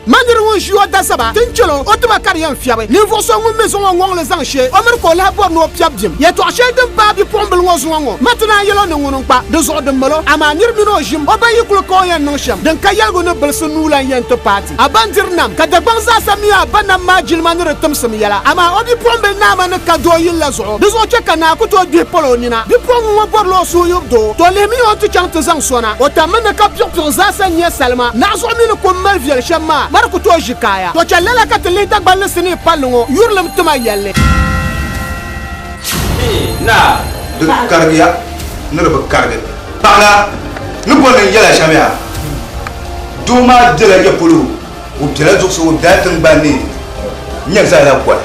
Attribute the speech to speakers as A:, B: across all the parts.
A: Ma nir ŋun ʒi o dazaba ti n-chɛl o, o tiba ka di yɛn fiɛbi. Ninvuɣ so ŋun mi zaŋ o ŋɔŋli zaŋ she o miri ka o lahi bɔri ni o piɛb bim. Yɛtɔɣ shɛli din paai bipuɣimbila ŋɔ zuŋɔ ŋɔ, ma ti naan yɛl o ni ŋuni n-kpa di zuɣu din mal o. Amaa nir mini o ʒim, o ba yi kuli ka o yɛn niŋ shɛm, din ka yɛligu ni bilisi nuu lan yɛn ti paai ti. A ba n-diri nam, ka Dagbaŋ zaasa mi a ba nam maa jilima ni di timsim yɛla. Amaa o bipuɣimbil naa ma ni ka doo yili la zuɣu, di zuɣu chɛ ka naa ku tooi gbihi pol o nina. Bipuɣiŋga ŋɔ bɔrila o suhuyubu doo, to lihimiya o nti chaŋ ti zaŋ so na. O tammi ni ka piɣipiɣi zaasa n-nyɛ salima, naɣizuɣu mi ni kum mali viɛli shɛm maa, ma di ku tooi ʒi kaaya. To chɛ lala ka ti lihi Dagbanli sinii palli ŋɔ yurilim tima yɛlli.
B: Naa.
C: Di karigiya ni di bi karigi. Paɣila ni boli ni yɛla shɛm yaa, doo maa bela ya polo, o bela zuɣusaa, o bela tiŋgbani ni, n-nyɛ zalila goli.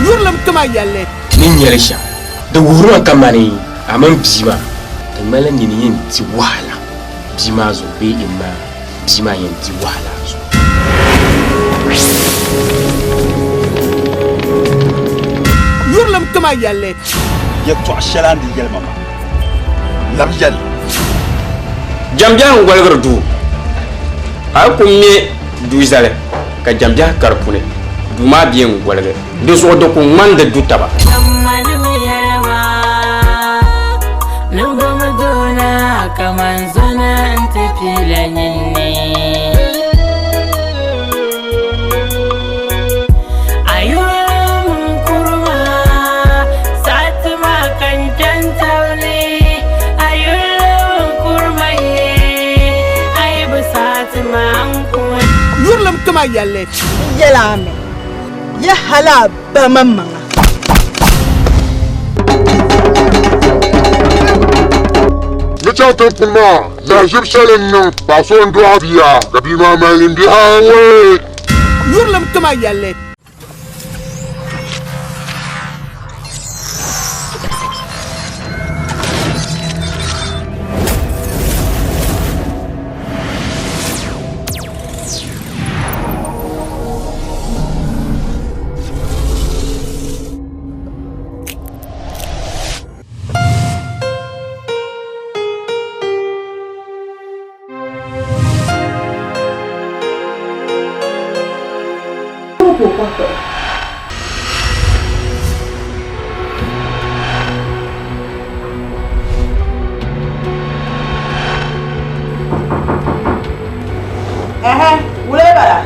A: Yurilim tima yɛlli.
B: Ni nyɛli shɛm, di wuhirimi kamani a mini bia maa di ŋmanila nyini yɛn di wahala bia maa zuɣu bee in maa bia maa yɛn di wahala a zuɣu.
A: Yurilim tima yɛlli.
C: Yɛtɔɣ shɛli a ni di yɛli ma maa, labi yɛli li.
B: Jɛmbiɛhi n-goligiri duu. A yi ku me duu zali ka jɛmbiɛhi ka di puuni, duu maa bee n-goligi. Di zuɣu di ku ŋmani di du taba.
A: Yurilim tima yɛlli.
D: N yɛl a mi, ya hal a ba maŋmaŋa.
E: Ni chaŋ tiŋ puni maa, lahiʒib shɛli n-niŋ paɣ so n-dɔɣi bia, ka bia maa mali nimbihi awɔi.
A: Yurilim tima yɛlli.
D: Ɛhɛ, wula bala?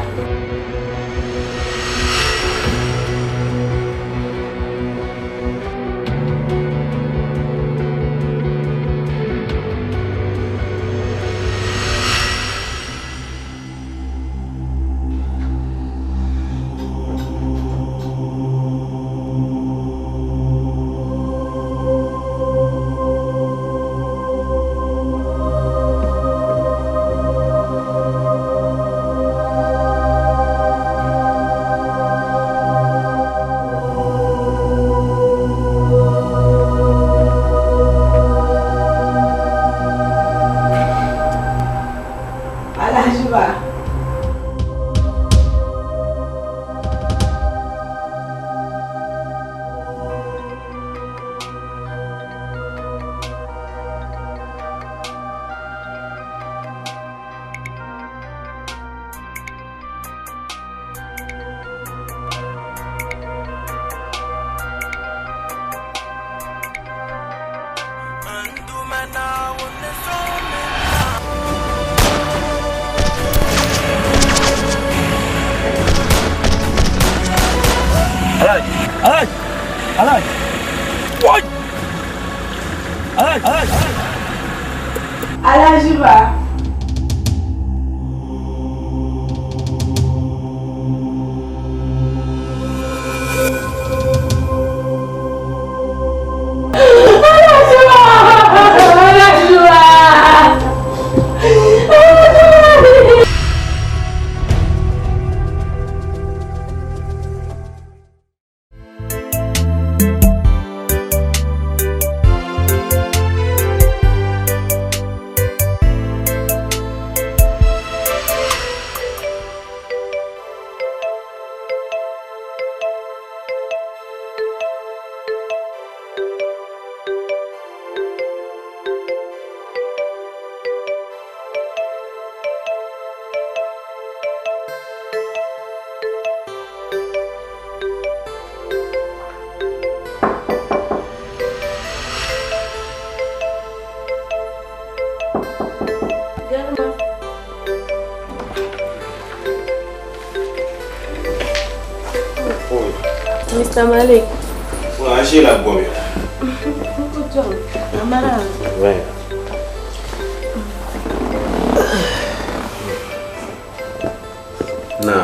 D: Alhaji ba. Alhaji ba.
F: Mr. Malik.
B: Wa an la gomi.
F: Amara.
B: Ouais. Na.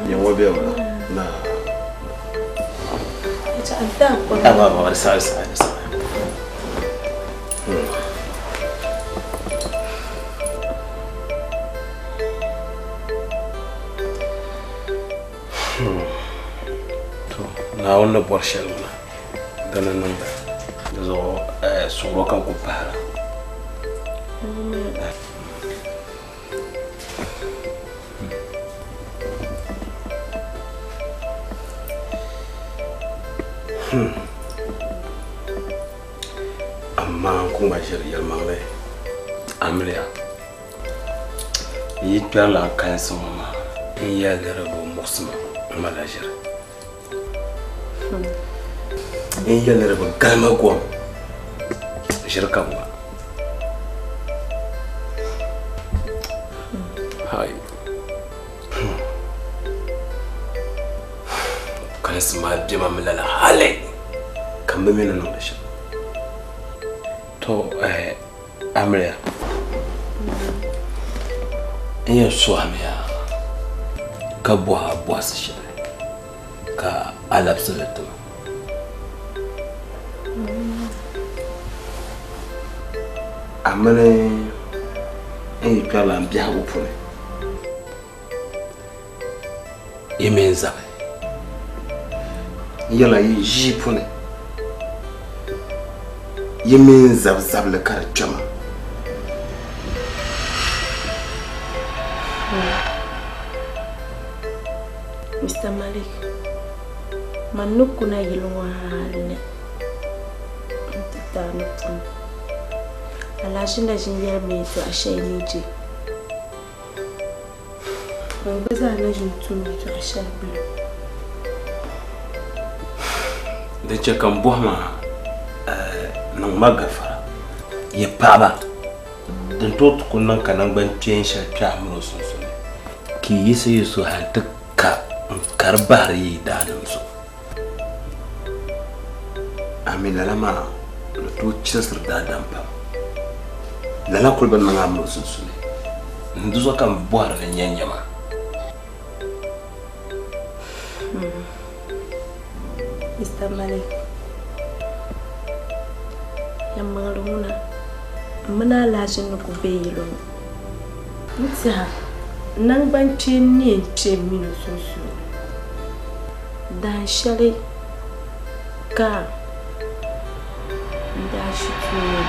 B: Yango be wala. Na. Aba ba sa sa sa. Naawuni ni bɔri shɛli ŋuna dini niŋda di zuɣu suɣuro ka n ku pahira. Amaa n ku ŋma ʒiri yɛlimaŋli amiliya yi kpɛrila n kalinsi ŋɔ maa n yɛli ni di bi muɣisi ma n malila ʒiri. N yɛli ni di bi galima gom ʒiri ka ŋma. Hai. Kalinsi maa bɛ ma mi lala hali ka n bi mi ni niŋdi shɛm. To amiliya n yɛn suhimiya ka bɔhi a bɔhisi shɛli ka a labisili ti ma. A mini n yi kpɛrila n biɛhigu puuni yi mi n zabi n yɛla yi ʒii puuni yi mi n zabi zabili ka di kpɛma.
F: Mr. Malik, man ni kuna yili ŋɔ hali ni n ti taani puuni. Alhaji na ʒin yɛli mi yɛltɔɣa shɛli ni je. Man gba zaa na ʒin tum yɛltɔɣa shɛli gbuni.
B: Din chɛ ka n bɔhi ma niŋ ma gafara yi paɣaba din tooi ti ku niŋ ka nangbani kpeen shɛli kpɛ a mini o sunsuuni ka yi yiɣisi yi suhu hali ti ka n kari bahiri yi daanim zuɣu. A mi lala maa ni tooi chirisiri daadam pam. Lala kuli bi niŋ a mini o sunsuuni. N di zuɣu ka n bɔhiri ni nyɛ nyɛma.
F: Mr. Malik, yɛlimaŋli ŋuna m mini Alhaji ni ku be yili ŋɔ. N tiɛha nangbani kpeen ni yɛn kpe m mini o sunsuuni. Dahin shɛli ka n daa ʒi duu ŋɔ ni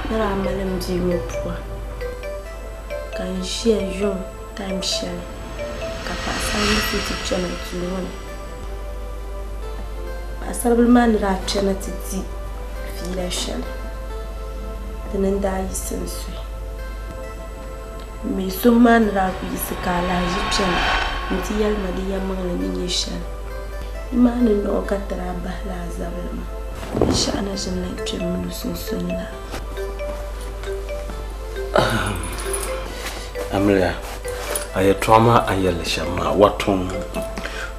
F: ni daa mali m bia ŋɔ pua ka n ʒiya yuŋ time shɛli ka paɣasaribili so ti kpɛna duu ŋɔ ni. Paɣasaribili maa ni daa kpɛna ti di fiila shɛli dini n daa yiɣisi n suhi. Mi suhu maa ni daa ku yiɣisi ka Alhaji kpɛna nti yɛli ma di yɛlimaŋli ni nyɛ shɛli. Nimaani nɔɣu ka ti daa bahi laa zabili maa. Binshɛɣu na ʒini lahi kpɛ m mini o sunsuuni la.
B: Amiliya, a yɛltɔɣa maa a ni yɛli shɛm maa wato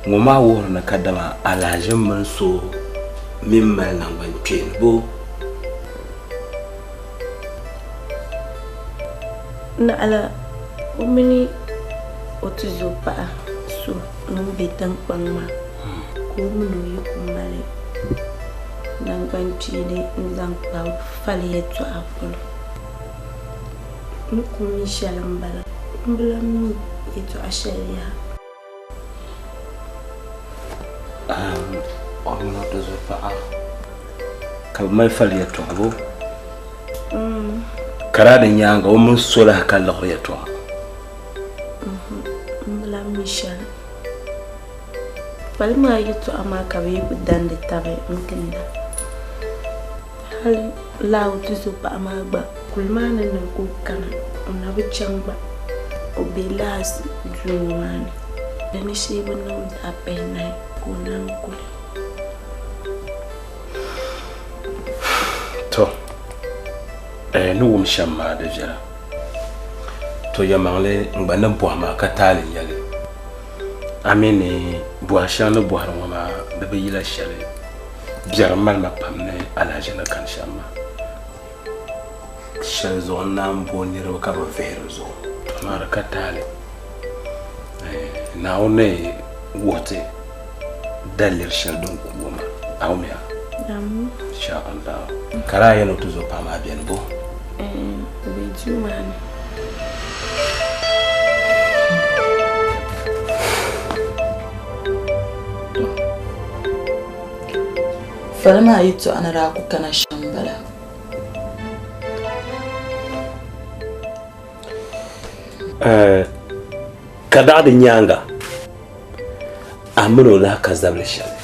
B: ŋɔ maa wuhiri ni kadama Alhaji mini so mi mali nangbani kpeeni bo.
F: Naɣila o mini o tuzo paɣa so ŋun be tiŋkpaŋ maa ka o mini o yi ku mali nangbani kpeeni n zaŋ kpa fali yɛltɔɣa polo. N ku mi shɛli n bala n bi lahi mi yɛltɔɣa shɛli yaha.
B: O mini o tuzo paɣa ka bɛ mali fali yɛltɔɣa bo. Ka daa di nyaaŋa o mini so lahi ka liɣiri yɛltɔɣa.
F: N bi lahi mi shɛli. Fali maa yɛltɔɣa maa ka bɛ yi ku dandi taba n ginda. Hali laa o tuzo paɣa maa gba kuli maa ni niŋ ka o kana o na bi chaŋ gba o be laa duu ŋɔ maa ni. Di ni shee bi niŋ zaɣ pihinahi ka o naan kuli.
B: To, Eh, ni wum shɛm maa di viɛla. To yɛlimaŋli n gba ni bɔhi maa ka taali n nyɛli. A mi ni bɔhi shɛŋa ni bɔhiri ŋɔ maa di bi yila shɛli biɛri mali ma pam ni alahiʒi ni kani shɛm maa. Shɛli zuɣu n naan bo niriba ka bɛ vihiri zuɣu. Amaa di ka taali. Eh, Naawuni ni wuhi ti daliri shɛli din ku o maa. A wumya? Insha Allah. Ka daa yɛn o tuzo paɣa maa beni bo?
F: Eh, o be duu maa ni.
D: Fali maa yɛtɔɣa ni daa ku kana shɛm m-bala.
B: Eh, ka daɣi di nyaaŋa a mini o lahi ka zabili shɛli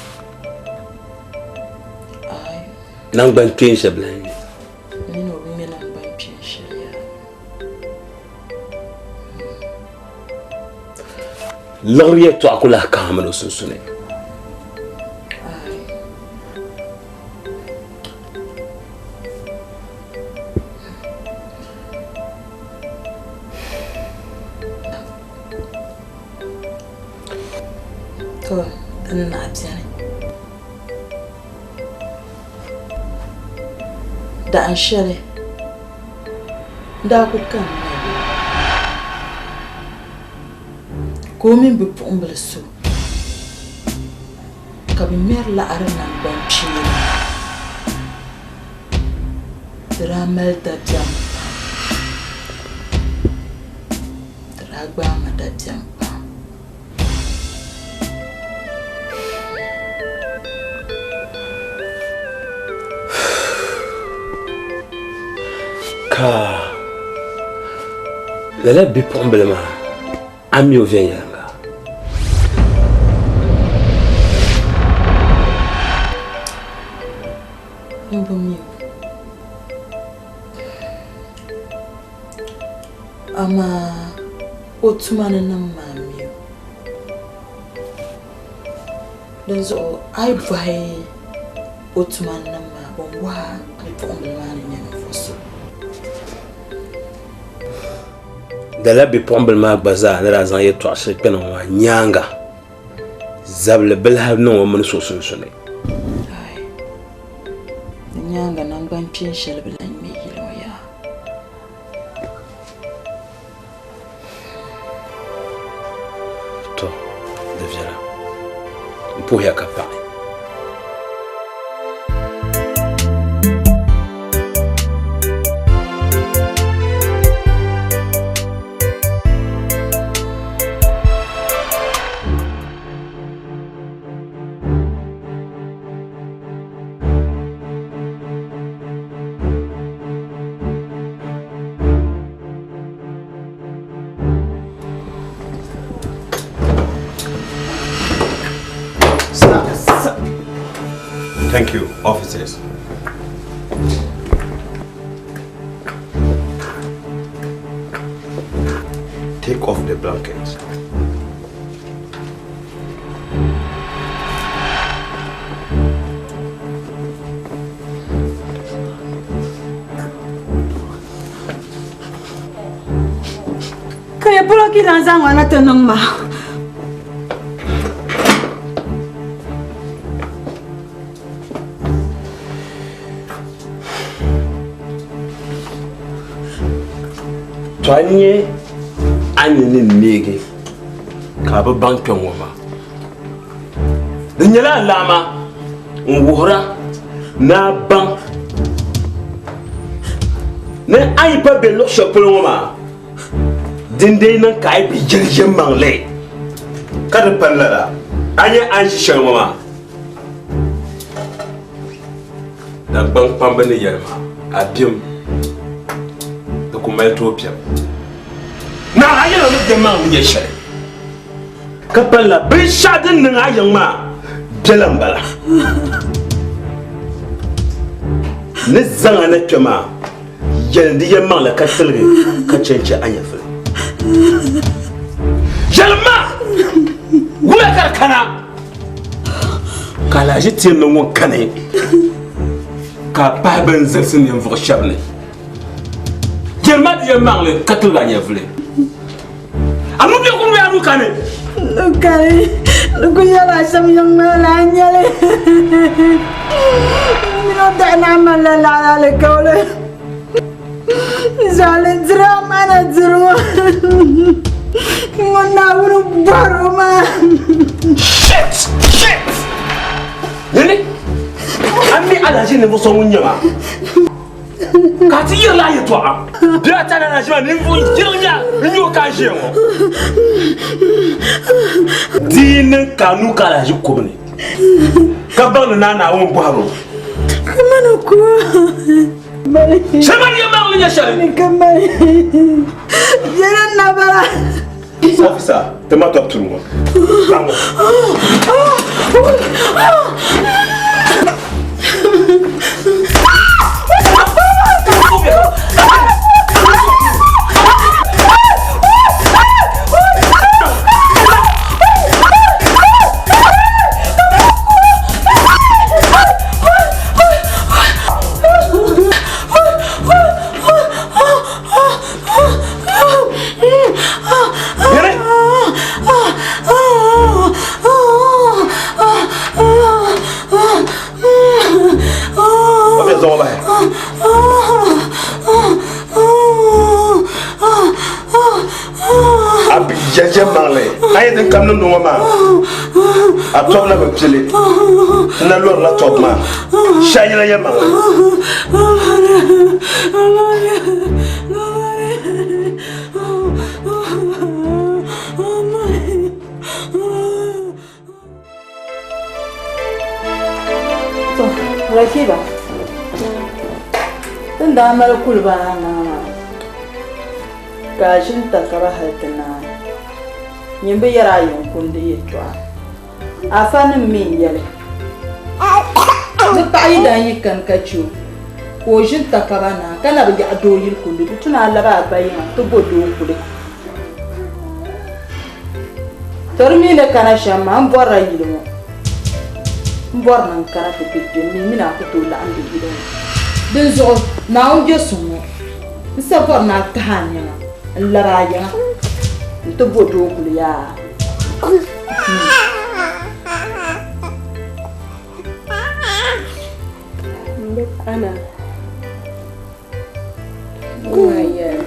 B: naŋgban kpeen shɛli bi lahi ŋmɛ.
D: Mini o bi ŋmɛ naŋgban kpeen shɛli yaa.
B: Liɣiri yɛltɔɣa ku lahi ka a mini o sunsuuni.
D: To, din naɣ beni. Dahin shɛli n daa kul kanna ka o mini bipuɣimbila so ka bɛ ŋmɛri laɣiri naŋgbankpeeni. Di daa mali dabiɛm pam. Di daa gbaai ma dabiɛm pam.
B: Ka lala bipuɣimbila maa a mi o viɛnyɛliŋga?
D: M bi mi o. Amaa o tuma ni niŋ ma m mi o. Dinzuɣu a yi bɔhi o tuma ni niŋ maa, bɛ ni bɔhi a bipuɣimbila maa ni nyɛ ninvuɣ so.
B: Lala bipuɣimbila maa gba zaa ni daa zaŋ yɛtɔɣ shɛli kpɛna ŋɔ maa nyaaŋa, zabili bi lahi niŋ o mini so sunsuuni.
D: Aai, di nyaaŋa naŋgbankpeen shɛli bi lahi ŋme yili ŋɔ yaha.
B: To, di viɛla. M puhiya ka paɣi.
C: Thank you, officers. Take off the blankets.
G: Ka ya polo ka yi lan zaŋ ma na ti niŋ ma?
B: To a nya a nini ni neegi ka a bi baŋ kpe ŋɔ maa. Di nyɛla alaama n-wuhira ni a baŋ ni a yi pa be luɣ shɛli polo ŋɔ maa, dindee niŋ ka a yi bi yɛli yɛlimaŋli.
C: Ka di pali lala.
B: A nya a ni ʒi shɛli ŋɔ maa, Dagbaŋ kpamba ni yɛli ma, a bim, di ku mali tooi piɛm. Naɣ a yɛla ni bɛmaŋ ni nyɛ shɛli, ka palila binshɛɣu din niŋ a yiŋ maa bela m-bala. Ni zaŋ a na kpe maa, yɛlim di yɛlimaŋli ka tiligi ka chɛ n-chɛ a nyɛvili. Yɛlim ma, wula ka di kana? Ka alahiʒi teemli ŋɔ kani ka a pahi bɛn zilisi ninvuɣ shɛb ni. Yɛlima di yɛlimaŋli ka tiligi a nyɛvili. A nuu bɛ kum bee a nuu kani?
G: Nuu kani. Ni ku yɛla shɛm yiŋ maa la n nyɛli. N mini o dahi naa malila laɣiri alikauli. N zaŋli diri amana diri ŋɔ. Ŋun Naawuni bɔri o maa.
B: Shit! Shit! Yɛli, a mi alahichi ninvuɣ so ŋun nyɛ ma? Ka a ti yirila a yɛtɔɣa bee a tana na ʒima ninvuɣ yiriŋ nya n-nyɛ o ka a ʒiya ŋɔ. Di yi niŋ ka a nuu ka alahichi kubu ni, ka baŋ ni Naa Naawuni bɔhir o. Shɛli ni yɛlimaŋli nyɛ shɛli. Officer, ti ma tɔbu turi ŋɔ. Baŋ o. A yi din kam niŋdi ŋɔ maa a tɔbu na bi pili n na lɔrila tɔbu maa shɛhira yɛlimaŋli.
D: To, Rakiba, tin daa mali kuliba naa maa, ka a ʒini takaba hal ti naai, nyin bi yɛri a yiŋ kundi yɛtɔɣa. Afanim mi n-yɛli, Ni paɣa yi daa yi kani ka chɛ o, ka o ʒini takaba naa ka na bi yaɣi doo yili kundi, di tu ni a labi a ba yiŋa nti bo doo kuli. To di mi ni kana shɛm maa, m bɔrila yili ŋɔ. M bɔri ni n kana ti be kpe, m mi mini a ku tooi laɣim be yili ŋɔ. Dinzuɣu Naawuni be suŋ ŋɔ, n sa bɔri ni a tahi a nɛma n-labi a yiŋa nti bo doo kuli yaa.
F: Ana ŋmaa yɛli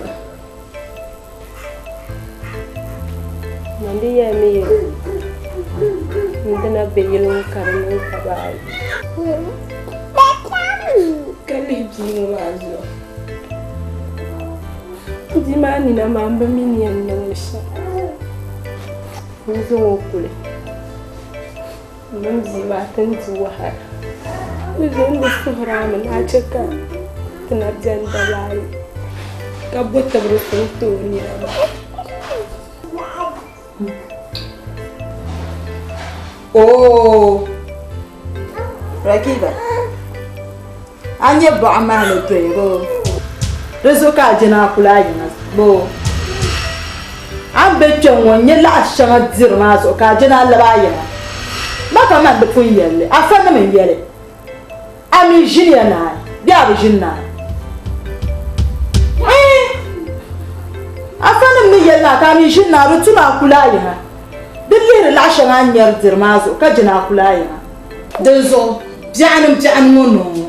F: ma di yɛlimi n dina be yili ŋɔ ka di niŋ ka baa ka lihi bia ŋɔ maa zuɣu bia maa nina maa m bi mi ni yɛn niŋli shɛm n zaŋ o kuli m mini bia maa ti ni di wahala di zuɣu n di suhiri a mi ni a chɛ ka ti na beni daba ayi ka bo tibiri suŋ ti o nina maa.
D: Oo Rakiba, a nyɛ bɔɣa mahi ni doya boo? Di zuɣu ka a je ni a kuli a yiŋa boo? A ni be kpe ŋ-ŋɔ n-nyɛ laɣ shɛŋa diri maa zuɣu ka a je ni a labi a yiŋa. Ma ka man di pun yɛli li, afanima n-yɛli. A mi ʒiniya naai bee a bi ʒini naai? Iin! Afanim ni yɛli maa ka a mi ʒini naai, di tu ni a kuli a yiŋa. Di lihiri laɣ shɛŋa a ni nyari diri maa zuɣu ka je ni a kuli a yiŋa. Dinzuɣu biɛɣuni biɛɣuni ŋɔ niŋ ŋɔ,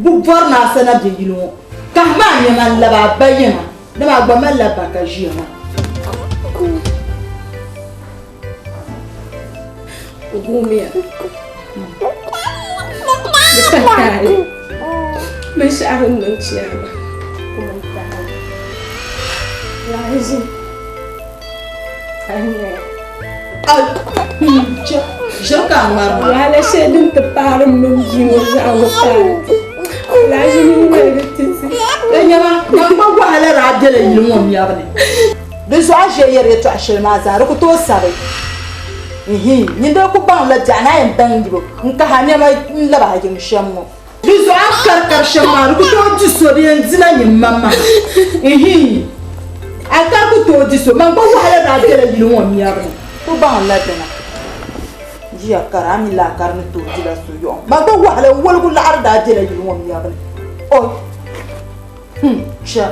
D: bɛ bɔri ni a sana be yili ŋɔ, kahimi a nɛma n-labi a ba yiŋa, dama a gba malila ba ka ʒiya maa.
F: Gumiya. Di pa taali. Binshɛɣu din niŋ chiyaama kuma n-taali. Lahiʒi ka n nyaya. Wahala shɛli din ti paari m mini bia ŋɔ zaɣ ŋɔ paai ti. Lahiʒi mini ŋmaligi ti ti.
D: Nyama, gba wahala daa bela yili ŋɔ mɛbu ni. Di zuɣu a ʒiya yɛri yɛtɔɣ shɛli maa zaa, di ku tooi sabi. Ihi, nyin doo ku baŋla biɛɣu ni a yɛn baŋ yibu n-kahi a nɛma n-lab a yiŋ shɛm ŋɔ. Di zuɣu a ni karikari shɛm maa, di ku tooi di so, di yɛn dila nyin maŋmaŋa. Ihi, a kari ku tooi di so, man gba wahala daa bela yili ŋɔ mɛbu ni. Ku baŋla dina. Jia kara, a mi laa kari ni tooi dila so yɔɣu. Man gba wahala n-woligu laɣiri daa bela yili ŋɔ mɛbu ni. Oi! Chɛ!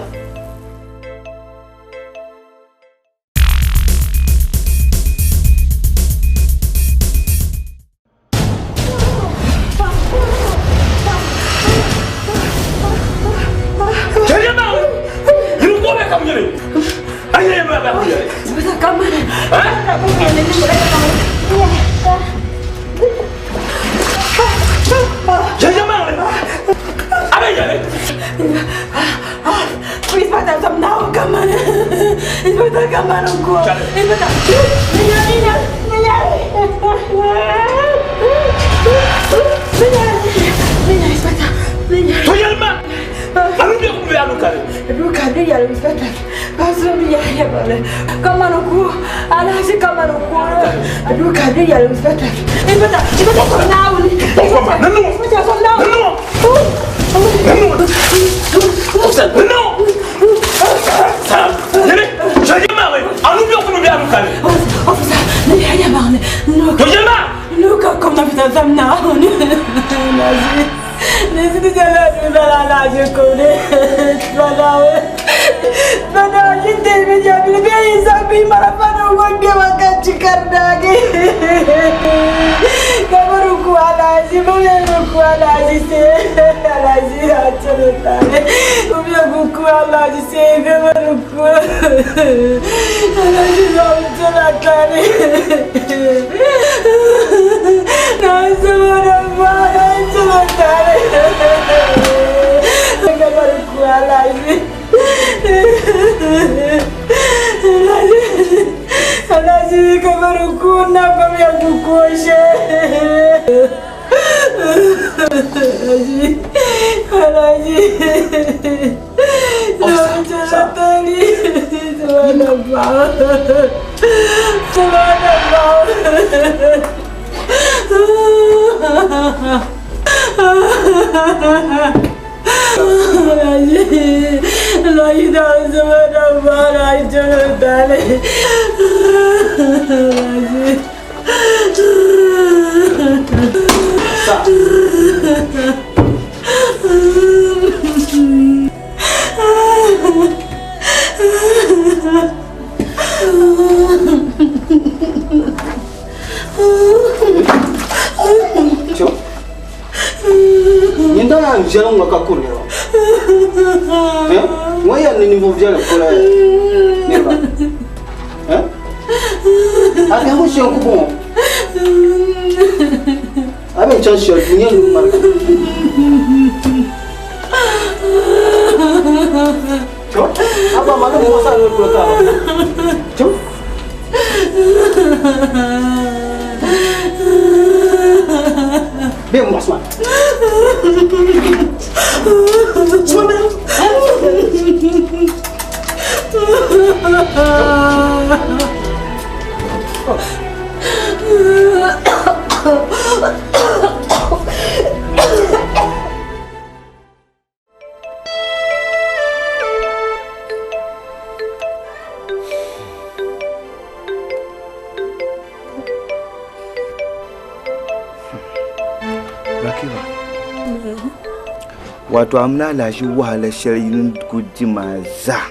C: Wato amina alahaji wahala shɛli yini ku di maa zaa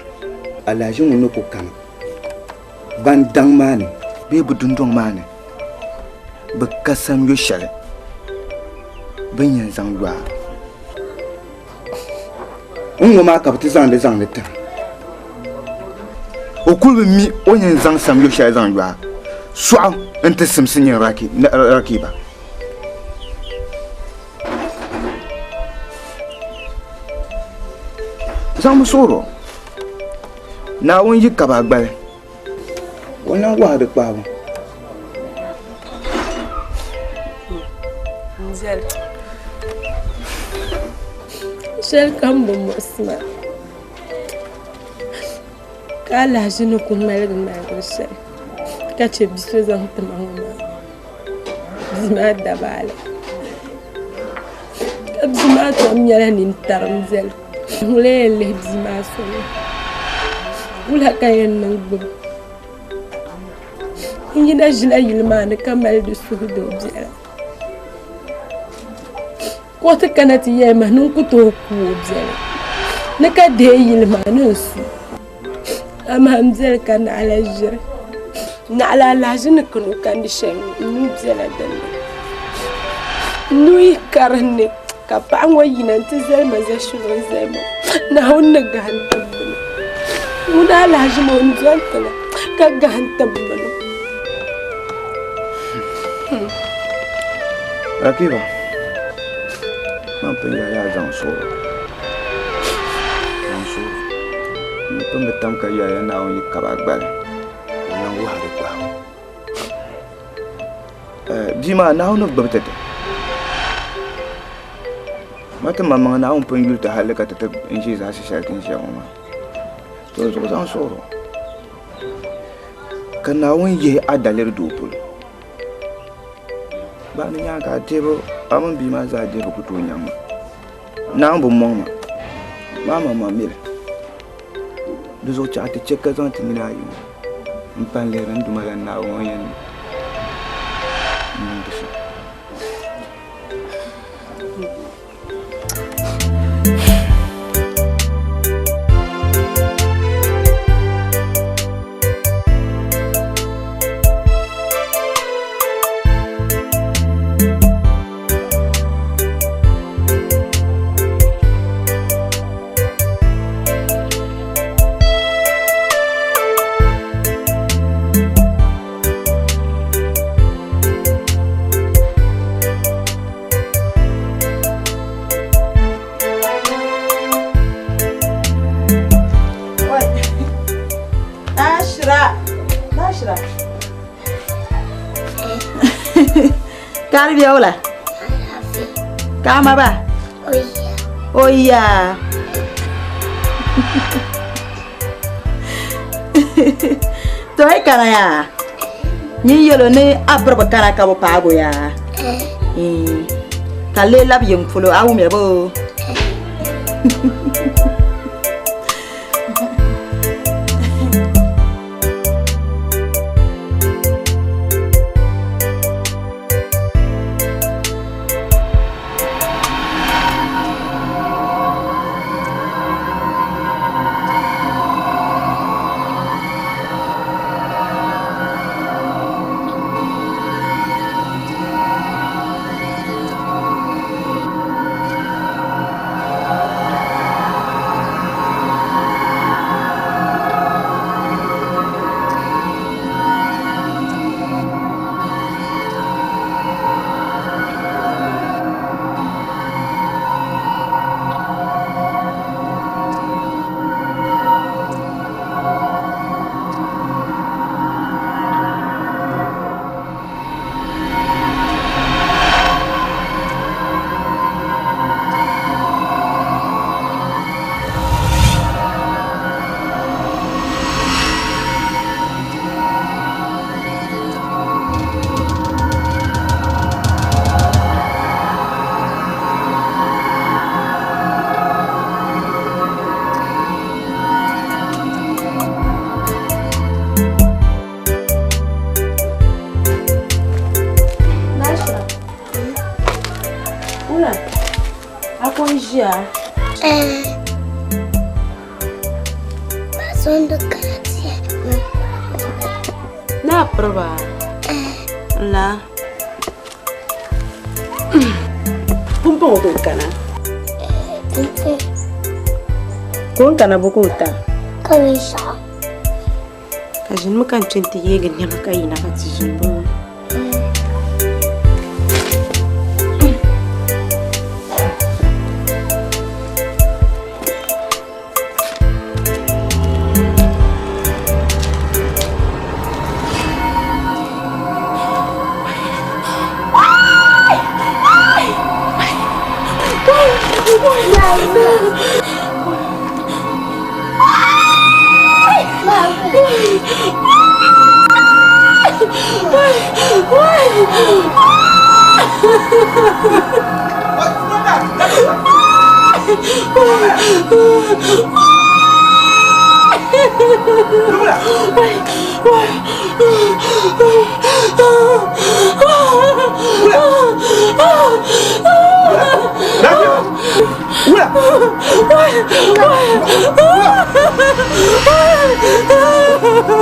C: alahaji ŋun ni ku kani ban daŋ maa ni bee bi dundɔŋ maa ni bi ka samyo shɛli bin yɛn zaŋ lɔa n ŋɔ maa ka bi ti zaŋdi zaŋdi tira o kuli bi mi o yɛn zaŋ samyo shɛli zaŋ lɔa sɔɣu n ti simsi nyɛ rakiba. Zaŋmi suɣuro Naawuni yi kaba gbali o lan wahi di kpaabu.
F: Shɛli kam bi muɣisi ma ka alahiʒi ni ku ŋmaligi ŋmaligi shɛli ka chɛ bi so zaŋ ti ma ŋɔ maa. Bia maa dabaali ka bia maa tom nyɛla nintarim viɛli ŋuni yɛn lihi bia maa soli wula ka yɛn niŋ gbubi n yina ʒila yili maa ni ka mali di suhudoo biɛla ka o ti kana ti yɛli ma ni n ku tooi ku o biɛli ni ka deei yili maa ni n su amaa n biɛli ka naɣila ʒiri naɣila alahiʒi ni kani o kandi shɛli ŋɔ n nuu biɛla dinni n nuu yi karinni ka paɣa ŋɔ yina n ti zali ma za shɛli o ni zali ma Naawuni ni gahim tibbu ni. Ŋuna alahiʒi maa o ni doli ti la ka gahim ti m mini o.
C: Rakiba, man pun yɛli a zaŋ suɣulo. Zaŋ suɣulo. N pun bi tam ka yɛli Naawuni yi kaba gbali, ka o lan wuhi a di kpahibu. Bia maa Naawuni ni gbubi ti ti. Ma ti maŋmaŋa Naawuni pun yuli ti halli ka ti ti n ʒi zaasi shɛli ti ni ʒiya ŋɔ maa. To zuɣu zaŋ suɣulo ka Naawuni yihi a daliri doo polo. Baani nyaaŋa ka a deebu a mini bia maa zaa deebu ku tooi nyaŋ ma. Naawuni bi mɔŋ ma, maa maŋmaŋ mi li. Di zuɣu chɛ a ti chɛ ka zaŋ ti nina ayi ŋɔ m-pa n-lihiri n Duuma la Naawuni ŋɔ yɛn niŋdi shɛm.
D: Nashira. Kari biɛwula. Kama ba. Oya. To yi kana yaa. Nyin yɛlo ni a biribi kana ka bi paago yaa. Ka lee labi yiŋ polo a wumya bo. Kana bɔ ka o ta?
H: Ka binshɛɣu.
F: Ka ʒinimi ka n kpe nti yeegi nɛma ka yina ka ti ʒini bɔ.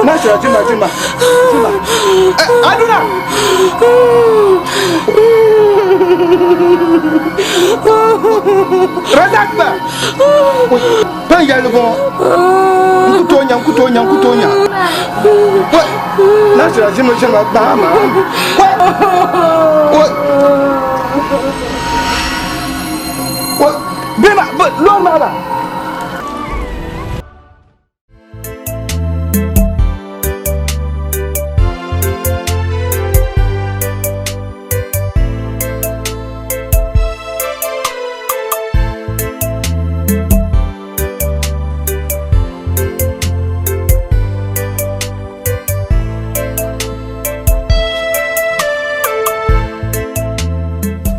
C: Nashira, Jimba, Jimba, Jimba. Aduna! Razak ba! Pan yɛligu n ku tooi nya n ku tooi nya n ku tooi nya Wai! Nashira ʒimi ʒimi gbaai ma Wai! Wai! Wai! Bihi maa loori maa ba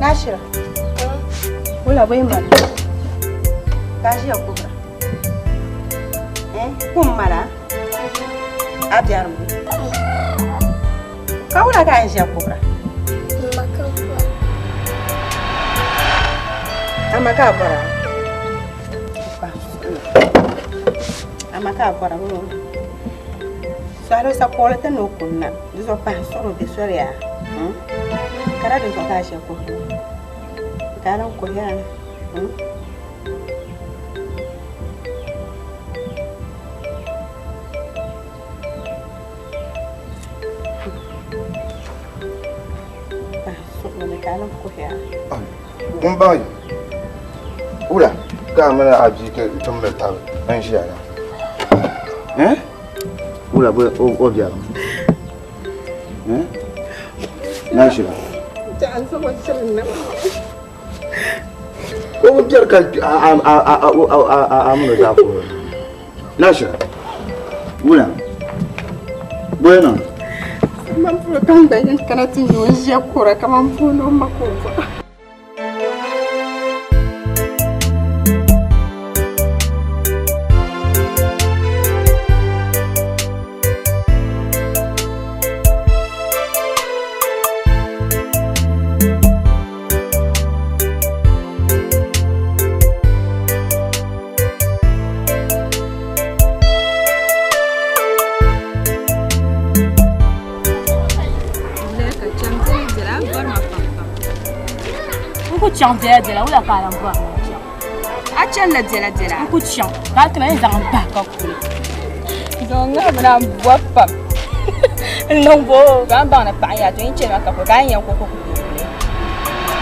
H: Nashira. Wula bɔyi mali. Ka a ʒiya kuhira. Kum mala. A biɛrimi. Ka wula ka a yɛn ʒiya kuhira? A ma ka a bɔra? A ma ka a bɔra Sɔhili sakuɣili ti ni o kunna di zuɣu pahi suɣuri bɛ soli yaa ka di zuɣu ka a ʒiya kuhiri ka a lan kuhiya
C: N baŋ wula ka a mini a bia ti mili tabi n ʒiya la wula o biɛri na ʒira o bi biɛri ka a mini o zaa kuhiri na ʒira wula bɔyi niŋ
H: Man polo ka n gba yɛn kana ti nyɛ o ʒiya kura ka man puuni o ma ka o bɔra.
I: N ku chaŋ biɛla biɛla wula ka a lan bɔri ni n chaŋ?
H: A chanila biɛla biɛla?
I: N ku chaŋ ka a ti ma yɛn zaŋ m bahi ka kuli.
H: Zaŋ ŋahi mi na m bɔbi pam.
I: N niŋ bo.
H: To a ni baŋ ni paɣa n-nyɛ a to yi chani ma ka kuli ka a ni yɛn ku ku kuli.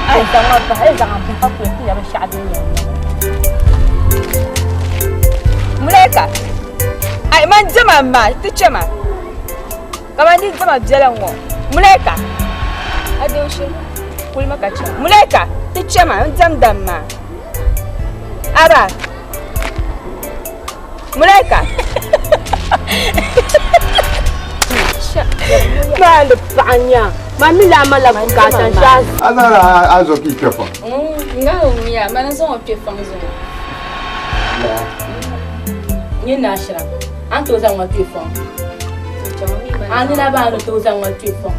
I: A yi zaŋ ma bahi, a yi zaŋ m bahi ka kuli n ti nya binshɛɣu din yɛn niŋ.
H: Muleka, ai man diɛma m-ma ti chɛ ma. Kaman di diɛma biɛla ŋ-ŋɔ. Muleka, a dooshi kulimi ka chɛ ma. Muleka, ti chɛ ma n diɛmda m-ma. Aba! Muleka!
I: Maa ni paɣa nya, maa mi lahi malila bukaata n-shɛhi.
C: A zaŋla a zo ka yi kpe fɔŋ.
J: Ŋahi o miya, mani n-zaŋ o kpe fɔŋ zuŋɔ.
I: Nyini Nashira, a ni tooi zaŋ ma kpe fɔŋ? A nina baa ni tooi zaŋ ma kpe fɔŋ?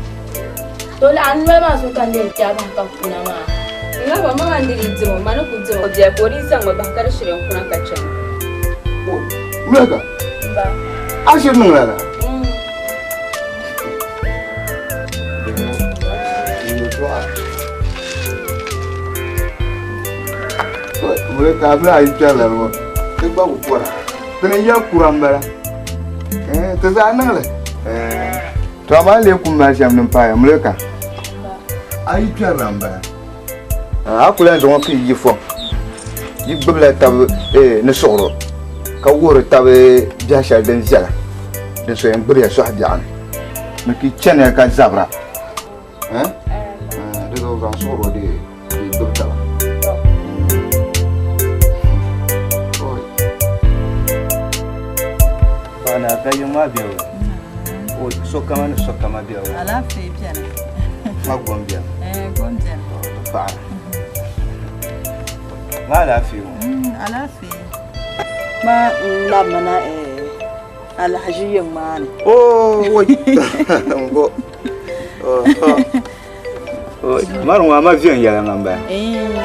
I: To a noli maa zuɣu ka n lee kpe a bahi ka kuna maa.
J: Ŋahi ba, ma maa ni dii diri o, ma ni ku diri o biɛli ka o dii zaŋ ma bahi ka di shiri n kuna ka chani.
C: Muleka, a shiri niŋ lala? Muleka, a mi a yi kpɛri lala ŋɔ, ti gba bi kɔra. Ti ni yɛli kura m-bala. Ti zaa niŋ li. To amaa n lee ku mali shɛm din paaya Muleka, a yi kpɛrila m-bala. A ku lahi zaŋ o ka yi yi fɔŋ, yi gbibila tab ni suɣiro ka wuhiri tab biɛhi shɛli din viɛla din so yɛn gbibi ya sɔhi biɛɣu ni ni ka yi chaniya ka zabira. Di zuɣu zaŋ suɣiro di gbibi taba. Paɣa naa ka yiŋ maa be o sokama ni sokama be o.
D: Alaafee beni.
C: Ma gom beni.
D: Eh, gom beni.
C: Paɣa. Ma alaafee o.
D: Alaafee. Ma n labimina eh, alahaji yiŋ maa ni.
C: Oh, wai. Ngo. Mari ŋɔ ama viɛnyɛla ŋa m-bala.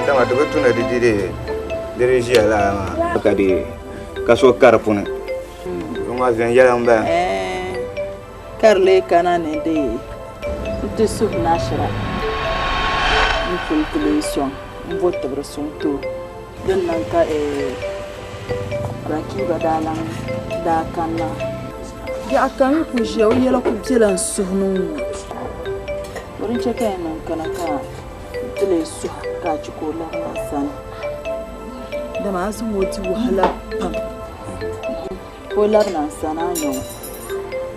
C: Dama di bi tu ni di di di di ʒiya lala maa ka di ka so ka di puuni. Ŋɔ viɛnyɛla m-bala.
D: Ka di lee kana ni di n-ti suhi nashira n-kuli ti lee sɔŋ m-bo tibiri suŋ ti o din niŋ ka Rakiba daa lan daa kanna. Biɛɣu kam yi ku ʒiya o yɛla ku bela n suhu ni ŋ-ŋɔ. To din chɛ ka yɛn niŋ kana ka ti lee suhi ka a chɛ ka o labina n sani, dama a zaŋ o di wahala pam. Ka o labina n sani a nya o,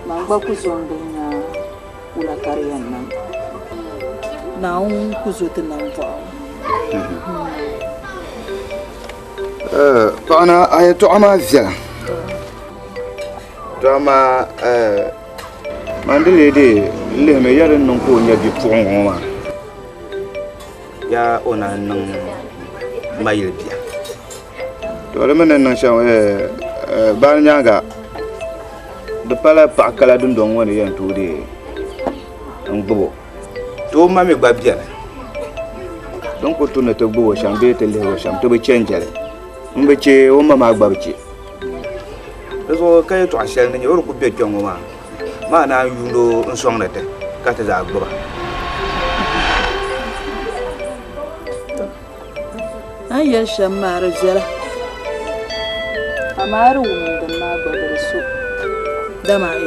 D: man gba ku zo n-gili nya wula ka di yɛn niŋ. Naawuni ku zo ti nambɔɣu.
C: Paɣa na a yɛtɔɣa maa viɛla. To amaa man di lee dee n lihimi ya din niŋ ka o nya bipuɣiŋga ŋɔ maa yaa o naan niŋ mayili bia. To di mi ni niŋ shɛm baani nyaaŋa di pala paɣa kala dundɔŋ ŋɔ ni yɛn tooi dee n-gbubi o. To o ma mi gba beni din ku tu ni ti gbubi o shɛm bee ti lihi o shɛm ti bi chɛ n-jɛli m bi chɛ o ma maa gba bi chɛ. Di zuɣu ka yɛtɔɣ shɛli ni nyɛ o ni kul be kpɛŋŋɔ maa maa naan yuund o n-sɔŋdi ti ka ti zaa gbiba.
D: A ni yɛli shɛm maa di viɛla, amaa di wum dini maa gba di bi so, dama a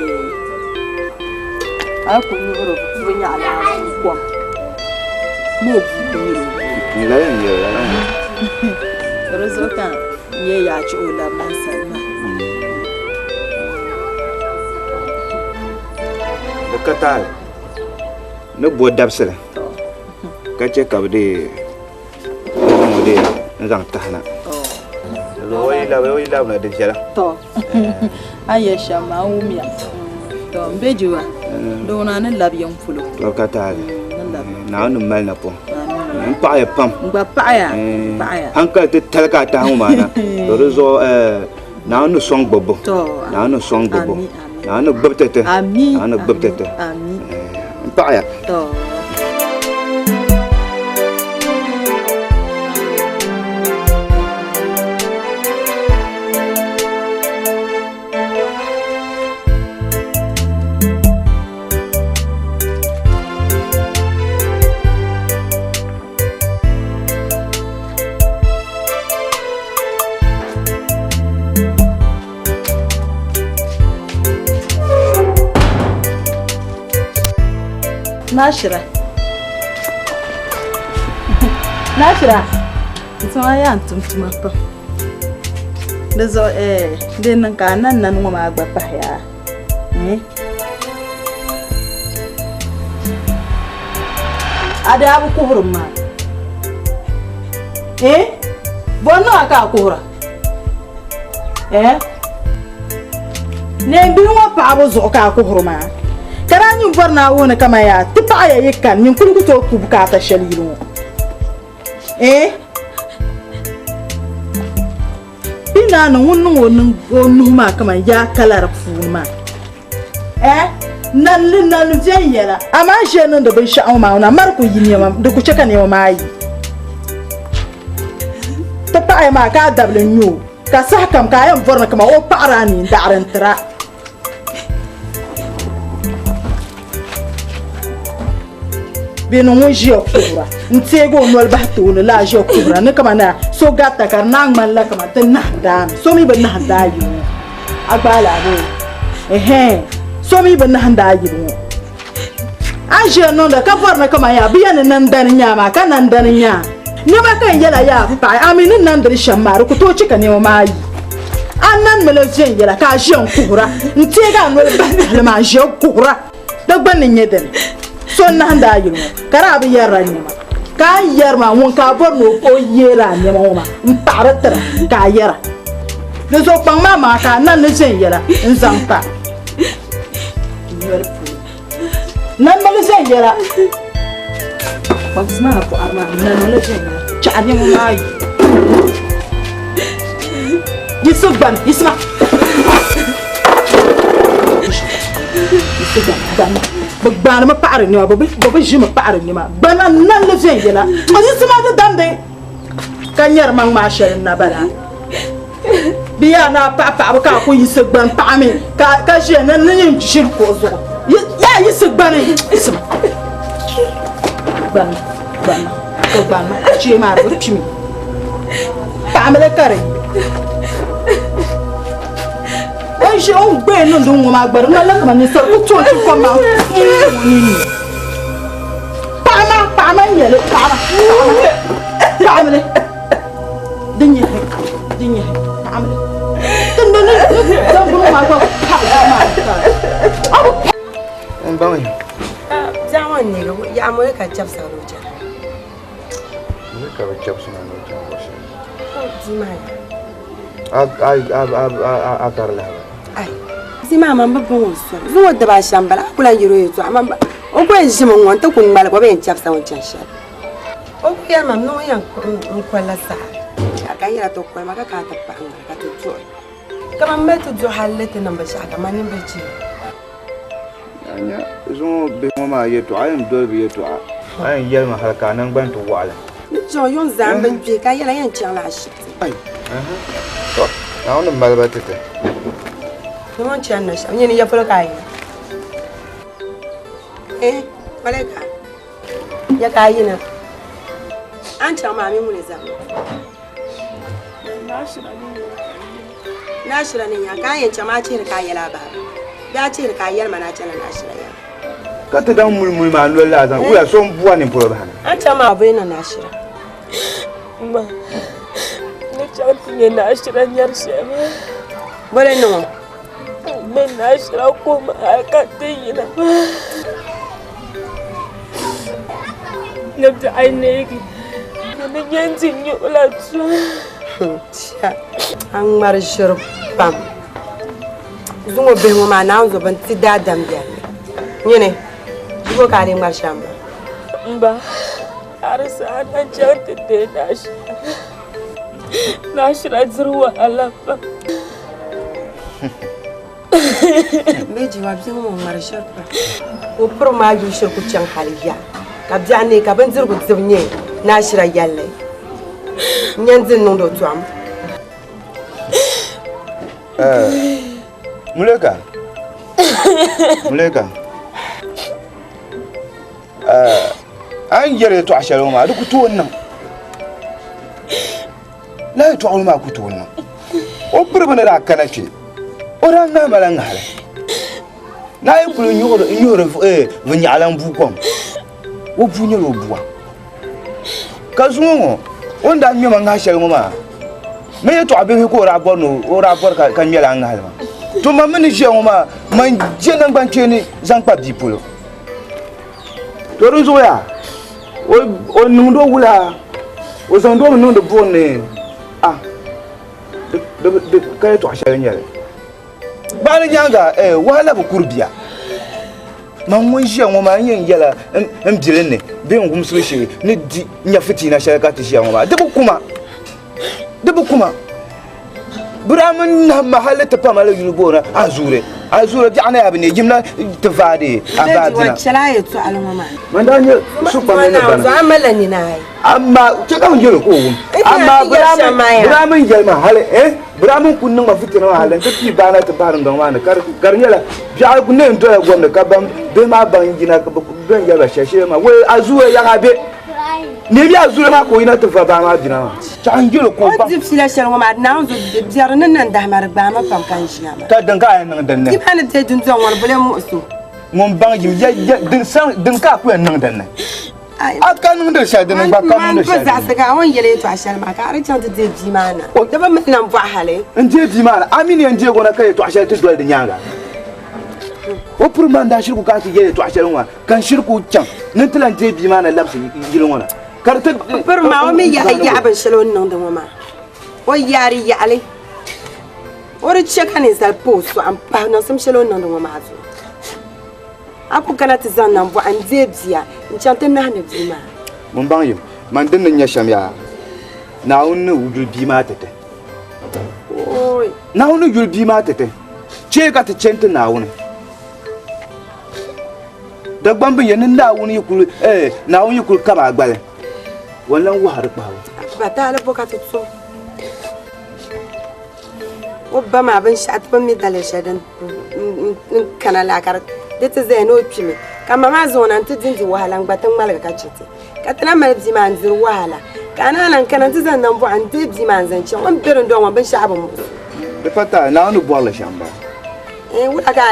D: yi kul nyuhiri bunyaɣilaa bua kom ni o bua ku nyuri o bua.
C: Lala n-nyɛ li, lala n-nyɛ li.
D: Di zuɣu ka n yɛn yaa chɛ o labina n sani maa.
C: Di ka taali ni bo dabisili ka chɛ ka bɛ dii zaŋ o dii n-zaŋ tahi na. O yi labina di viɛla.
D: Tɔ! A ni yɛli shɛm maa n wumya. Tɔ! M be jiwa, di ŋuna a ni labi yiŋ polo.
C: Tɔ ka taali. Naawuni ni mali napɔŋ. N paɣiya pam.
D: N gba paɣiya. N paɣiya.
C: Hankali ti tali ka a tahi ŋɔ maa na. To di zuɣu Naawuni ni sɔŋ gbubbu. Naawuni ni sɔŋ gbubbu. Naawuni ni gbubi ti ti. Naawuni ni gbubi ti ti. N paɣiya.
D: Tɔ. Nashira. Nashira. Tuma yaa n tum tuma pam. Di zuɣu eh di niŋ ka a na nani ŋɔ maa gba pahi yaa. Eh? A daa bi kuhiri maa. Eh? Bɔ niŋ a ka a kuhira? Eh? Neenbihi ŋɔ paɣibu zuɣu ka a kuhiri maa. Ka daa nyin bɔri Naawuni kaman yaa ti paɣiya yi kani nyin kuli ku tooi ku bukaata shɛli yili ŋɔ. Eh? Pinaani ŋun niŋ o nuhi maa kaman yaa kala di puuni maa. Eh? Nanli nanli viɛnyɛla amaa ʒiya niŋdi binshɛɣu ŋɔ maa ŋuna mari ku yi nɛma di ku chɛ ka nɛma maa yi. Ti paɣiya maa ka a dabili n-nyɛ o ka sahakam ka a yɛn bɔri ni kaman o paɣiri a neen daɣiri n-tiri a. Bɛ ni ŋun ʒiya kuhira n-teegi o noli bahi tooni la ʒiya kuhira ni kaman na so garita ka di naan ŋmanila kaman ti nahim daami so mi bi nahim daa yibu ŋɔ a gbaai la bee ɛhɛn so mi bi nahim daa yibu ŋɔ a ni ʒiya niŋda ka bɔri ni kaman yaa bɛ yɛn ni nandani nyaa maa ka nandani nyaa nɛma ka n yɛla yaa paɣi a mi ni nandili shɛm maa di ku tooi chɛ ka nɛma maa yi a nanimi li viɛnyɛla ka a ʒiya n-kuhira n-teegi a noli bahi tahili maa n-ʒiya kuhira Di gbunni n-nyɛ dini? So n-nahindi a yili ŋɔ ka daa bi yɛrila nɛma, ka a ni yɛri maa ŋun ka a bɔri ni o yeeri a nɛma ŋɔ maa m-paɣiri tira ka a yɛra. Di zuɣu kpaŋ maa maŋa ka a nan ni viɛnyɛla n-zaŋ pa noli polo. Nanmi li viɛnyɛla. Kpaŋsi maa bɔɣiri maa nanmi li viɛnyɛla. Chaɣi nɛma maa yi. Yiɣisi gbani, yiɣisima. Bɛ gbaanimi paɣiri nɛma, bɛ bi ʒimi paɣiri nɛma. Gbana n-nan li viɛnyɛla. O yiɣisi maa ti damdi ka nyari maŋ maa shɛli n-na bala. Bɛ yaa ni a paɣi paɣibu ka a ku yiɣisi gbani paɣimi ka ʒiya ni ni nyin ʒiri kuɣu zuɣu. Yaa yiɣisi gbani, yiɣisima. Gbani, gbani, o gbanimi, a chee maa di bi kpimi. Paɣimi li ka di yi. O ni ʒi o ni gbaya niŋdi ŋ-ŋɔ maa gba di ŋmanila kaman ninsal ku tooi ti kom maa n-niŋ o ninni. Paɣa maa, paɣa maa n-nyɛ li, paɣa maa, paɣa maa, paɣimi li. Di nyɛhi, di nyɛhi, paɣimi li. Ti ni ni ni zaŋ bini ŋɔ maa gba paɣi zuɣu maa ni ka a bi paɣi.
C: N baŋ ya.
K: Biɛɣu ŋɔ n-neegi yaɣa moli ka chɛbisi a ni o chana.
C: Moli ka bɛ chɛbisi ma ni o chana luɣ shɛli.
K: O bia maa ya.
C: A ka di lahabali.
K: Ai, bia maa man bi baŋ o soli. Zuŋɔ dibaa shɛm m-bala, a ku lahi yɛl o yɛltɔɣa. Man ba, o ku yɛn ʒimi ŋ-ŋɔ nti ku ŋmaligi o bi yɛn chɛbisi o ni chani shɛli. O ku yɛli ma ni o yɛn kpuɣi n kolila saɣiri. Ka n yɛla ti koli ma ka kana ti pahi ŋmani ka ti duɣi. Kaman mali ti duɣi hali ni ti niŋ binshɛɣu kaman nimbihi chɛ.
C: A nya zuŋɔ bihi ŋɔ maa yɛtɔɣa, a yɛn doli bɛ yɛtɔɣa. A yɛn yɛli ma hali ka a naŋgbani ti waɣila.
K: Ni chaŋ yuŋ zaa m-bi kpe ka yɛla yɛn chaŋla ashibiti.
C: Ai, aha, tɔ, Naawuni ni mali ba ti ti.
K: Ni ŋun chani na shɛm, nyini ya polo ka a yina? Eh, Malaika, ya ka a yina? A ni chaŋ maa, a mi ŋuni zaŋ ma? Naashira ni nya ka a yɛn chaŋ maa a chihiri ka a yɛli a baaba bee a chihiri ka a yɛli ma ni a chana Naashira yɛm.
C: Ka ti daŋ muli muli maa noli la zaŋ wuya so n-bua nini polo bahi na.
K: A ni chaŋ maa bee na Naashira?
F: Ma, ni chaŋ ti nya Naashira nyari shɛli maa.
K: Boli niŋ o.
F: Ni Naashira kuhimi hali ka ti yina maa. Ni biɛɣu neegi. Ni nyɛ n-di nyuɣu la tɔm.
K: Tia, a ŋmari ʒiri pam. Zuŋɔ bihi ŋɔ maa naan zo bɛ ni ti daadam biɛri. Nyini, zuŋɔ ka a lee ŋmari shɛm maa?
F: M ba, a di saha na chaŋ ti deei Naashira. Naashira diri wahala pam.
K: Meji wa bia ŋɔ ŋmari ʒiri pam. Ka o piri maa yuli shiri ku chaŋ hali ya ka biɛɣu neei ka bindirigu dibu nyɛ Naashira yɛlli. N-nya n-di niŋdi o tɔm.
C: Muleka, Muleka, a ni yɛri yɛltɔɣa shɛli ŋɔ maa di ku tooi niŋ. Lala yɛltɔɣa ŋɔ maa ku tooi niŋ. O piriba ni daa kana kpe, o daa ŋahi ma la ŋahili. Naa yi kuli nyuhiri vinnyaɣilan bua kom, o bua nyɛla o bua. Ka zuŋɔ ŋɔ, o ni daa ŋme ma ŋahi shɛli ŋɔ maa, mi yɛtɔɣa bihi ka o daa bɔri ni o daa bɔri ka ŋme lala ŋahili maa. To man mi ni ʒiya ŋɔ maa, man je naŋgbankpeeni zaŋ kpa bia polo. To dinzuɣu yaa, o niŋdi o wula, o zaŋdi o mi niŋdi buɣim ni, ah, di ka yɛtɔɣa shɛli n-nyɛ li. Baɣili nyaaŋa, wahala bi kuri bia. Man ŋun ʒiya ŋɔ maa n yɛn yɛla n bilim ni bee n wumsibu shee ni di nya fitiina shɛli ka ti ʒiya ŋɔ maa. Di bi kuma, di bi kuma. Bɛ daa mi nahim ma hali ti pa ma la yuli booni Azuure. Azuure biɛɣu na yaa bi ne, yim na ti vaai di a vaai dina. Man daa nyɛ sukpamli ni bana. Amaa chɛ ka n yɛl o ka o wum. Amaa bɛ daa mi yɛli ma hali bɛ daa mi kuli niŋ ma fitina maa hali nti pii baana ti bahi dundɔŋ maa ni ka di nyɛla biɛɣu ni yɛn dola gom ni ka bihi maa baŋ yina ka bɛ ni yɛli ba shɛli shee maa wee Azuure yaɣa bɛ neemi Azuure maa ka o yina ti va baa maa bina maa chɛ n yɛl o ka o baŋ.
K: O di fiila shɛli ŋɔ maa di Naawuni zuɣu biɛri ni niŋ dahima di gbaai ma pam ka n ʒiya maa.
C: Ka din ka a yɛn niŋ din ni?
K: Ti maa ni deei dundɔŋ ŋɔ ni bɛ lee muɣis o.
C: Ŋun baŋ yim din ka a ku yɛn niŋ din ni? A ka niŋdi shɛli dini gba ka niŋdi shɛli dini.
K: Zaɣisi ka o ni yɛli yɛltɔɣa shɛli maa ka a di chaŋ ti deei bia maa na. Di bi mali nambɔɣu hali.
C: N deei bia maa na, a mi ni yɛn deeg o na ka yɛltɔɣa shɛli ti doli di nyaaŋa. O piri maa n-daa shiri ku kana ti yɛli yɛltɔɣa shɛli ŋɔ maa, ka n shiri ku chaŋ ni n ti lan deei bia maa na labisi yili ŋɔ na. Ka di ti.
K: O piri maa o mi yaɣi yaɣi binshɛli o ni niŋdi ŋɔ maa. O yaari yaɣili. O di chɛ ka ninsal pa o suɣa m-pahi niŋsim shɛli o ni niŋdi ŋɔ maa zuɣu. A ku kana ti zaŋ nambɔɣu n-deei bia n-chaŋ ti nahindi bia maa.
C: Ŋun baŋ yim, man din ni nya shɛm yaa, Naawuni ni yuli bia maa ti ti. Naawuni ni yuli bia maa ti ti. Chɛ ka ti chani ti Naawuni. Dagbamb bin yɛn ni Naawuni yi kuli, eh, Naawuni yi kuli kab a gbali, o ni lan wuhi a di kpahibu.
K: A taali bo ka ti tum. O ba maa binshɛɣu ti bi mi daliri shɛli din kana laa ka di ti zaya ni o kpimi ka ma maa zaŋ o na nti dindi wahala n-gba ti ŋmaligi ka chɛ ti ka ti na mali bia maa n-diri wahala ka a naan lan kana nti zaŋ nambɔɣu n-deei bia maa n-zaŋ chaŋ o ni be dundɔŋ ŋɔ binshɛɣu bi muɣisi o.
C: Di pa taali, Naawuni ni bɔri li shɛm m-bala.
K: Wula ka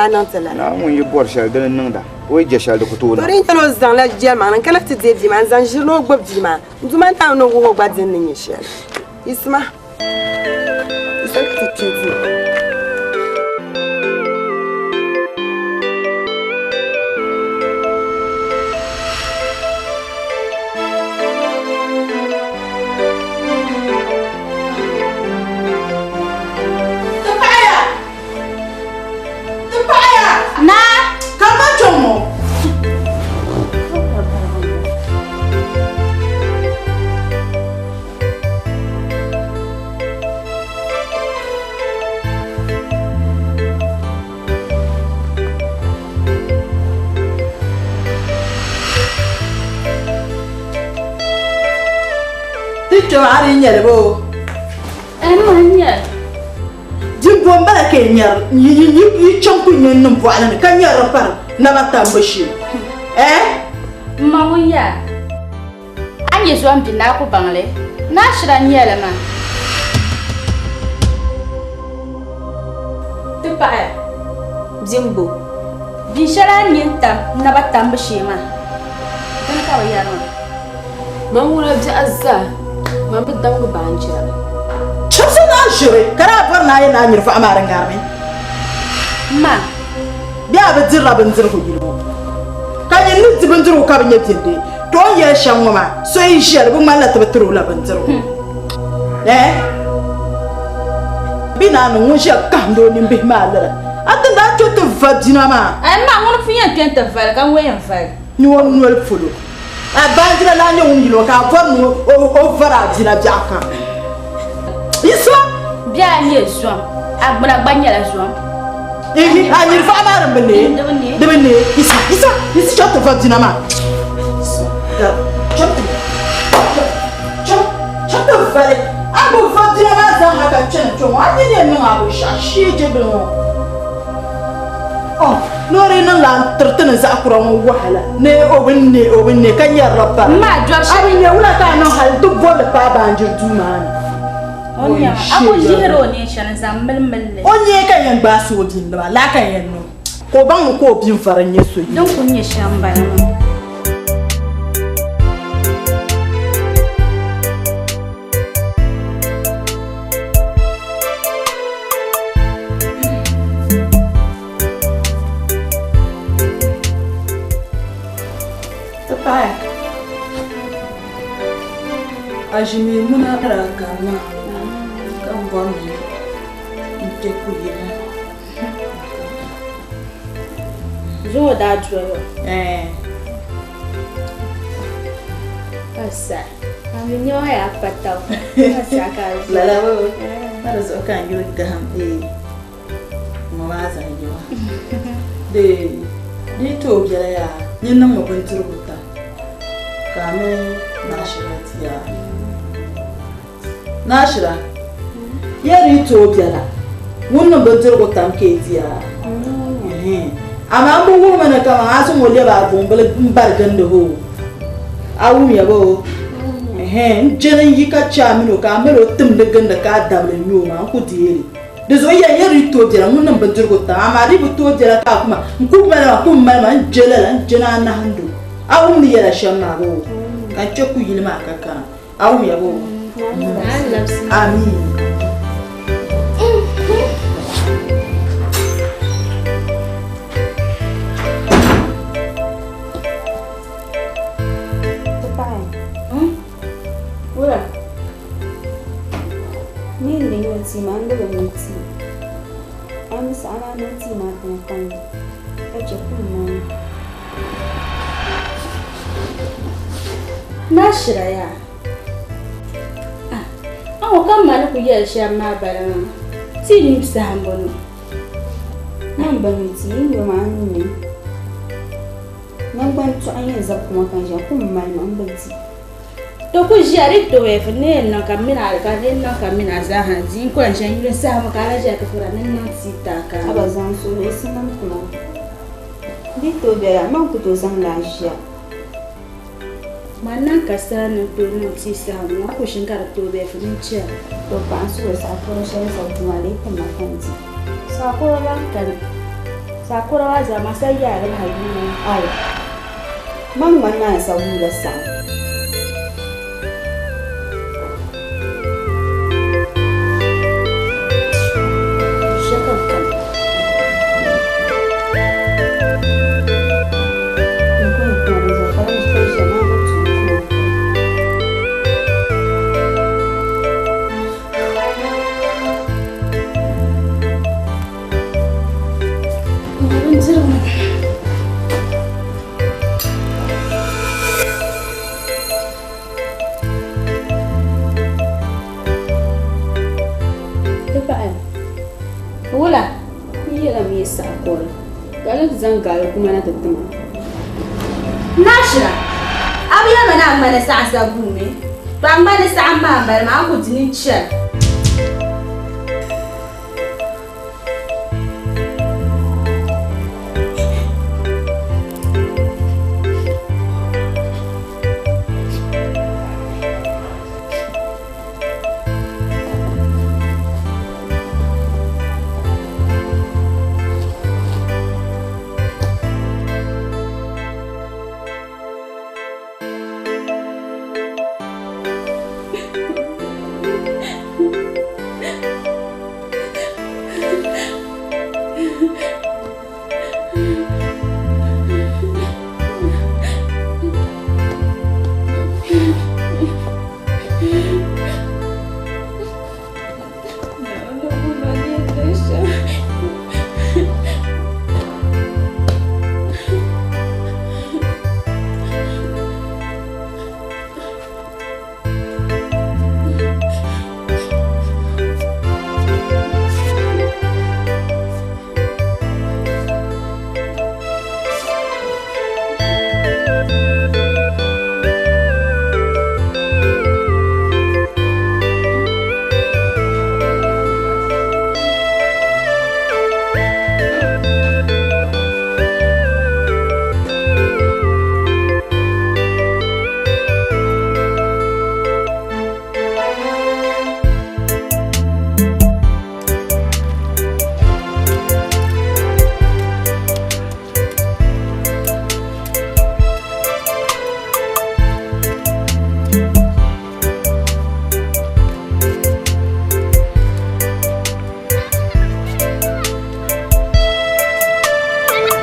K: a niŋ ti lala?
C: Naa ŋun yi bɔri shɛli dini niŋda, o yi je shɛli di ku tooi
K: To
C: niŋ.
K: di nyɛla o zaŋla jɛlimaŋli n-kana ti deei bia maa n-zaŋ ʒiri ni o gbubi bia maa. N Duuma Naawuni ni wuhi o gba dini ni nyɛ shɛli. Yiɣisima. Yiɣisima ka ti kpe duu.
D: Ti paɣiya! Ti paɣiya! Naa! Ka ma kpɛŋ ŋɔ. Ti kpɛma a di nyɛli boo?
I: Ɛmma n nyɛli.
D: Dimbɔ m-bala ka yi nyari yi chaŋ ku nyɛ n-niŋ bɔɣili ni ka nyari di pari naba tambu shee? Ɛɛ?
I: M ma ŋun yaa, a ni nyɛ zombi ni a ku baŋ li, ni a shira n-nyɛ li maa. Ti paɣiya, Bimbo, binshɛli a ni nyɛ n-tam naba tambu shee maa, dini ka bɛ yɛri maa.
J: Man ŋuna biɛɣu zaa, man bi damgi baanjira.
D: Chibisi naa ʒiri ka daa bɔri ni a yɛn naan nyiri vɔɣu maa di ŋarimi.
I: Ma.
D: Bɛ a bi dirila bindirigu yili ŋɔ, ka nyin ni di bindirigu ka bi nya bindi, to o ni yɛli shɛm ŋɔ maa, so yi ʒiya di bi ŋmanila ti bi tiri o la bindirigu. Ɛɛ! Bɛ naa ni ŋun ʒiya kahindi o nimbihi maa lala, a ti daa kpe ti va bina maa.
I: Ɛɛ ma, ŋuni pun yɛn kpe nti vali ka ŋun yɛn vali?
D: Ni o noli polo. A baanjira lan nyɛ ŋun yili o ka a bɔri ni o vari a bia biɛɣu kam. Yisima!
I: Bɛ a nyɛ zom, a gbuna gba nyɛla zom.
D: Ihi, a nyiri vaɣu maa din bi neei. Di bi neei. Yisima, yisima, yisi chaŋ ti va bina maa. Chaŋ ti, chaŋ, chaŋ ti vali. A bi va bina maa zaa ha ka kpɛna kpe ŋɔ, a nini yɛn niŋ a binshɛɣu shee je bini ŋɔ. Ni o di niŋ la n tiri ti ni zaɣ kura ŋɔ wahala ni o bi ne o bi ne ka nyɛrila pari.
I: M ma dɔri
D: A bi nya wula ka a niŋ hali nti bolli paai baanjiri duu maa ni.
I: O nya ma, a ku yihiri o neen shɛli n-zaŋ milimili li.
D: O nyee ka yɛn gbaai so o bindi maa, laa ka yɛn niŋ ka o baŋ ni ka o bin vari n-nyɛ so yino.
I: Din kuli nyɛ shɛm m-bala maa.
D: Ti paɣiya a ʒimi muna daa gari ma ka m bɔri ni n kpe kuyili.
I: Zuŋɔ daa doli o.
D: Ɛɛn.
I: Ka sahi. A mi nɛma yaa pa taba. Ka sahi ka a doli.
D: Lala bɔ? Pa di zuɣu ka n yuli gahim ee. Ŋɔ maa zaŋ yi maa. Di di yi tooi biɛla yaa, nyin niŋmi bindirigu tam ka a mini Naashira di yaa. Naashira, ya di yi tooi biɛla, ŋun niŋ bindirigu tam ka yi di yaa. Amaa m bi wuhimi ni kaman a zaŋ o lɛbi a buŋbili m-bari gindi hoo. A wumya boo? N jɛli n yi ka chɛ a mini o ka a mali o timdi gindi ka a dabili n-nyɛ o maa, n ku deei li. Di zuɣu yɛn ya di yi tooi biɛla ŋun niŋ bindirigu tam, amaa di yi bi tooi biɛla ka a ku ma, n ku mali ma, ku mali ma, n je lala, n je ni a nahindo. A wum ni yɛla shɛm maa boo? Ka n kpe kuyili maa ka kana. A wumya boo? Amii.
F: Wula? Ni n di nyu tii maa, n di bi nyu tii. A mi saɣi ni a niŋ tii maa tiŋa ka n nyu ka chɛ kum maa ni.
I: Naa shira yaa. Ah, a ŋɔ ka m ma ni ku yɛli shɛm maa bala maa. Tii nyubu saha m-bɔŋɔ.
F: Man ba nyu tii, yi nyu maa n nyu. Naŋgban tɔɣu n-yɛn zabi kuma ka n ʒiya kum mali ma, m bi di.
I: To ku ʒiya di tooi ni yɛn niŋ ka m mini a ka di yɛn niŋ ka m mini a zaa ha di n ku lahi ʒiya n yuli saha ŋɔ ka a lahi ʒiya ka fura ni niŋ tii taai ka
F: A ba zaŋ suhuyiɣisi niŋ ti ma. Di tooi bela, man ku tooi zaŋ li a ʒiya.
I: Man niŋ ka sala ni tooi niŋ tii saha ŋɔ, a ku ʒini ka di tooi bɛ ni n chɛri.
F: To paɣa n suhuri saɣi pɔri shɛli zabi duma lee ti ma ka n di.
I: Saɣikura lan kani. Saɣikura maa zaa maa sa yaai li ha yuuni.
D: Ai, man ŋmani maa yɛn sa wuula saɣim.
J: Wula n yɛla mi saɣa kɔri ka ni ti zaŋ gaali kuma na ti tima.
H: Nashira, a bi yɛli ma ni a ŋmani saɣa sa guumi? To a ŋmani saɣim maa m-bala maa, a ni ku di ni chani.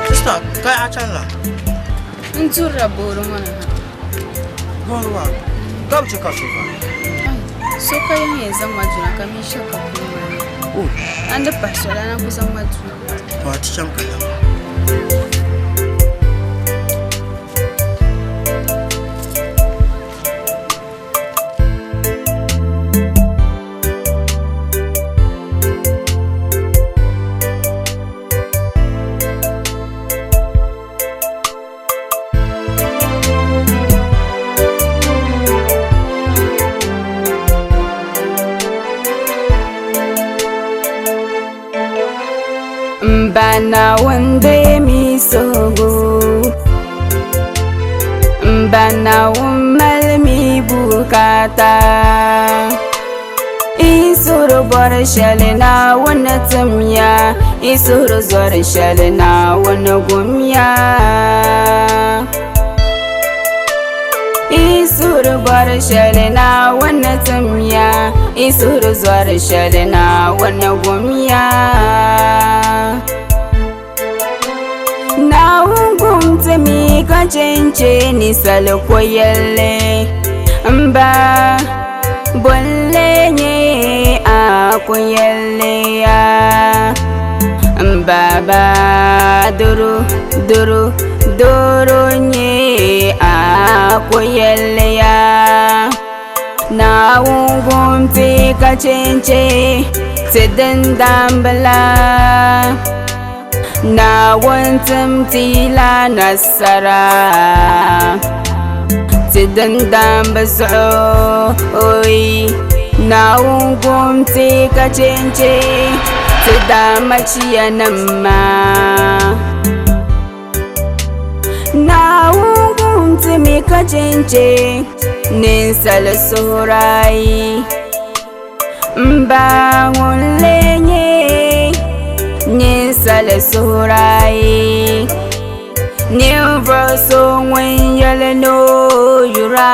L: Sister, ka a chanila?
J: N durila boori ŋɔ ni ha.
L: Boori maa, ka bi chɛ ka so va?
J: So ka yɛn yɛn zaŋ ma duna ka mi shɛli ka kuli maa ni. A ni pahi soli a na ku zaŋ ma duna.
L: To a ti chaŋ ka lana.
J: M ba Naawuni deemi suhigu. M ba Naawuni mali mi bukaata. I suhuri bɔri shɛli Naawuni timya, i suhuri zɔri shɛli Naawuni gumya. I suhuri bɔri shɛli Naawuni timya, i suhuri zɔri shɛli Naawuni gumya. Naawuni gum ti mi ka chenche ninsali ko yɛlli. M ba bolli nyɛ a ko yɛlli ya. M baba doro doro doro nyɛ a ko yɛlli ya. Naawuni gum ti ka chenche ti dindambila. Naawuni tim ti la nasara. Ti dindambi zuɣu oi. Naawuni gum ti ka chenche ti damachiyanima. Naawuni gum ti mi ka chenche ninsali suhurayi. M ba ŋun lee nyɛ Ninsali suhuraayi Ninvuɣu so ŋun yɛli ni o yura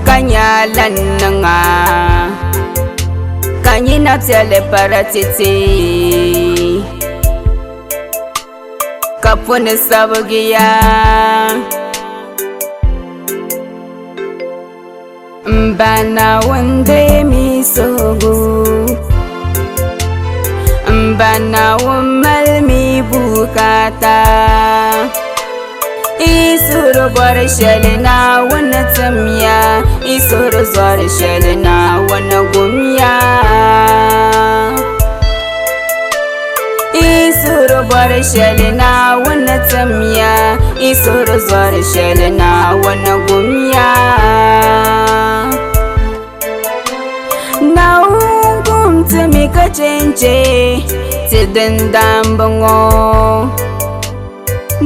J: ka nya lan niŋ a ka nyina piɛli paratɛte ka puni sabigiya. M ba Naawuni deemi suhigu M ba Naawuni malimi bukaata Yi suhuri bɔri shɛli Naawuni timya Yi suhuri zɔri shɛli Naawuni gumya Yi suhuri bɔri shɛli Naawuni timya Yi suhuri zɔri shɛli Naawuni gumya Naawuni gum ti mi ka chenche ti dindamba ŋɔ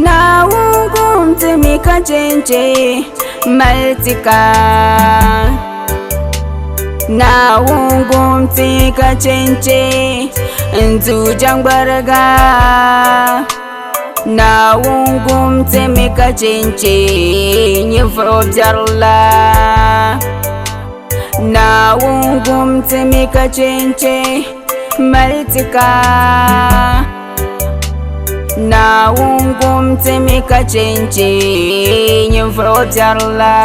J: Naawuni gum ti mi ka chenche mali ti ka Naawuni gum ti ka chenche n-du jɛŋgbariga Naawuni gum ti mi ka chenche ninvuɣ biɛri la Naawuni gum ti mi ka chenche mali ti ka Naawuni gum ti mi ka chenche ninvuɣ biɛri la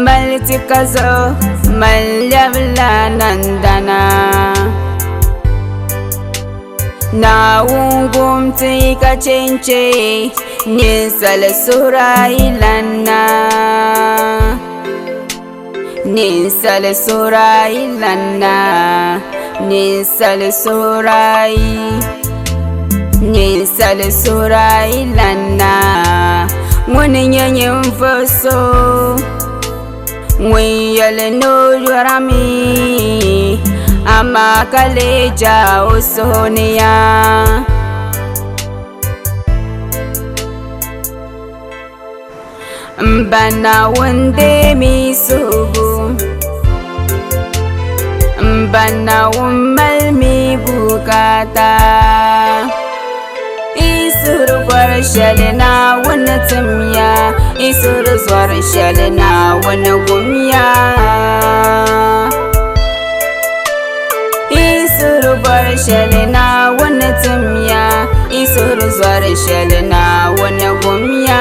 J: Mali ti ka zuɣu mali lɛbila nandana Naawuni gum ti ka chenche ninsali suhuraayi-lana Ninsali suhuraayi-lana Ninsali suhuraayi Ninsali suhuraayi-lana Ŋuni n-nyɛ ninvuɣ so ŋun yɛli ni o yɔrimi amaa ka lee ja o suhu ni yaa. M ba Naawuni deemi suhigu M ba Naawuni malimi bukaata Yi suhuri bɔri shɛli Naawuni timya Yi suhuri zɔri shɛli Naawuni gumya Yi suhuri bɔri shɛli Naawuni timya Yi suhuri zɔri shɛli Naawuni gumya.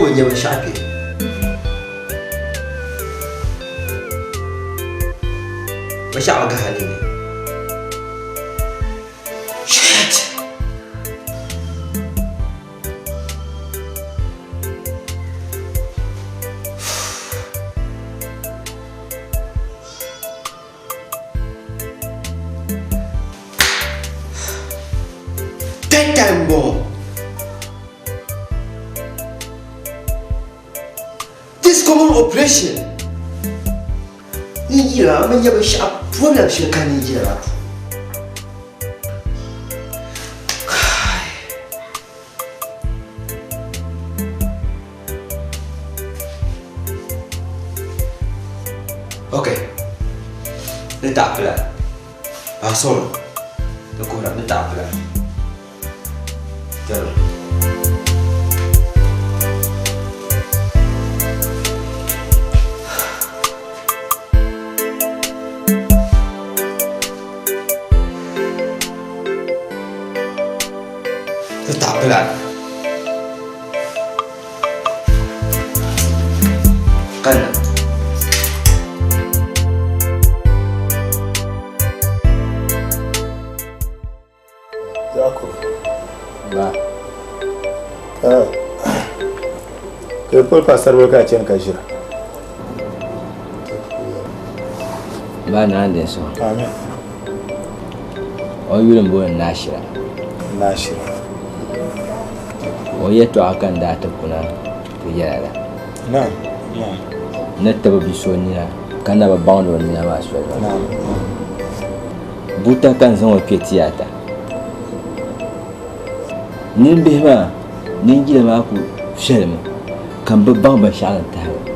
L: ku bi nya binshɛɣu kpe. Binshɛɣu bi gahi a nini. Shit! Third time m-bɔŋɔ. This common operation. Ni yira mi nyɛ binshɛɣu problem shɛli ka ni yira maa puuni. Okay. Ni taɣapila. Ah, sorry. Ni kuhira ni taɣapila. Tell Ni taɣapila. Kanna.
M: Yakubu. Ba. Ka ka poli paɣasaribili ka a chani ka ʒira.
N: Ba naa n so.
M: Amin.
N: O yuli n booni Naashira.
M: Naashira.
N: O yɛtɔɣa ka n daa ti kuna ti yɛla la.
M: Naam, naam.
N: Ni tibi bi so nina ka na bi baŋdi o nina maa soli maa.
M: Naam.
N: Buta ka n zaŋ o kpe tiyaata. Ninbihi maa ninjila maa ku viɛlimi ka n bi baŋ binshɛɣu din tahi li.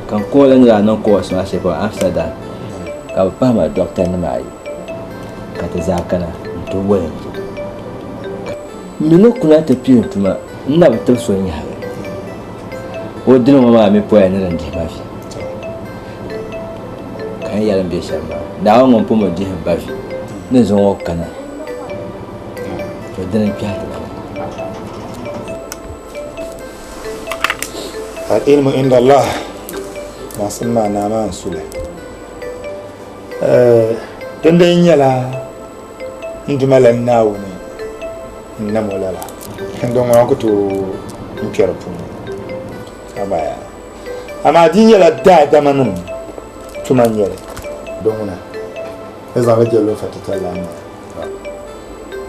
N: Ka n kooli ni daa niŋ course maa shɛli polo Amsterdam ka bɛ pahi ma dɔkta nima ayi ka ti zaa kana n-ti wolingi. M mi ni kuna ti pili n tuma n na bi tibi so nyɛhili. O dini ŋɔ maa mi poya ni din dihi ma vi. Ka n yɛli n be shɛm maa, Naawuni ŋun pun bi dihi m ba vi ni zaŋ o kana, to dini n-kpɛhi ti na maa.
M: Al-ilmu inda Allah, baŋsim maa naa maa n-su li. Dindin nyɛla n Duuma lan Naawuni n-nam o lala, din ŋuna ku tooi n kpe di puuni. Abaya. Amaa di nyɛla daadamanim tuma n-nyɛ li, di ŋuna ni zaŋ li je lunfa titali la n-nyɛ li.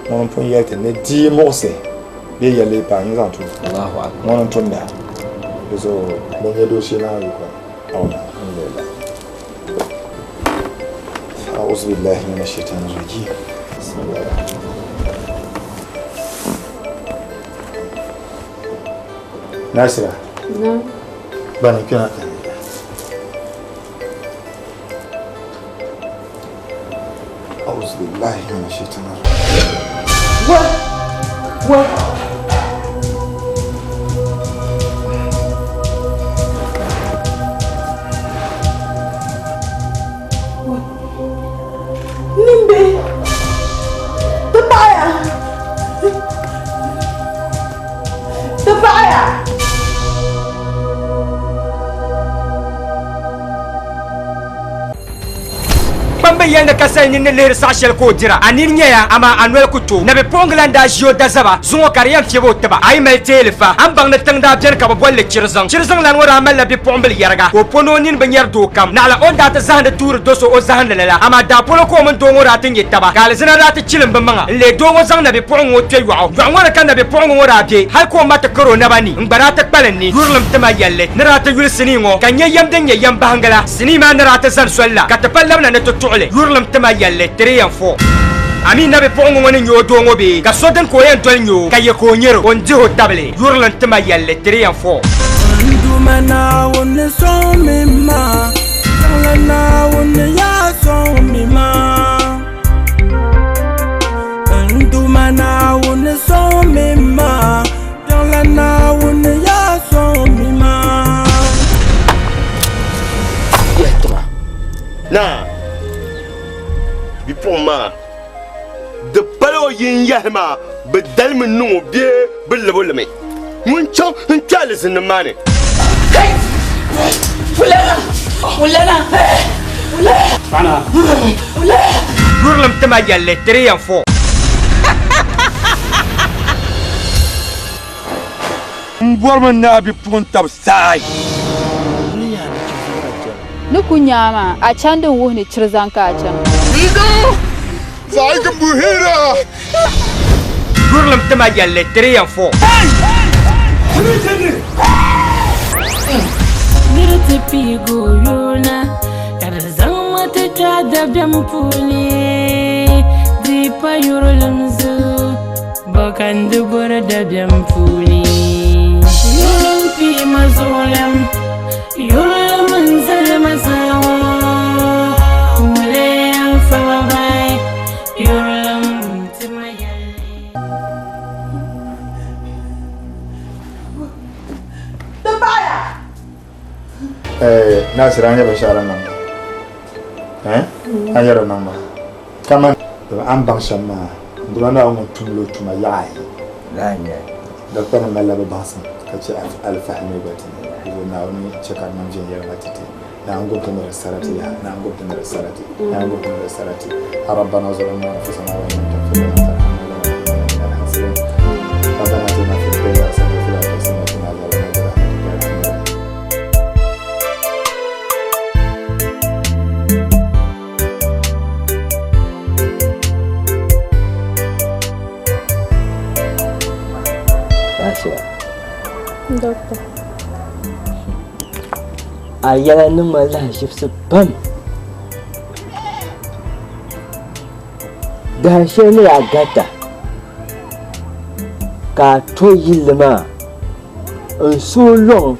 M: Ŋuni m-pun yɛli ti ni di yi muɣisi bee yɛli yi paai n zaŋ tum. Ŋuni n-tumda. Di zuɣu din nyɛ dooshee maa yiko ni. Alhamdulillah. A'udhu billahi minash shaitanir rajim. Bismillah. Nasira.
F: Naam.
M: Bani kpɛna ka أعوذ بالله من الشيطان الرجيم
D: What? What? Nimbihi, ti paɣiya, ti paɣiya.
O: Kpamba yɛli ni ka sali nini ni lihiri saɣ shɛli ka o dira, a nini nyaya, amaa a noli ku tooi. Nabipuɣiŋga la n-daa ʒi o dazaba zuŋɔ ka di yɛn fiɛbi o tiba. A yi mali teeli fa, a ni baŋ ni tiŋ daa beni ka bɛ boli li Chiriziŋ. Chiriziŋ lana ŋɔ daa malila bipuɣimbil yɛriga ka o po ni o nini bi nyari doo kam, naɣila o ni daa ti zahindi tuuri do so o zahindili la. Amaa daa polo ka o mini doo ŋɔ daa ti nya taba, ka alizina daa ti chilim bɛ maŋa n-leei doo ŋɔ zaŋ nabipuɣiŋga ŋɔ kpe yɔɣu. Yɔɣu ŋɔ ni ka nabipuɣiŋga ŋɔ daa be, hal ka o ma ti kar o naba ni n-gba daa ti kpalim ni yurilim ti ma yɛlli ni daa ti yuli sinii ŋɔ ka n-nyɛ yɛm din nyɛ yɛm bahinga la. Sinii maa ni daa ti zani soli la, ka ti pa labina ni ti tuɣi li yurilim ti ma yɛlli 3 and 4. A mi nabipuɣiŋga ŋɔ ni nya o doo ŋɔ bee? Ka so dini ka o yɛn doli nya o, ka ye ka o nyar o, o ni dih o tabili yurilim ti ma yɛlli 3 and 4.
P: N Duuma Naawuni sɔŋmi ma, Jiŋli Naawuni yaa sɔŋmi ma. N Duuma Naawuni sɔŋmi ma, Jiŋli Naawuni yaa sɔŋmi ma.
Q: Yɛltɔɣa, Naa, bipuɣiŋ maa, di pala o yin yɛhi maa, bɛ dalimi niŋ o bee bɛ lab o limi. Ŋun chaŋ n-kpe alizinnim maa ni.
J: Wulana! Wulana!
O: Paɣa Yurilim tima yɛlli 3 and 4.
C: M bɔrimi ni a bipuɣin tab saai.
H: Ni ku nya a maa, a chandi n-wuhi ni chiri zaŋ ka a chana.
O: Yurilim tima yɛlli 3 and 4.
R: Niri ti piigi o yoona ka di zaŋ ma ti kpe a dabiɛm puuni di pa yurilim zuɣu bɔ ka n di bɔri dabiɛm puuni yurilim pii ma zuɣulim yurilim n zali ma saŋɔ wuli n fa ma bai yurilim ti ma yɛlli.
D: Ti paɣiya!
M: Eh, Nasir, a nya binshɛɣu din niŋ maa? Eh? A nya din niŋ maa? Kaman a ni baŋ shɛm maa, n dima Naawuni ŋun tumdi o tuma yaɣa ayi. Daktanim malila bɛ baŋsim ka chɛ alifahili mi gba ti ni. Di zuɣu Naawuni chɛ ka di niŋ viɛnyɛliŋga ti ti. Naawuni gbubi ti ni di sarati yaha. Naawuni gbubi ti ni di sarati. Naawuni gbubi ti ni di sarati. Rabbana zalamna anfusana wa in lam taghfir lana wa tarhamna lanakunanna minal khasirin. Rabbana atina fid dunya hasanatan wa fil akhirati hasanatan wa qina adhaban nar bi rahmatika ya arhamar rahimin.
N: Lafiya.
H: Doctor.
N: A yɛla niŋ ma lahiʒibisi pam. Dahin shɛli ni a garita ka a to yilli maa n-sooi lɔŋ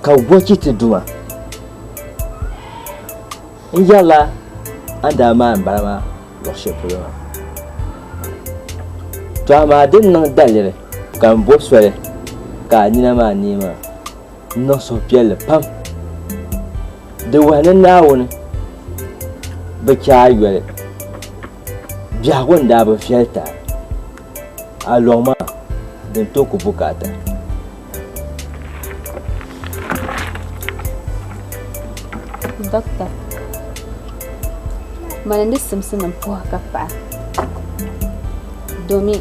N: ka wachi ti duma. N yɛrila a ni daa maani bala maa luɣ shɛli polo maa. Tɔ amaa din niŋ daliri ka m bo soli ka a nina maa neei maa, n niŋ suhupiɛlli pam. Di wuhi ni Naawuni bi chɛ a yoli. Biɛhigu n-daa bi viɛli ti a. A lɔŋ maa din tooi ku bukaata.
H: Dokta, mani ni simsi ni puhi ka paɣa domi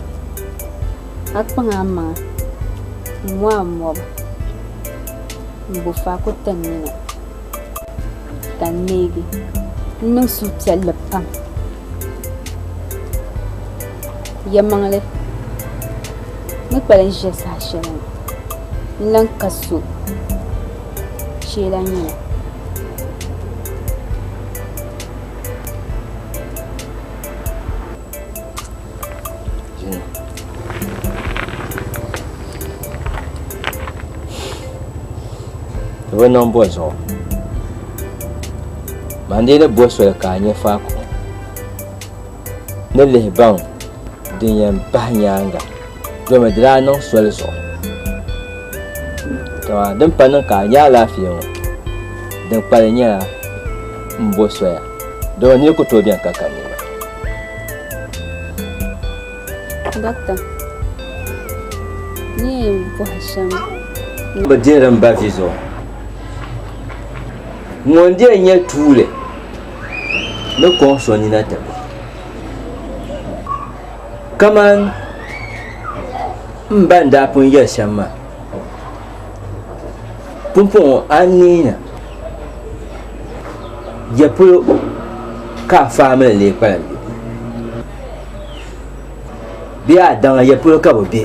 H: a kpaŋ a maŋa n mo a mobu n bo faako ti n nina ka n neegi n niŋ suhupiɛlli pam yɛlimaŋli ni kpalim ʒiya saha shɛli ŋɔ n lan ka so shee lan nyɛ li.
N: Di bi niŋ bɔ zuɣu man dii ni bo soli ka a nya faako ni lihi baŋ din yɛn pahi nyaaŋa domi di daa niŋ soli zuɣu. Dama din pa niŋ ka a nya alaafee ŋɔ, din kpalim nyɛla m bo soya dama nira ku tooi beni ka ka niriba.
H: Doctor, n ni yɛn bɔhi shɛm.
N: Bɛ dihiri m ba vi zuɣu. Ŋun dii nyɛ tuuli ni kɔŋ so nina tibu. Kaman m ba ni daa pun yɛli shɛm maa, pumpɔŋɔ a ni neena ya polo ka a faamili lee kpalim be? Bee a daŋa ya polo ka bɛ be?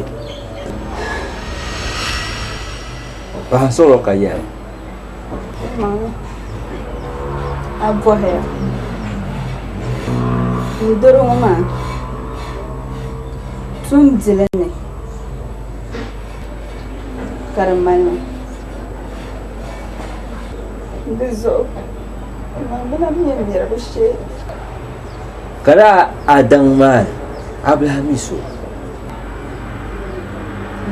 N: Paɣa n-sɔɣir o ka yɛli.
H: A bɔhiya, N doro ŋɔ maa tum dili ni ka di mali ma. Di zuɣu man bi lahi nya miribu shee.
N: Ka daa a daŋ maa ni, a bi lahi mi so.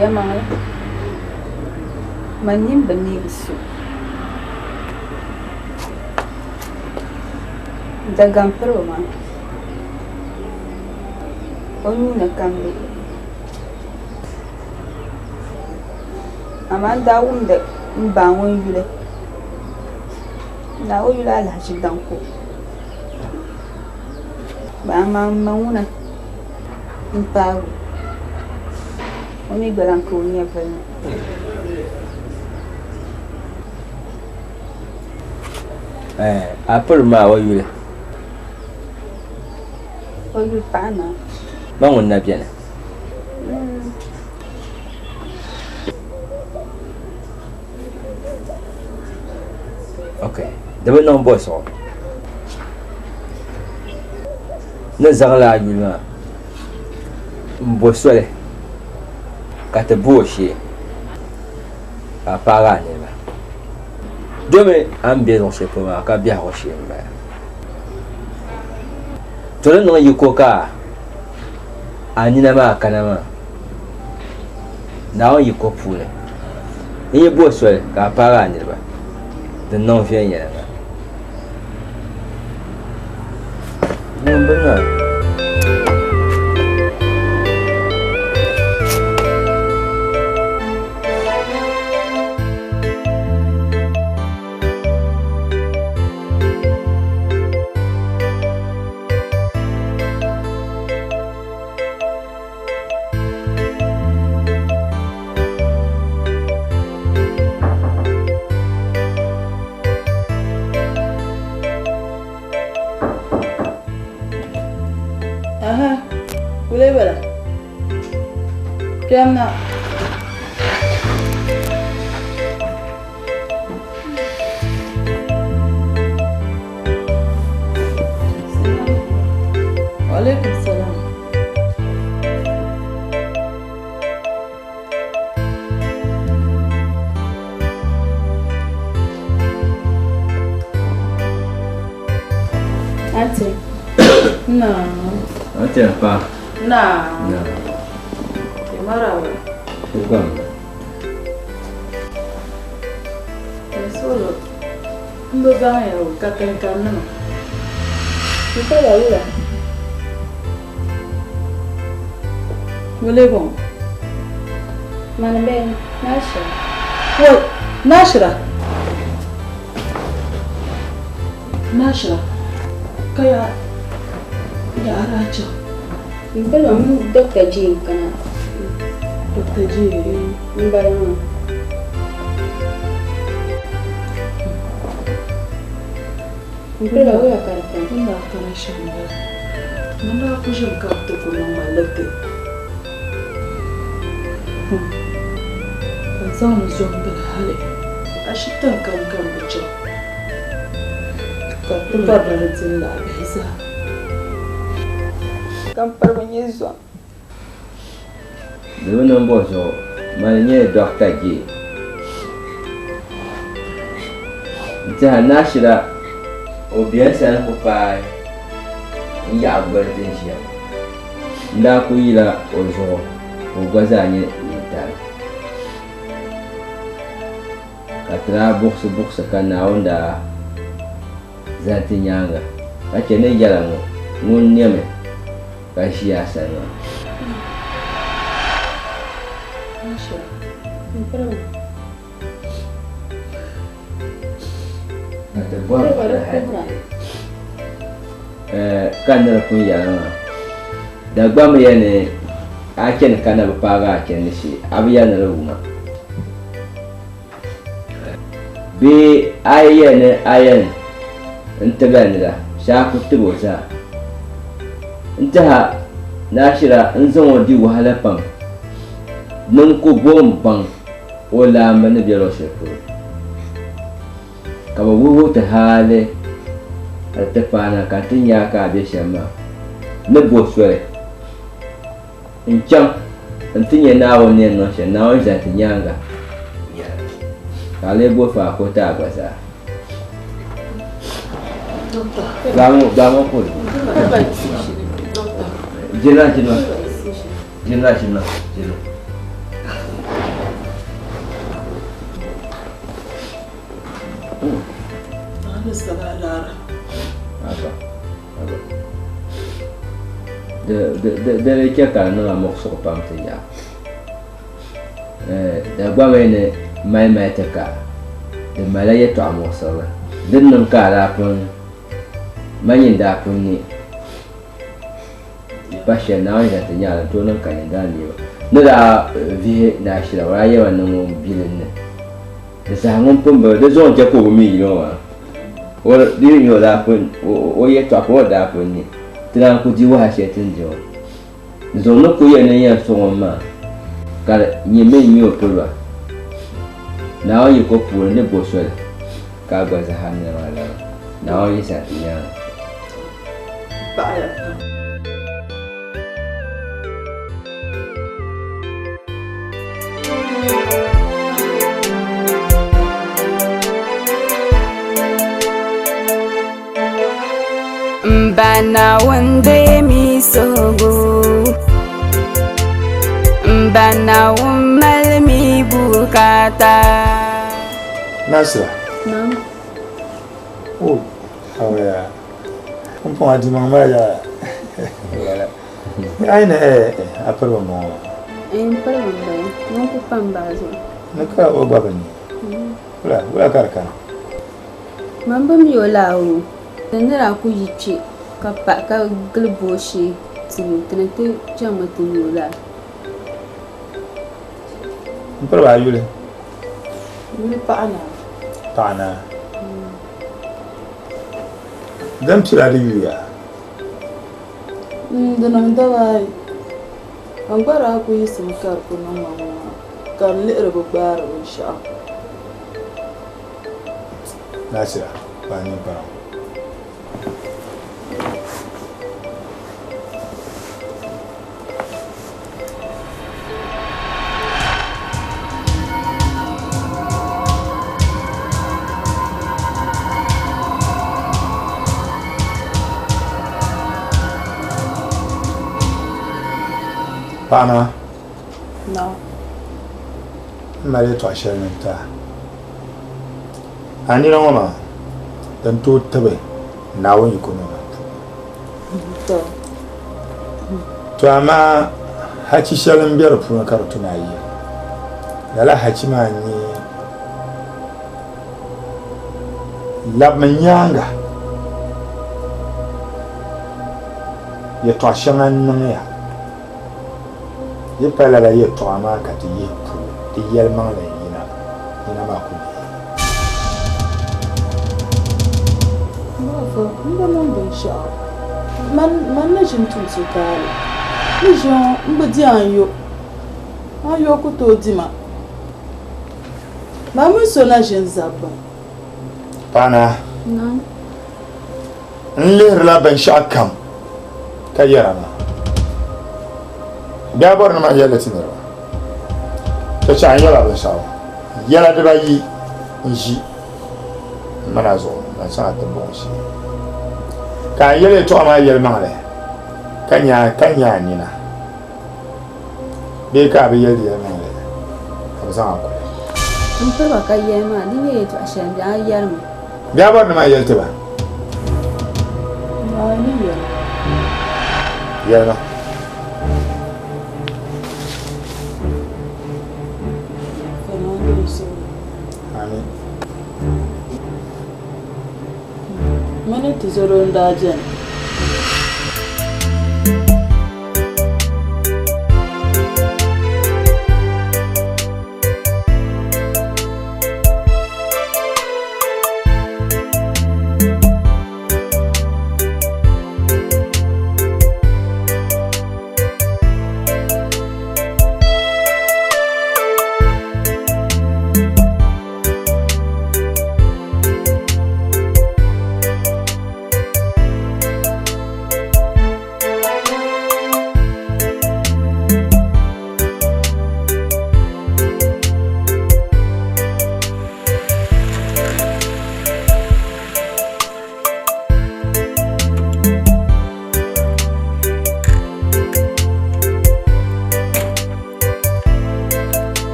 H: Yɛlimaŋli, man nini bi neegi so. Dagampirigu maa, o nuu ni ka m be. Amaa n daa wumdi m ba ŋun yuli. N daa o yuli Alahachi Danko. Amaa m ma ŋuna m-paagi o. O mi gba lahi ka o nyɛvili ni.
N: A piri maa o yuli?
H: O yuli paɣa naa.
N: Ma ŋun na beni? Ok, di bi niŋ bɔsiɣu. Ni zaŋla a yuli maa m-bo soli ka ti bo o shee ka a paagi a niriba. Domi a ni be luɣ shɛli polo maa ka biɛhigu shee m-bala. To di niŋ yiko ka a nina maa kana maa Naawuni yiko puuni n yi bo soli ka a paagi a niriba din niŋ viɛnyɛliŋga. Ŋun bi ŋa.
D: Aha, kule bala. Kpɛm na. Alaikum salam. Auntie. Na.
N: Auntie pa.
D: Na.
N: Na.
D: Maraba.
N: Shukran.
D: Solo. N bi baŋ ya o ka tinkanima. N pala wula. Wule bɔŋɔ.
H: Mani bɛ Nashira.
D: Wai, Nashira. Nashira. Ka ya ya daa chaŋ?
H: M pala m Dr. Jane kana.
D: Dr. Jane?
H: M bala maa. M pala wula ka di kana?
D: N daa kana shɛm m-bala. N daa ku ʒimi ka bɛ ti ku niŋ ma liti. Ka n zaŋ li zo m-bili hali ashibiti n-kani ka m bi chaŋ. Ka ti pa bari dini la bihi zaa.
H: Ka m piriba nyɛ zom.
N: Di bi niŋ bɔ zuɣu, mani n-nyɛ Dɔkta Jay. N tɛha Nashira o beni sani ku paai n yaɣi goli ti ʒiya. N daa ku yila o zuɣu ka o gba zaa nyɛ nintali. Ka ti daa buɣisi buɣisi ka Naawuni daa zani ti nyaaŋa ka chɛ ni yɛla ŋɔ ŋun nɛmi ka ʒi a sani maa. Ka ti bɔri bɔri hali ka niri pun yɛla maa Dagbamb ya ni a chani ka na bi paagi a chandi shee, a bi yɛli ni di wuma. Bee a yi yɛli ni a yɛn n-tibila nira, shee a ku tib o zaa. N tɛha ni ashira n-zaŋ o di wahala pam ni n ku bo m-baŋ o laamba ni be luɣ shɛli polo. Ka bɛ wuhi ti hali ka di ti paana ka ti nya ka a be shɛm maa ni bo soli n-chaŋ nti nya Naawuni ni yɛn niŋ shɛm, Naawuni zani ti nyaaŋa ka a lee bo faako ti a gba zaa. Baa ŋɔ kuli. Jina, jina. Jina, jina, jina. Di di chɛ ka a niŋ a muɣisigu pam ti yaɣi. Dagbaŋ mi ni mali mali ti ka di malila yɛtɔɣa muɣisirili. Din niŋ ka a daa pun ma nyin daa pun ne di pa shɛli Naawuni zaŋ ti nya a, din tooi niŋ ka nyin daa neei ba. Ni daa vihi Naa Shira, o daa yɛli ma ni ŋun bilim ni di saha ŋun pun bi di zuɣu n-chɛ ka o bi mi yili ŋɔ maa. O di yi nyɛ o daa pun o yɛtɔɣa ka o daa pun ne ti naan ku di wahala shɛli ti ni di ŋɔ. N zuɣu ni ku yɛli ni n yɛn sɔŋ o maa, ka di nyɛ mi n-nyɛ o piriba. Naawuni yiko puuni ni bo soli ka a gba zaha nina maa laba. Naawuni yiɣisi a ti nyaaŋa.
D: Paɣiya pam.
J: M ba Naawuni deemi suhigu M ba Naawuni mali mi bukaata.
M: Nasira.
I: Naam.
M: Oh, awaya. N pɔŋ a dimaŋ maa yaa. Wala. Ai na eh a piriba mɔŋɔ maa.
I: Eh, n piriba m bala. Ŋun ku pa m bahi zuɣu.
M: Ni ka o gba bi ni. Wula, wula ka di kana?
I: Man bi mi o laa o, ti ni daa ku yi kpe ka pahi ka gili booshee tibu, ti ni ti chaŋmi ti nya o laa.
M: M piriba a yuli?
D: Yuli paɣa naa.
M: Paɣa naa. Din pila di yuya?
D: Di niŋ dabaayi. N gba daa ku yiɣisimi ka di ku niŋ ma ŋɔ maa, ka n lihiri bi gbaari binshɛɣu.
M: Nasira, kpa a ninkpara ŋɔ. Paɣa naa.
D: Naam.
M: M mali yɛtɔɣ shɛli ni n-ti a. A nina ŋɔ maa, din tooi tibi Naawuni yiko ŋɔ maa puuni. To amaa hachi shɛli m-be di puuni ka di tu ni a yi. Lala hachi maa n-nyɛ labimi nyaaŋa yɛtɔɣ shɛŋa n-niŋya. Yi pa lala yɛtɔɣa maa ka ti yihi puli, di yɛlimaŋli n-yina, yina maa ku neei.
D: Baafa, m bi niŋ binshɛɣu. Man, man ni ʒini tum so taali. Ni ʒiya ŋɔ, m bi di a n-yo. A yo ku tooi di ma. Man mini so na ʒini zabba.
M: Paɣa naa.
I: Naam.
M: N lihirila binshɛɣu kam ka yɛra maa. Bɛ a bɔri ni man yɛli ti niriba, to chɛ a ni yɛla binshɛɣu yɛla dibayi n-ʒi m min a zuɣu zaŋ chaŋ a tibbu ŋɔ shee. Ka a yɛli yɛtɔɣa maa yɛlimaŋli ka nya a nina bee ka a bi yɛli di yɛlimaŋli ka bɛ zaŋ a kuli.
I: M piri ba ka yɛli maa, di nyɛ yɛtɔɣ shɛli m-be a yɛrimi.
M: Bɛ a bɔri ni man yɛli ti ba?
D: Naawuni ni yɛli.
M: Yɛlima.
D: Ka Naawuni deei suhuri.
M: Amin.
D: Mani tizɔro n-daa beni.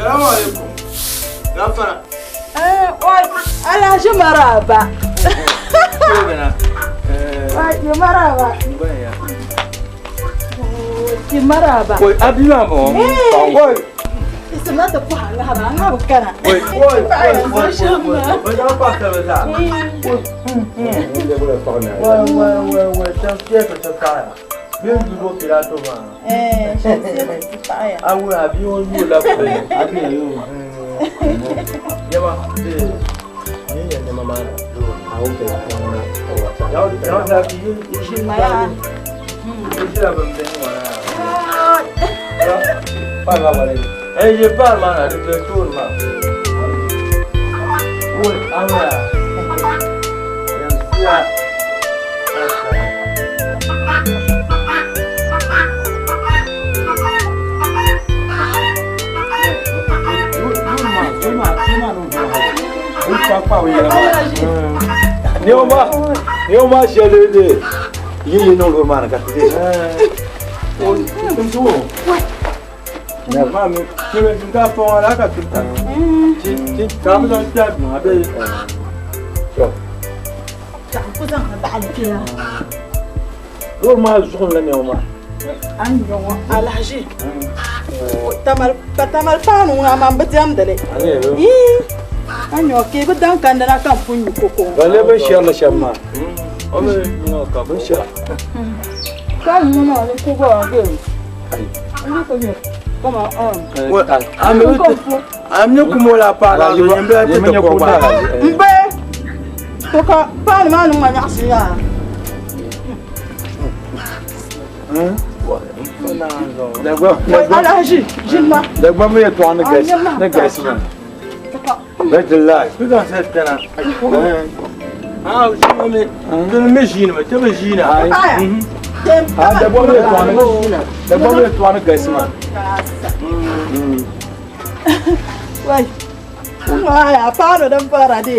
L: Salamu alaikum. Gafara.
D: Eh, wai, Alhaji maraba. Wai, ki maraba. Ki maraba.
L: Wai, abi ma bo. Wai.
D: Isima ta ku hanga haba, an habu kana.
L: Wai, wai, wai, wai, wai, da pa ta ba. Wai, wai, wai, wai, ta fiye ta ta kaya. Bin dubo pilato ma.
D: Eh, shan fiye ta kaya.
L: Awu abi o yu la pe. Abi yu. Yaba, eh. Ni ne ne mama na. Awu ke la na. Yaw, yaw da ki yi shi ma. Yi la ban ben wa na. Pa ba wale. Eh, je pa ma na de tour ma. Woi, awu ya. Ya.
M: Nɛma maa shɛli de yi yi niŋ loori maa ni ka ti deei. Loori maa zuɣu n la nɛma maa.
D: An nyɔŋɔ Alhaji. Tamal pa tamal paanu ŋuna man bi diɛmdili. Ii, an nyɔ ka i bi daŋ kandina ka n pun nyu koko.
M: Ba lee bin shɛri li shɛm maa. Bin shɛri.
D: Ka n nyɔ maa ni ku gba ge. Kama an.
L: Ami kumo la pa la zo yɛn bɛ ti ti kɔ gba.
D: N bɛ to ka paanu maa niŋ ma nyaɣasi yaa. Alhaji, ʒini ma.
M: Dagbaŋ mi yɛltɔɣa ni galisi ni galisi maa. Bɛtillahi.
L: Bi zaŋ sali tana. Ah, mi mi ʒiini mi, ti bi ʒiina.
M: Ah, Dagbaŋ mi yɛltɔɣa ni Dagbaŋ mi yɛltɔɣa ni galisi maa.
D: Wai, aya paanu din paara de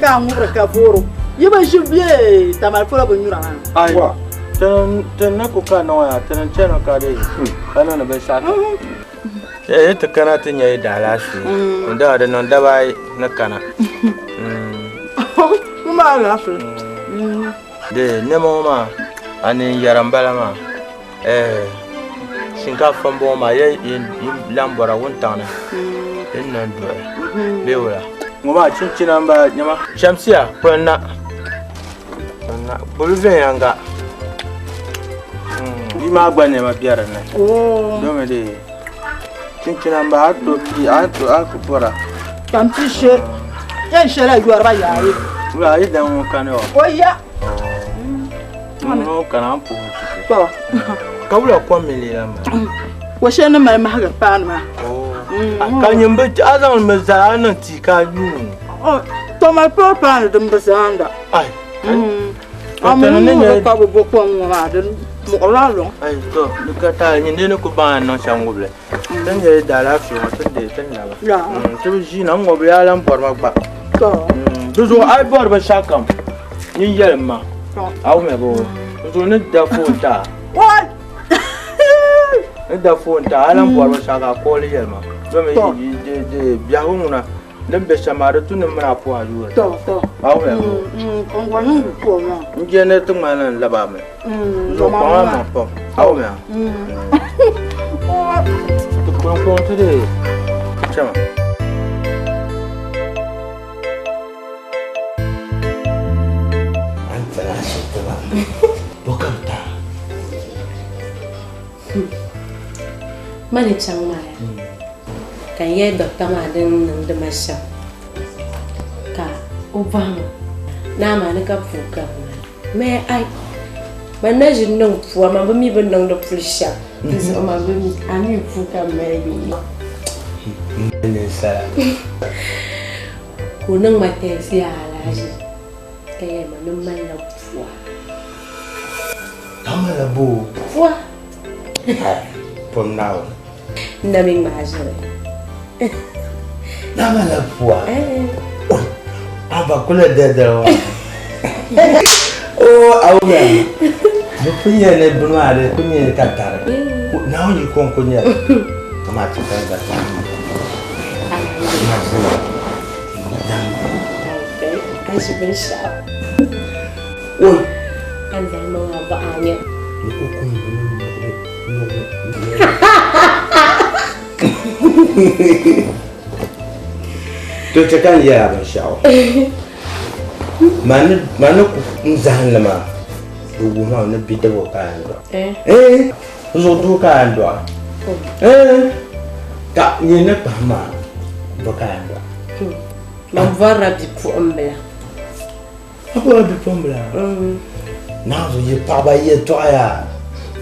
D: ka ŋubiri ka booro. Yi bi ʒi bɛ tamali polo bi nyura maa.
L: Ai. Tin na ku ka niŋ ya, tin chani ka de ka niŋ ni binshɛɣu. Eh, ti kana ti nya yi daalaafee. N daa di niŋ daba ayi ni kana.
D: Kuma alaafee.
L: De nɛma ŋɔ maa, a ni yɛri n bala maa. Eh, shinkaafa n bɔŋɔ maa, ya yi lan bɔra wuntaŋ ni. Din na duɣi. Bee wula. Ŋɔ maa chinchina n bala nyama. Shamsiya, kuli na. Kuli viɛnyɛliŋga. Bia maa gba nɛma be dinni. Domi de chinchina n bala a tooi pii a tooi a ku bɔra.
D: Ka n pii she yɛn shɛla yɔriba yaari.
L: Wula a yi dan ŋɔ kani wa.
D: O ya.
L: Ŋɔ kana n puhi tuki.
D: To.
L: Ka wula kom mi lee lan bala?
D: Ko shɛli ni mali mahigiri paanu maa.
L: Ka nyin bi a zaŋ mi zali a niŋ tii ka a nyu.
D: To mali pɔri paanu din bi zaanda.
L: Ai.
D: Amini ni ka bi bo kom ŋɔ maa di muɣirila luŋ.
L: Ai to di ka taali nyin di ni ku baŋ a ni niŋ shɛm ŋubili. Ti ni nyɛ daalaafee ŋɔ ti ni deei ti ni laba. Ti bi ʒiina n ŋɔbili a lan bɔri ma gba. Di zuɣu a yi bɔri binshɛɣu kam nyin yɛlim ma a wumya boo di zuɣu ni da foon ti a. Ni da foon ti a a lan bɔri binshɛɣu ka a kooli yɛli ma domi biɛhigu ŋuna din be shɛm maa di tu ni mini a puhi a yuuri. A wumya boo. N je ni ti ŋmanila n laba mi. N zuɣu kpaŋ a maŋ pam. A wumya. Ti kpuŋ ti dee chama.
B: An tɛra shɛtaba bɔ ka bi taa.
F: Ma ni chaŋ maa ya ka n yɛli dɔkta maa din niŋdi ma shɛm ka o bɔhi ma naa maa ni ka puu ka bi mali mɛ ai man na ʒini niŋ pua man bi mi bi niŋdi puli shɛm di zuɣu man bi mi a mi puu ka m mali bee
B: Ninsala.
F: Ka o niŋ ma tɛɛsi yaa Alhaji ka yɛli ma ni m malila pua.
B: A malila boo?
F: Pua.
B: Pom Naawuni.
F: N na mi ŋmaai ʒiri.
B: Na malila pua? A ba kula dɛdɛri wa. Oo a wumya. Bɛ pun yɛli ni bini maa di ku nyɛ ka tari. Naawuni yi kɔŋko nyɛli. Amaa ti ka gba tari.
I: A ʒi binshɛɣu. A ni zaŋ niŋ a baɣa nya.
B: To chɛ ka n yɛl a binshɛɣu. Man ni ku n zahim li maa, di wuhi ma ni bidibga ka a yɛn dɔɣi. Eh, n zuɣu doo ka a yɛn dɔɣi. Eh, ka nyɛ ni kpahi maa bɔ ka a yɛn dɔɣi.
I: Man bɔrila bipuɣimbila.
B: A bɔrila bipuɣimbila? Naanzu yi paɣaba yɛltɔɣa yaa,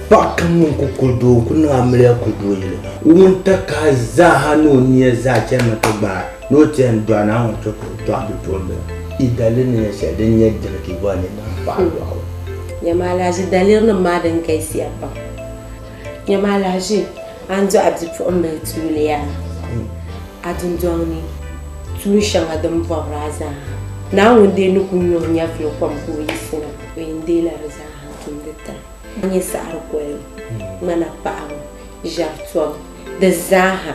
B: paɣa kam ŋun ku kuli doo n-ku niŋ amiliya kuli doo yili. Ŋun takahi zaaha ni o nia zaa chanimi ti gbaai ni o ti yɛn dɔɣi Naawuni chɛ ka o dɔɣi bipuɣimbila. Yi daliri ni nyɛ shɛli din nyɛ dini ka yi bɔri ni yi niŋ paɣa dɔɣibu?
I: Nyama alahiʒi dalirinim maa din galisiya pam. Nyama alahiʒi a ni dɔɣi bipuɣimbila tuuli yaa, a dundɔŋ ni tuun shɛŋa din bɔbiri a zaa. Naawuni dee ni ku nyu o nyɛvili kom ka o yiɣisina, o yɛn deela di zaa ha n-tumdi tira. A nya saɣiri kolibu, ŋmana paɣibu, ʒiɛri tɔbu, di zaa ha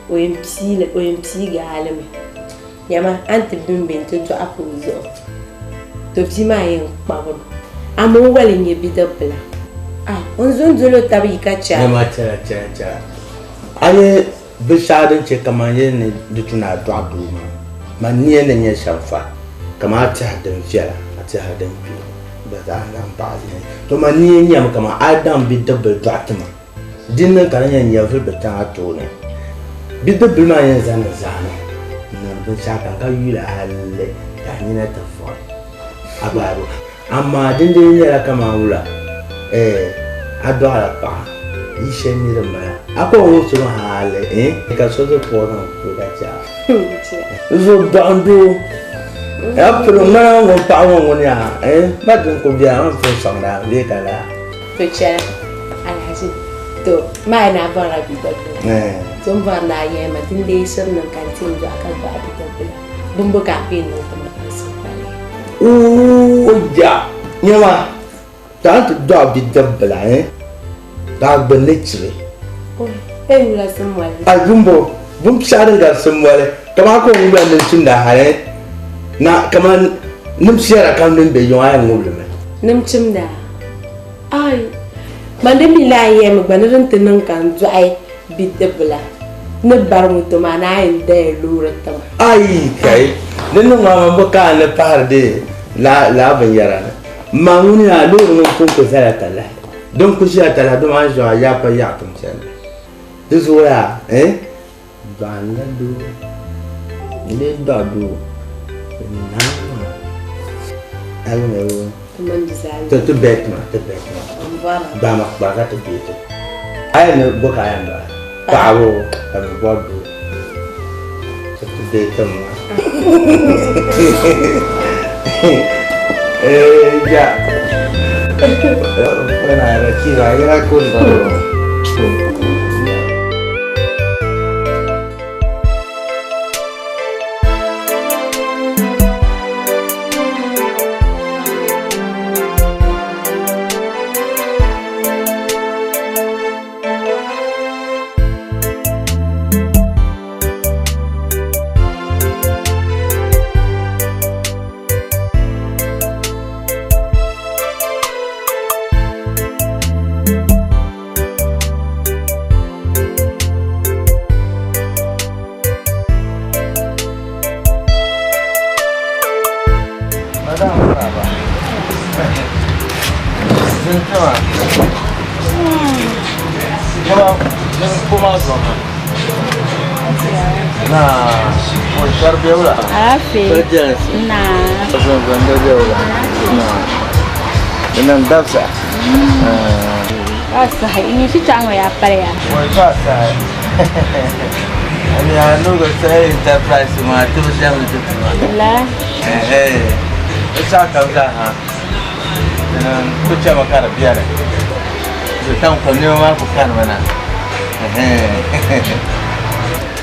I: o yɛn piigi a li mi. Nyama, a ni ti bimbi nti dɔɣi ka o zuɣu, to bia maa yɛn kpabir o. Amaa o wali n-nyɛ bidibbila. A o ni zo n-dol o tab yi ka chɛ a.
B: Nyama, chɛla, chɛla, chɛla. A nya binshɛɣu din chɛ ka man yɛli ni di tu ni a dɔɣi doo maa, man nia ni nyɛ shɛm fa, kaman a tɛha din viɛla, a tɛha din kpe gba zaa n-lahi baɣi ʒini. To man nia nyami kaman a daŋ bidibbil dɔɣi ti ma. Di niŋ ka di nyɛ nyɛvili bi chaŋ a tooni. Bidibbil maa yɛn zani zaani n-niŋdi binshɛɣu kam ka yuli hali ka a nina ti vuɣi a gbaagi o. Amaa dindina nyɛla kaman wula, ɛɛ, a dɔɣila paɣa, yi shɛli mi din bala, a kɔŋ wumsi mi hali, ɛɛ, ka so ti kpuɣi zaŋ ti o ka chɛ a. N zuɣu dɔɣim doo, a pili ŋmana ŋun paɣa ŋɔ ŋuni yaa, ɛɛ, ma din ku bela, a ni pun sɔŋdi a bee ka laa.
I: To chɛli Alhaji to maa na bɔrila bidibbila to n bɔri ni a yɛli ma din lee shiri niŋ ka n ti yɛn dɔɣi ka dɔɣi bidibbila bimbo ka a ku yɛn niŋ ti ma ka n suhu pali.
B: Ooo ja nyama ka a ni ti dɔɣi bidibbila eh ka a gbunni chibi.
I: Oi yula Simmoli.
B: A bimbo binshɛɣu din gari Simmoli kamani a ku ŋubila nim chimda hali eh na kamani nim fiɛra kam din be yiŋa a yɛn ŋubili mi.
I: Nim chimda Ai! Man di mi lahi yɛmi gba ni din ti niŋ ka n dɔɣi bidibila ni bari moto maa ni a yɛn daya loori tiŋa.
B: Ai! Kai! Di niŋ maa man bi ka a ni pahiri di lala binyɛra ni. M ma ŋuni yaa loori ŋun pun ku zala talahi. Din ku ʒiya talahi dama a ni ʒiya maa yaa pa yaɣi tiŋ shɛli ni. Di zooya eh? Dɔɣinla doo, n lee dɔɣi doo, n naa maa. Ti ti bet ma, ti bet ma. Gbaama gba ka ti beti. A yɛn ni bo ka a yɛn dɔɣi? Paɣaba o, ka mi bɔri doo. Ti ti beti ma. Eh, ja. Bueno, Rakiba, era cool.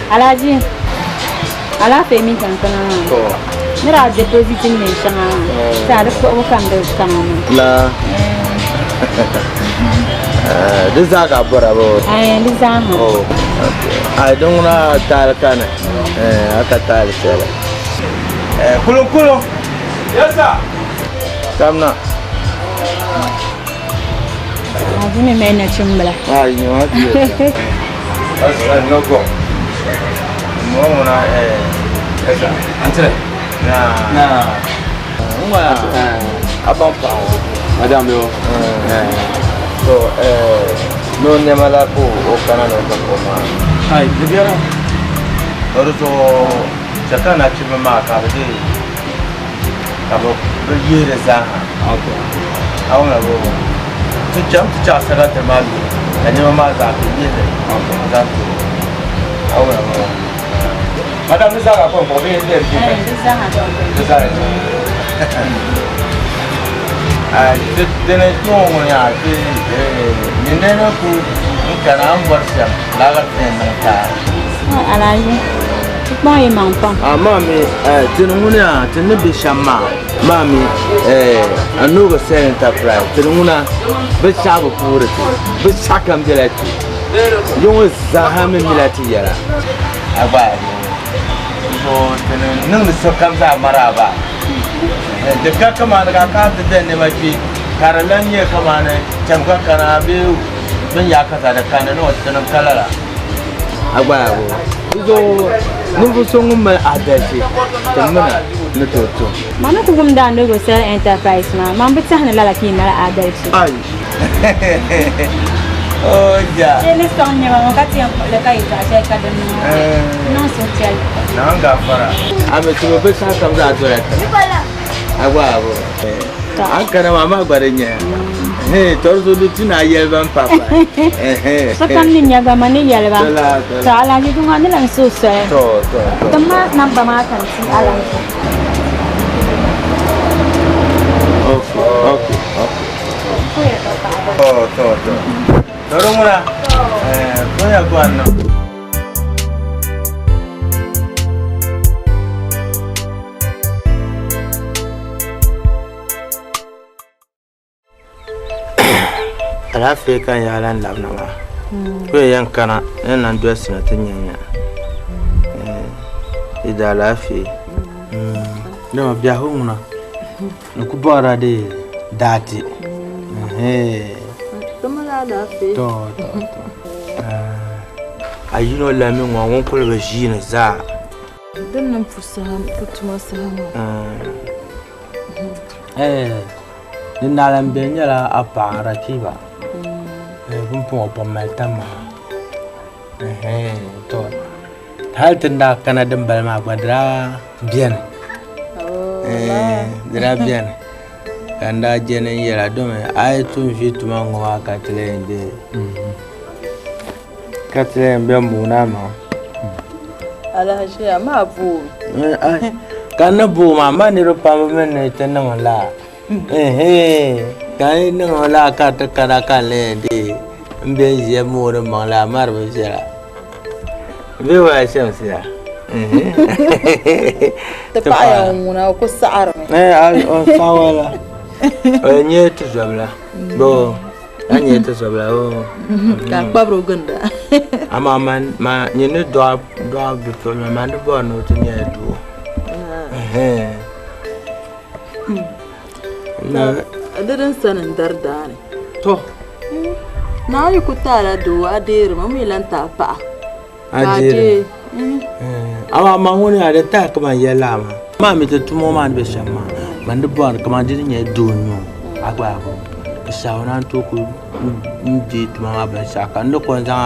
S: Alhaji alaafee mini kankana maa ni daa deposit neen shɛŋa maa saa di kpuɣibu kam di kana maa.
L: La di zaa ka bɔra bɔ.
S: Ayi di zaa ha.
L: Oh, okay. Ai din ŋuna taali kani a ka taali shɛli. Kulun kulun.
O: Yes sir.
L: Kamna.
S: Azu mi mali nachimbila.
L: Ai nyɛ ti. Asa no go. Mo ŋuna
C: Yes sir. Antire.
L: Na.
C: Na.
L: Ngwa. Aban paɣa.
C: Madam yo.
L: To no nɛma la ka o kana ni o ka o maa.
C: Ai, di biɛla.
L: O di zuɣu chɛ ka nachimba maa ka bɛ dee ka bɛ bi yihi di zaaha. A wumla bɔ ti chaŋ ti chaɣ sarati maa lu ka nɛma maa zaa ka yihi li zaŋ ti o. A wumla bɔ.
C: Madam, di zaa ka kɔŋ kɔŋ bee di
S: Di zaa.
C: Di zaa.
L: Dini kpɛŋɔ ŋɔ yaa ti nyini ni ku n kana n bɔri shɛm lala ka ti yɛn niŋ taai.
S: Alhaji, ti kpaŋ yi maŋ pam.
L: Amaa mi tini ŋuni yaa ti ni be shɛm maa maa mi Anogo Cell Enterprise tini ŋuna bi shɛɣu bi puhiri ti bi shɛɣu kam bela kpe yi ŋɔ zaaha mi mila ti yɛla a gba so tini niŋdi sokam zaa maraaba. Di ka kamani ka a kana ti da nɛma kpe ka di lan nyɛ kamani cham ka kana bee binyɛra ka zaa di kani ni o ti niŋ ka lala. A gba yaa bo. Di zuɣu ninvuɣ so ŋun mali adalchi ti mina ni tooi tum.
S: Man ni ku wumdi a Nogo Cell Enterprise maa, man bi tɛhi ni lala ka yi mali adalchi.
L: Ai! O ja.
S: Shee ni sɔŋ nɛma ŋɔ ka ti yɛn kpuɣi li ka yɛtɔɣa shɛli ka di niŋ niŋ suhupiɛlli.
L: Naawuni gaafara. A mi ti bi bi sahakam zaa dola tiŋa. A gba a bo. A ni kana maa, maa gba di nyaya. Tɔri zuɣu di ti ni a yɛli ba m-pa pahi.
S: Sokam ni nya gba, ma ni yɛli ba. Tɔ Alhaji Duŋa ni lan suhi soli. Tim ma namba maa ka n ti Alhaji.
L: Okay, okay, okay. Tɔ, tɔ, tɔ. Tɔri ŋuna, konya gba niŋ. Alaafee ka n yaa lan labina maa ku yɛn kana ni n lan dolisi na ti nya ya yi di alaafee dama biɛhigu ŋuna n ku bɔrila di daati a yino la mi ŋɔ ŋun kuli bi ʒiini zaa
D: Din niŋ pu saha pu tuma saha maa.
L: Din daa lan beni nyɛla a paɣa Rakiba pumpɔŋɔ o pun mali tam maa to hali ti ni daa kana dimbala maa gba di daa beni di daa beni ka n daa je ni n yɛla domi a yi tum ʒi tuma ŋɔ maa ka ti lee yɛn deei Ka ti yɛn bɛ booni a maŋa.
D: Alahiʒia amaa booi.
L: Ka n ni booi maa, ma niriba pam bi mi ni ti niŋ laa. Ka n yi niŋ laa ka ti kana ka n lee yɛn deei m bɛ ʒiya mooni maŋ la amaa di bi viɛla. Bɛ waya Shamsiya.
D: Ti paɣa ya ŋuna o ku saɣarimi.
L: O saɣiwala. O nyɛ tizɔbila. Boo. A nyɛ ti zɔbila o.
D: Ka a kpabiri o ginda.
L: Amaa man ma nyɛ ni dɔɣi dɔɣi bipuɣimbila man di bɔri ni o ti nyɛla doo.
D: Di din sani n dari daani.
L: To.
D: Naa yi ku ti a la doo a deerimi o mi lan ti a paɣa.
L: A deeri. Amaa man ŋuni yaa di tahi kaman yɛli laa maa. Maa mi ti tuma ŋɔ maa ni be shɛm maa man di bɔri kaman di ni nyɛ doo n-nyɛ o a gba yaa bɔŋɔ di saha o naan tooi ku deei tuma maa binshɛɣu kam n ni ko n-zaŋ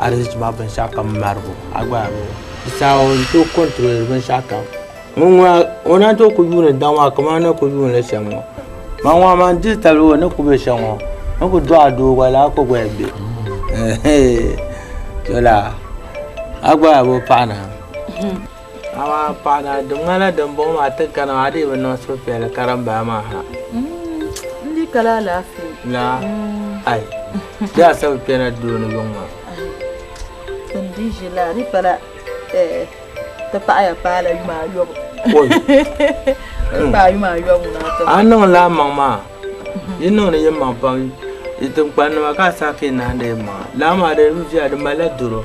L: arizichi maa binshɛɣu kam marigu a gba yaa bɔŋɔ di saha o ni tooi kɔntiroli binshɛɣu kam ŋun ŋuna o naan tooi ku yuuni daŋ maa kaman o ni ku yuuni li shɛm ŋɔ man ŋuna man dihi tabili o ni ku be shɛm ŋɔ ni ku dɔɣi doo gba lala ka o gba yɛn be to laa a gba yaa bɔ paɣa naa amaa paɣa naa di ŋmanila dimbɔŋɔ maa ti kana maa a dii bi niŋ suhupiɛlli karimba maa ha
D: N di ka la alaafee.
L: Laa ai di a sabi kpɛna doo ni yuŋ maa.
D: N di ʒi la di pala ti paɣaya paala yuma ayɔbu.
L: Oi.
D: Ti paai yuma ayɔbu ŋuna ti.
L: A niŋ la maŋ maa yi niŋdi yi maŋ pam yi tiŋkpaŋ nima ka a saɣi ka yi nahindi yi maŋa laa maa di bi viɛla di malila doro.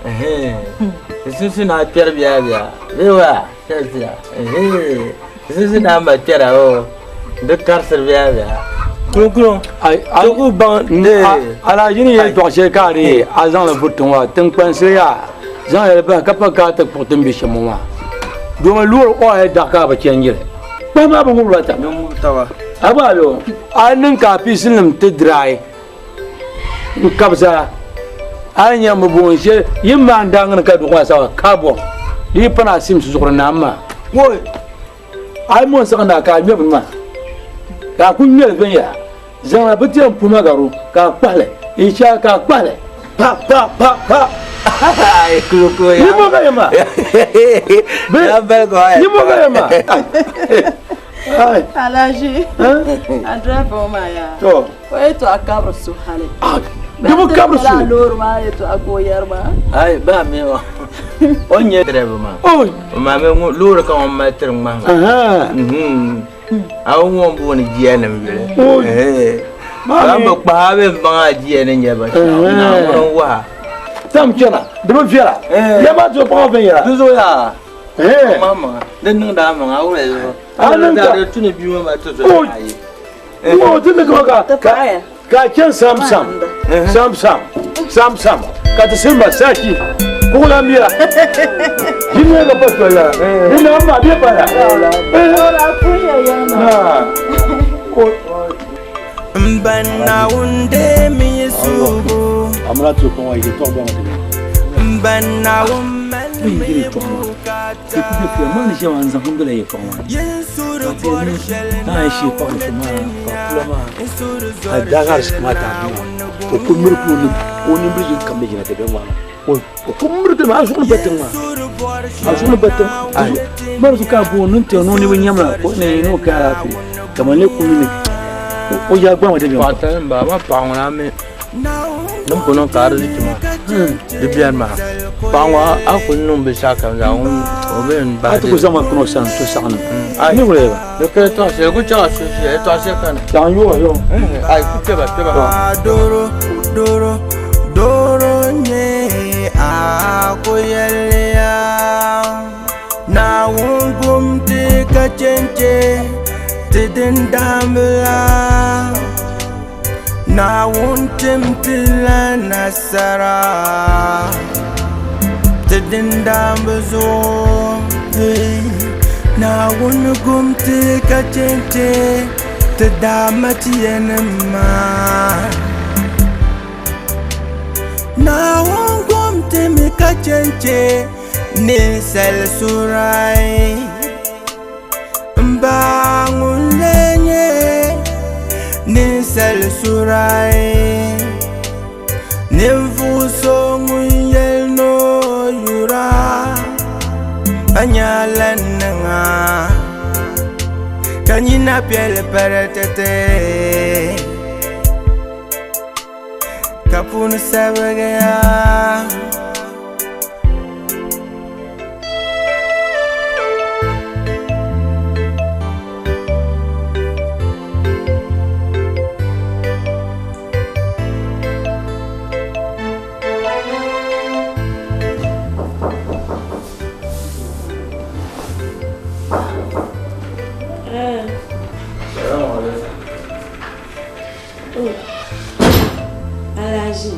L: Di susu ni a kpɛri biya biya. Bee wa, shɛli Di susu ni a ma kpɛra o. Di karisiri biya biya.
T: Kulukulu. Ai ku baŋ alhaji ni yɛltɔɣa shɛli ka a di a zaŋli vuri tiŋ maa tiŋkpansi yaa zaŋ yɛli bahi ka pa ka ti kpuɣi tin bɛ shɛm ŋɔ maa domi loori ɔya daɣa ka a bi chɛni jili kpahi maa bi ŋubila taba a gba yo a niŋ ka a piisi nim ti diraai n kabisa a ni nyɛ bi booni shɛli yim maa n daangi ni ka duɣu maa sawa kaabɔŋ di yi pana a simsi zuɣuri naam maa woi a yi mo n saɣi na ka a ŋmɛ bini maa ka a ku ŋmɛli viɛnyɛla zaŋla bi tiɛm puma garu ka a kpahali n shɛli ka a kpahali pa pa pa pa ni mo ka yɛma ni mo ka yɛma
D: Alhaji, a driver ŋɔ maa yaa.
T: To.
D: O yɛltɔɣa kabiri so hali.
T: Di bi kabiri so.
D: Loori maa yɛltɔɣa ka o yɛri maa.
L: Ai ba mi o. O nyɛ driver maa.
T: Oi.
L: O maa mi ŋun loori ka ŋun mali tiri ŋmahi maa. A o ŋun booni jiya nim yuli.
T: Oi.
L: Ba bi kpahi a bɛ baŋ a jiya ni nyɛ binshɛɣu. Naawuni n waha.
T: Tam chɛna di bi viɛla. Ya maa ti o paɣa viɛnyɛla.
L: Di zuɣu yaa. Maŋ maŋa. Di niŋdi a maŋa a wuli zuɣu.
T: A niŋ ka.
L: Di tu ni bia ŋɔ mali ti zuɣu ayi.
T: O ti ni ka ka chɛn sam sam sam sam sam sam ka ti simba saki kugula miya jinɛ ka pa soya ni na ma bɛ pa ya.
P: Ban Naawuni deemi yi suugu.
T: Amina ti kɔŋ yi tɔɣ bɔŋ ti.
P: Ban Naawuni mali mi yi bukaata.
T: Ma ni shɛba n zaŋ bila yi kɔŋ maa. Ka a shi paɣa ni maa ka kula maa a daga arziki maa ta bi maa o ku miri ka o nimbiri yini kam ni yina ti bɛ ŋmaa o ku miri ti maa a zuɣu ni ba tiŋ maa a zuɣu ni ba tiŋ mari zuɣu ka a booni ni tiŋ ni o ni bi nyɛmla ko ni ni o ka alaafee kamani ne ku mini o yaa gbama di bɛ
L: Paɣa tali n bala ma paɣa ŋɔ na mi din ku niŋ ka ariziki maa di biɛni maa paɣa ŋɔ a ku niŋ binshaɣu kam zaa ŋun o bi yɛn bahi
T: a ti ku zaŋ ma kuni o sani to saɣanim ni wuli ba
L: di kuli tɔɣa shɛli ku chaŋ a suhu shɛli tɔɣa shɛli kani
T: chaŋ yoa yo
L: ai ku kpɛba kpɛba
P: Doro doro doro nyɛ a ko yɛliya Naawuni gum ti ka chenche ti din dambila Naawuni tim ti la nasara ti din dambi zuɣu Naawuni gum ti ka chenche ti daama tiyanim maa Naawuni gum ti mi ka chenche ninsal surai Mba ŋun lee nyɛ ninsal surai Ninvuɣu so ŋun yɛli ni o yura a nyɛla niŋa ka nyina piɛli paratɛtɛ ka puuni sabigiya.
I: Alhaji.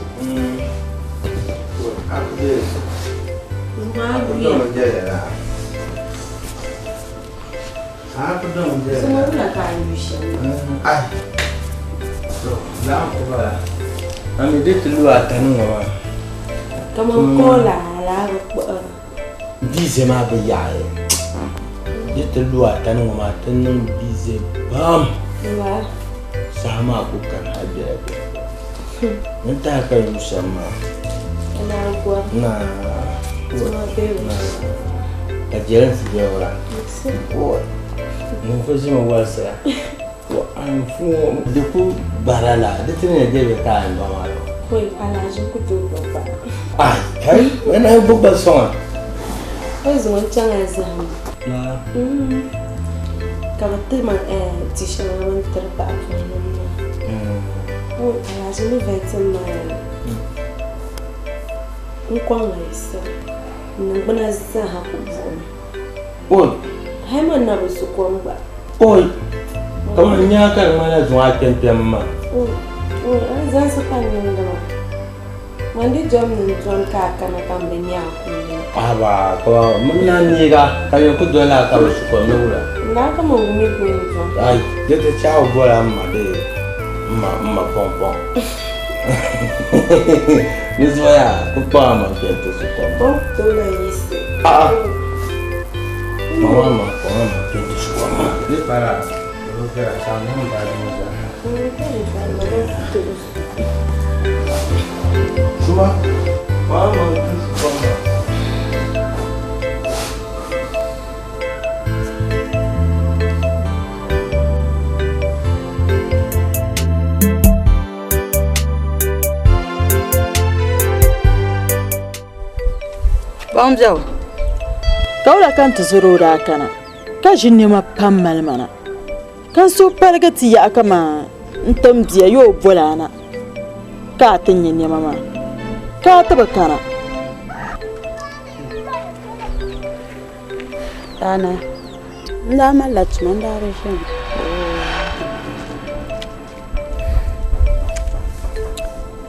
I: Zuŋɔ wula ka a yu shɛm?
L: Ai. To, zaŋ ku bala. Ami di ti lu a tani ŋɔ maa.
I: Kaman koola laa bi kpuɣira.
B: Bize maa bi yaɣi. Di ti lu a tani ŋɔ maa ti niŋ bize pam.
I: Wa.
B: Saha maa ku kani ha biɛla biɛla. N tahi ka yu shɛm maa.
I: Ana gɔri.
B: Na.
I: Zuŋɔ bee
B: Na. Ka jɛlinsi bɛ wula. Ŋun ku ʒimi walisira. Di ku bara la di ti ni debe ka a lɔ maa yo.
I: Koi Alhaji ku tooi gbubi ba.
B: Ai kai wani ai gbubi ba sɔŋa.
I: O zuŋɔ chaŋla zahim.
B: Na.
I: Ka bi ti ma ti shɛŋa bi ni tiri paɣa puuni maa. O Alhaji ni vɛtim maa.
F: N kɔŋ la yiɣisibu, n niŋgbuna zaaha ku buɣimi.
B: Oi!
F: Hali man na bi su kom gba.
B: Oi! Kaman n nya ka di ŋmanila zuŋɔ a kpɛmkpɛmmi maa.
F: Oi! Oi! Alizansi ka n niŋdi maa. Man di dom ni n dɔni ka a kana ka m bi nya a kuuni.
B: Haba! Kaman m naan neeg a ka yɛn ku dolila a ka bi su kom ni wula?
F: N daa kaman wumi ka o ni dɔni.
B: Ai! Di ti chaɣi boli a m ma bee m ma m ma pɔŋpɔŋ. Di zuɣu yaa ku kpaŋ a maŋ kpɛ n-ti su kom.
F: O ni tooi lan yiɣisi.
B: A'a! Kpaŋ a maŋ, kpaŋ a maŋ kpɛ n-ti su kom maa. Di pala di bi viɛla, chaŋ niŋ baaji ŋɔ zaa. Suma, kpaŋ a maŋ kpɛ n-ti su kom maa.
D: Baŋbiɛɣu ka wula ka n ti zɔri o daa kana ka ʒi nɛma pam mali ma na ka n suhu paligi ti yaɣi kaman n tim bia yo o boli a na ka a ti nya nɛma maa ka a ti bi kana.
U: Daana, n daa malila tuma n daa bi ʒimi.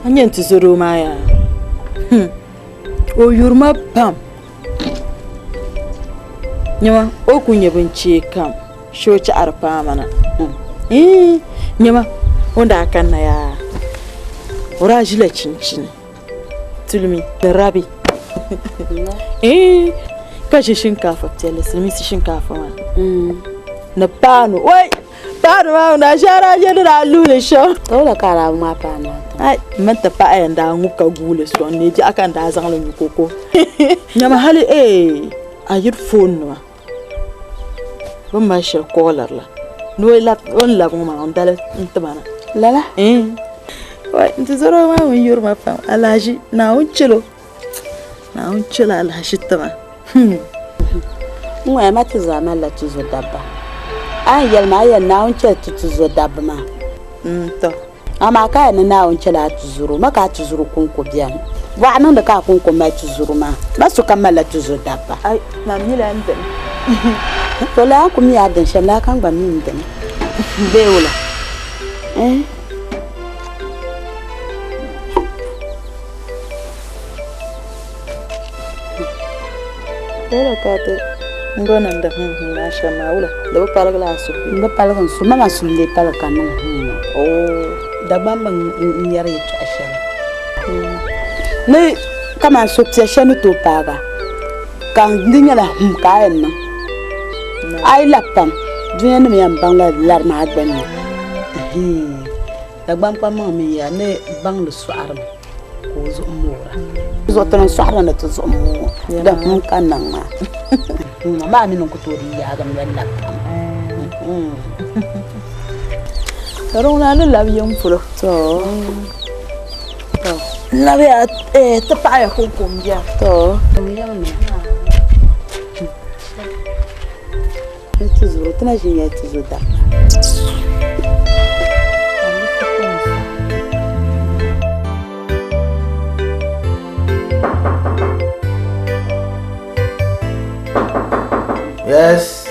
D: A nya n tizɔdoo maa yaa? O yuri ma pam. Nyama o ku nya binchee kam shee o chaɣiri paai ma na. Nyama o ni daa kanna yaa o daa ʒila chinchini. Tulimi ni rabi ka ʒi shinkaafa piɛlli silimiinsi shinkaafa maa ni paanu oi paanu maa ŋuna ashara nyɛ ni daa luhili shɛm
U: Ka wula ka a daa ŋmaai paanu maa tiŋa?
D: Ai m mini ti paɣa yɛn daa ŋub ka guuli sɔŋ ni biɛɣu ka n daa zaŋli nyu koko nyama hali ee a yiri foon nima bɛ ni mali shɛli kooliri la ni o ni labi ŋɔ maa n dali n ti ma na.
U: Lala?
D: N tizɔro maa ŋun yuri ma pam alahiʒi Naawuni chɛl o Naawuni chɛl o alahiʒi ti ma.
U: N ŋɔya ma ti zaa malila tizo dabba. A yɛn yɛli ma a yɛn Naawuni chɛli ti tizo dabba maa.
D: Tɔ.
U: Amaa ka a yɛn ni Naawuni chɛli a tizoro ma ka a tizoro kɔŋko beni. Bɔɣa niŋdi ka a kɔŋko mali tizoro maa. Ma sokam malila tizo dabba.
D: Ai, man mila n dini.
U: To lala n ku mi a dini shɛm lala ka n gba mi n dini. Bee wula? Eh?
D: Wula ka ti n go niŋdi hum hum maa shɛm maa wula di bi paligi la a suhu?
U: N bi paligi n suhu ma maa suhu n-lee paligi ka niŋ hum ŋɔ. Dagbamba n yɛri yɛltɔɣa shɛli ni kaman so piɛ shɛli ni tooi paagi a ka di nyɛla hum ka a yɛn niŋ a yi labi pam duniya nim yɛn baŋla lari maa gbunni Dagbaŋ kpaŋmaŋ mi ya ni baŋli sɔɣirimi ka o zuɣu moora. Zuɣu ti niŋ sɔɣirimi ni ti zuɣu mooi di hum ka niŋ maa. Amaa a mi ni ku tooi di yaagi n loli labi pam.
D: Ka di ŋuna ni labi yiŋ polo. To. N labiya ti paɣaya konko m-bɛni.
U: To. Ti zuri ti na ʒi nyɛla ti zo dabba.
B: Yes.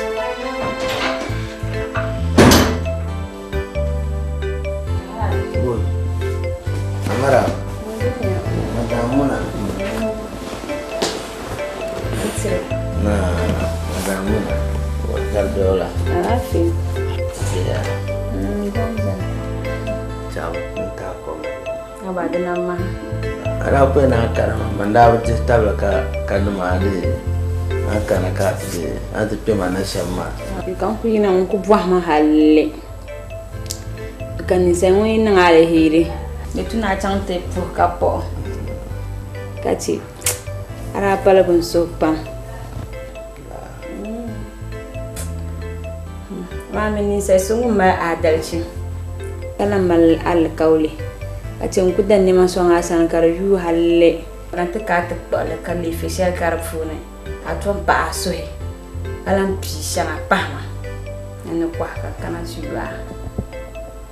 B: Good. Amara. Madam Muna. Na, madam Muna. Gardiola.
S: Alaafee.
B: Yeah. Ciao, n ta kom.
S: Aba di lan maha.
B: A daa pɔi ni a kana maa, man daa bi dihi tabili ka ka nima a dee a kana ka a ti dee a ti kpe ma na shɛm maa.
S: Ka n ku yina ŋun ku bɔhimi halli ka ninsal ŋun yi niŋ aliheri di tu ni a chaŋ ti puhi ka paɣ o ka chɛ a daa paligi n suhu pam. Maa mi ninsal so ŋun mali aadalichi ka lahi mali alikauli ka chɛ n ku da nɛma sɔŋ a sani ka di yuui halli. Ka n ti ka a ti kpuɣi li ka leefe shɛli ka di puuni ka a tom paɣi a suhi ka lahi pii shɛŋa pahi ma ni ni kɔhi ka kana ti yu a.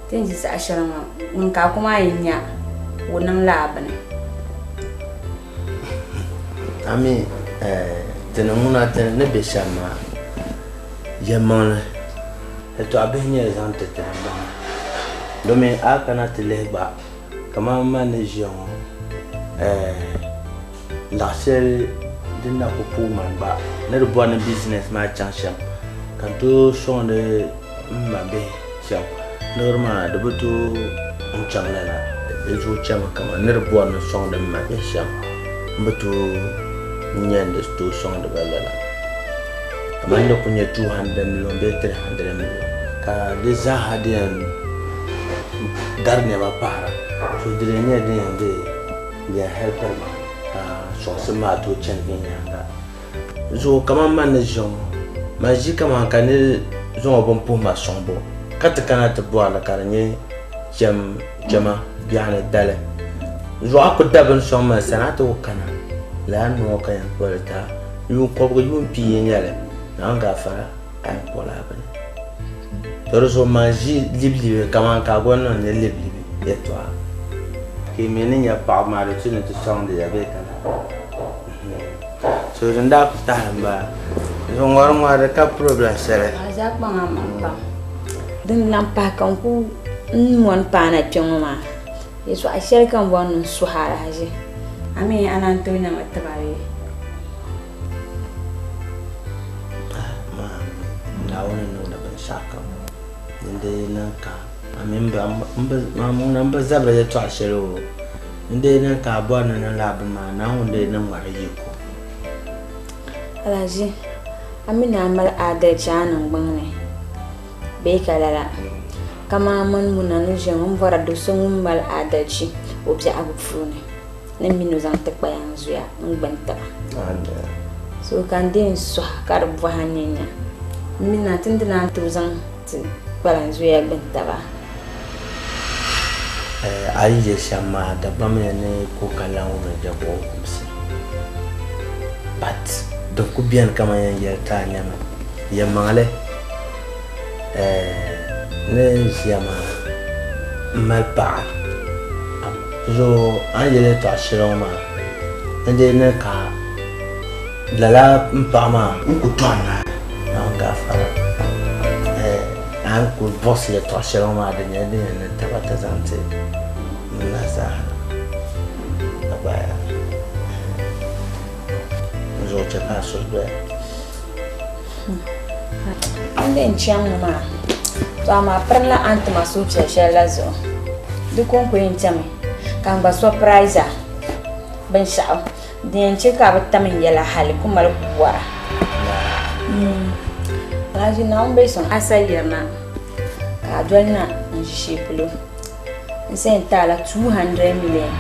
S: Ti ni ʒi saha shɛli ŋɔ ŋun ka a ku maa yi nya ka o niŋ la a bini.
L: A mi ti ni ŋuna ti ni be shɛm maa, yɛlimaŋli yɛtɔɣ bihi nyɛli zaŋ ti ti m-baŋ. Domin a kana ti lihi gba, kaman man ni ʒiya ŋɔ, laɣ shɛli din na ku pooi man gba ni di bɔri ni business maa chaŋ shɛm ka n tooi sɔŋdi m ma bihi shɛm, liɣiri maa di bi tooi n chaŋ lala. Di zuɣu chami kaman ni di bɔri ni sɔŋdi m ma bihi shɛm, m bi tooi nya ni di tooi sɔŋdi ba lala. Kaman di ku nyɛ 200 million bee 300 million ka di zaaha di yɛn dari nɛma pahira. So di lee nyɛla din yɛn be din yɛn helpiri ma ka sɔŋsim maa tooi chani viɛnyɛliŋga. Zuɣu kaman man ni ʒiya ŋɔ, man ʒi kaman ka ni zaŋ o bini puhi ma sɔŋbu, ka ti kana ti bɔri li ka di nyɛ chɛm chɛma biɛɣuni dali. Zuɣu a ku da bini sɔŋ ma sani, a ti ku kana, lala noo ka yɛn kpuɣi li ti a. Yuun kɔbigi yuun pia n-nyɛ li, Naawuni gaafara a yɛn kpuɣila a bini. To di zuɣu man ʒi libilibi kaman ka a gba niŋ ni libilibi yɛtɔɣa. Ka yi mi ni nya paɣaba maa di tu ni ti sɔŋdi ya bee ka lala. So din daa ku tahili m-bala. Di ŋɔri ŋɔri di ka problem shɛli.
S: A zaa kpaŋ a maŋ pam. Din lahi pahi ka n ku n mɔni paana kpe ŋɔ maa, yɛltɔɣa shɛli ka n bɔri ni n suhi Alhaji. A mi a naan tooi nyami tiba bee?
L: Naawuni niŋdi binshɛɣukam din dii niŋ ka a mini ŋuna m-bi zabiri yɛltɔɣa shɛli o. N dii niŋ ka a bɔri ni niŋ lala bini maa, Naawuni dii niŋ ma di yiko.
S: Alhaji, a mi ni a mali adalchi a niŋgbuŋ ni bee ka lala? Kaman a mini Muna ni ʒiya ŋɔ, m bɔra do so ŋun mali adalchi o biɛhigu puuni ni m mini o zaŋ ti kpayaŋ zuya n-gbuni tiba. So ka n dii n-sɔhi ka di bɔhi a nyanya. M mini a ti ni di naan tooi zaŋ ti kpalan zuya gbuni taba.
L: A yi je shɛm maa, Dagbamya ni ku ka lan wumdi jabuɣu kumsi. But din ku beni kaman yɛn yɛli ti a nyami, yɛlimaŋli ni ʒiya maa m mali paɣa. So a ni yɛli yɛtɔɣ shɛli ŋɔ maa, n dii niŋ ka lala m paɣa maa n ku tɔri naai, Naawuni gaafara. A ni kul buɣisi yɛtɔɣ shɛli ŋɔ maa, di nyɛla din yɛn niŋ tabata zaŋ ti n la zaa ka gbaai a. N zuɣu chɛ ka a suhu doya.
S: N di n-chaŋ ŋɔ maa, to amaa pirinla a ni ti ma suhupiɛl shɛli la zuɣu. Di kɔŋko yɛn chami ka n gba surprise a binshɛɣu din yɛn chɛ ka a bi tam n yɛla hali ku mali wara. Alhaji Naawuni bee sɔŋ a sa yirina ka a doli na n ʒi shee polo n sa yɛn ti a la 200 million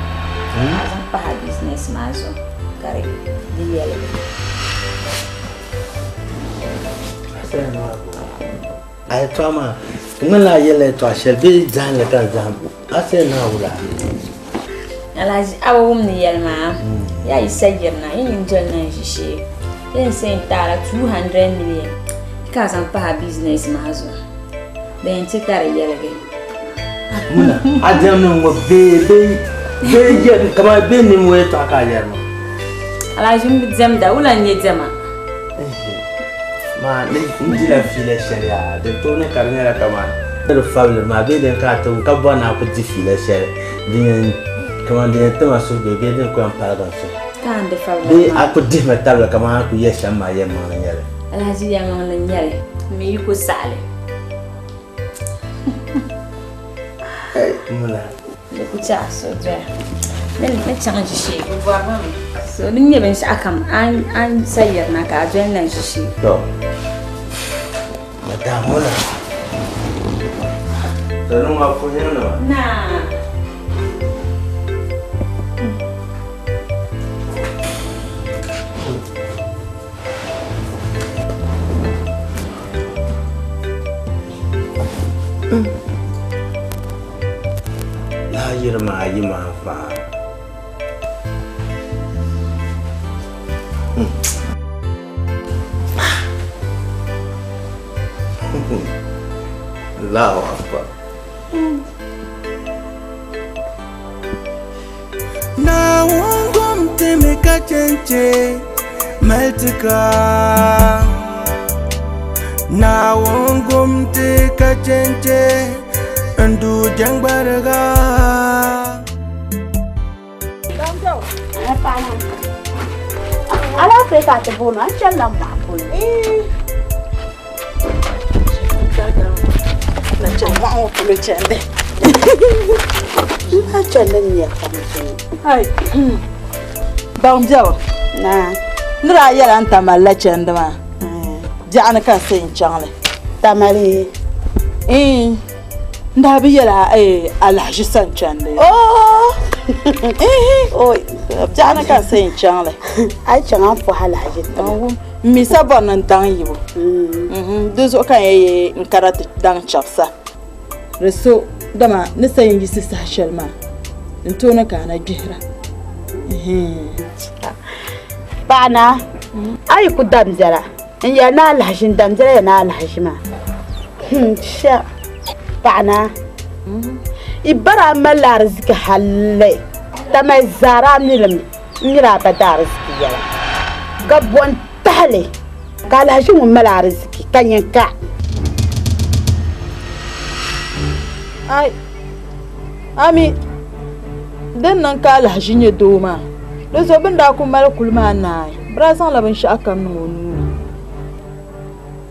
S: ka a zaŋ pahi a business maa zuɣu ka di yɛligi.
L: A yɛtɔɣa maa di ŋmanila a yɛlila yɛtɔɣa shɛli bee zahimli ka di zahim a sa yɛn naai wula?
S: Alhaji a bi wum ni yɛli maa yaa yi sa yirina yi nyin doli na n-ʒi shee bee n sa yɛn ti a la 200 million ka a zaŋ pahi a business maa zuɣu din yɛn chɛ ka di yɛligi.
L: Muna a diɛmdi ŋɔ bee bee bee yɛ kamani bee nini ŋɔ yɛtɔɣa ka a yɛri maa.
S: Alhaji m bi diɛmda wula n-nyɛ diɛma?
L: Maa ni n dila fiila shɛli yaa di tooni ka di nyɛla kamani di fabili maa bee din ka a ti ka bɔri ni a ku di fiila shɛli din yɛn kamani din yɛn tima suhudoo bee din ku yɛn paligi n suhu
S: Ka a ni di fabila
L: bee
S: maa.
L: a ku dihimi tabili kamani a ku yɛ shɛm maa yɛlimaŋli n-nyɛli.
S: Alhaji yɛlimaŋli n-nyɛli m mi yi ku saɣili.
L: Muna.
S: Di ku chɛ a suhu doya. Ni ni chaŋ ʒishee bɛ bɔri ma mi. So din nyɛ binshɛɣu kam a ni sa yirina ka a doli na ʒishee.
L: To madam Muna. To niŋ ma puhiŋ nima.
S: Naa.
L: Lahi yiri maa yi maa faa. Allahu Akbar.
P: Naawuni gom gumti mi ka chenche maltika. Naawuni gumti ka chenche ndu jangbariga.
U: Alaafee ka a ti booni a chɛlila m baɣa polo.
D: Na chɛn mɔɣu ŋɔ polo chɛndi.
U: N chɛndi n nya pam zuŋɔ.
D: Ai, baŋ biɛbu.
U: Naa.
D: Ni daa yɛla n tamali la chɛndi maa. Biɛɣuni ka n sa yɛn chaŋ li.
U: Tamali?
D: N daa bi yɛla alahiʒi sani chɛndi.
U: Oo!
D: Biɛɣuni ka n sa yɛn chaŋ li.
U: A yi chaŋ a ni pɔhi alahiʒi tiŋa.
D: N mi sa bɔri ni n daŋ yibu. Di zuɣu ka n yɛn yee n kana ti daŋ chɛbisa. Di so dama ni sa yɛn yiɣisi saha shɛli maa n tooni ka a na gbihira.
U: Paɣa naa, a yi ku dam biɛla, n yɛli ni alahiʒi, n dam biɛla yɛli ni alahiʒi maa. Sha, paɣa naa, i bari a malila ariziki halli, tamali zaari a milim n miri a ba da ariziki yɛla, ka bɔ n-tahi li ka alahiʒi ŋun mali ariziki ka nyin ka.
D: Ai, ami, din niŋ ka alahiʒi nyɛ doo maa, di zuɣu bɛ ni daa kuli mali kuli maa naai, bɛ daa zaŋla binshɛɣu kam niŋ o nuu ni.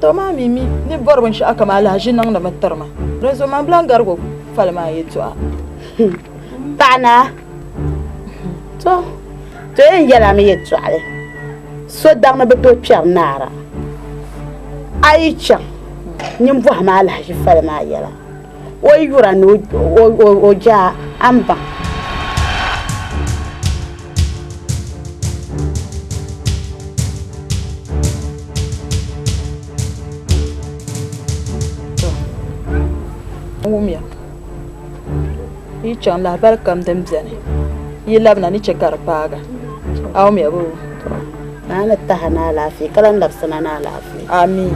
D: To maa mi mi ni bɔri binshɛɣu kam alahiʒi niŋdimi tiri ma, di zuɣu man bi lan garig o fali maa yɛtɔɣa.
U: Paɣa naa, to, to yɛn yɛl a mi yɛtɔɣili, so daŋ ni bi tooi kpɛri naara. A yi chaŋ, nyin bɔhimi alahiʒi fali maa yɛla. O yi yura ni o jaa, a ni baŋ.
D: N wumya, yi chaŋ lahabali kam din beni, yi labina ni chɛ ka di paaga. A wumya boo?
U: Naa ni tahi ni alaafee ka lan labisina ni alaafee.
D: Amii.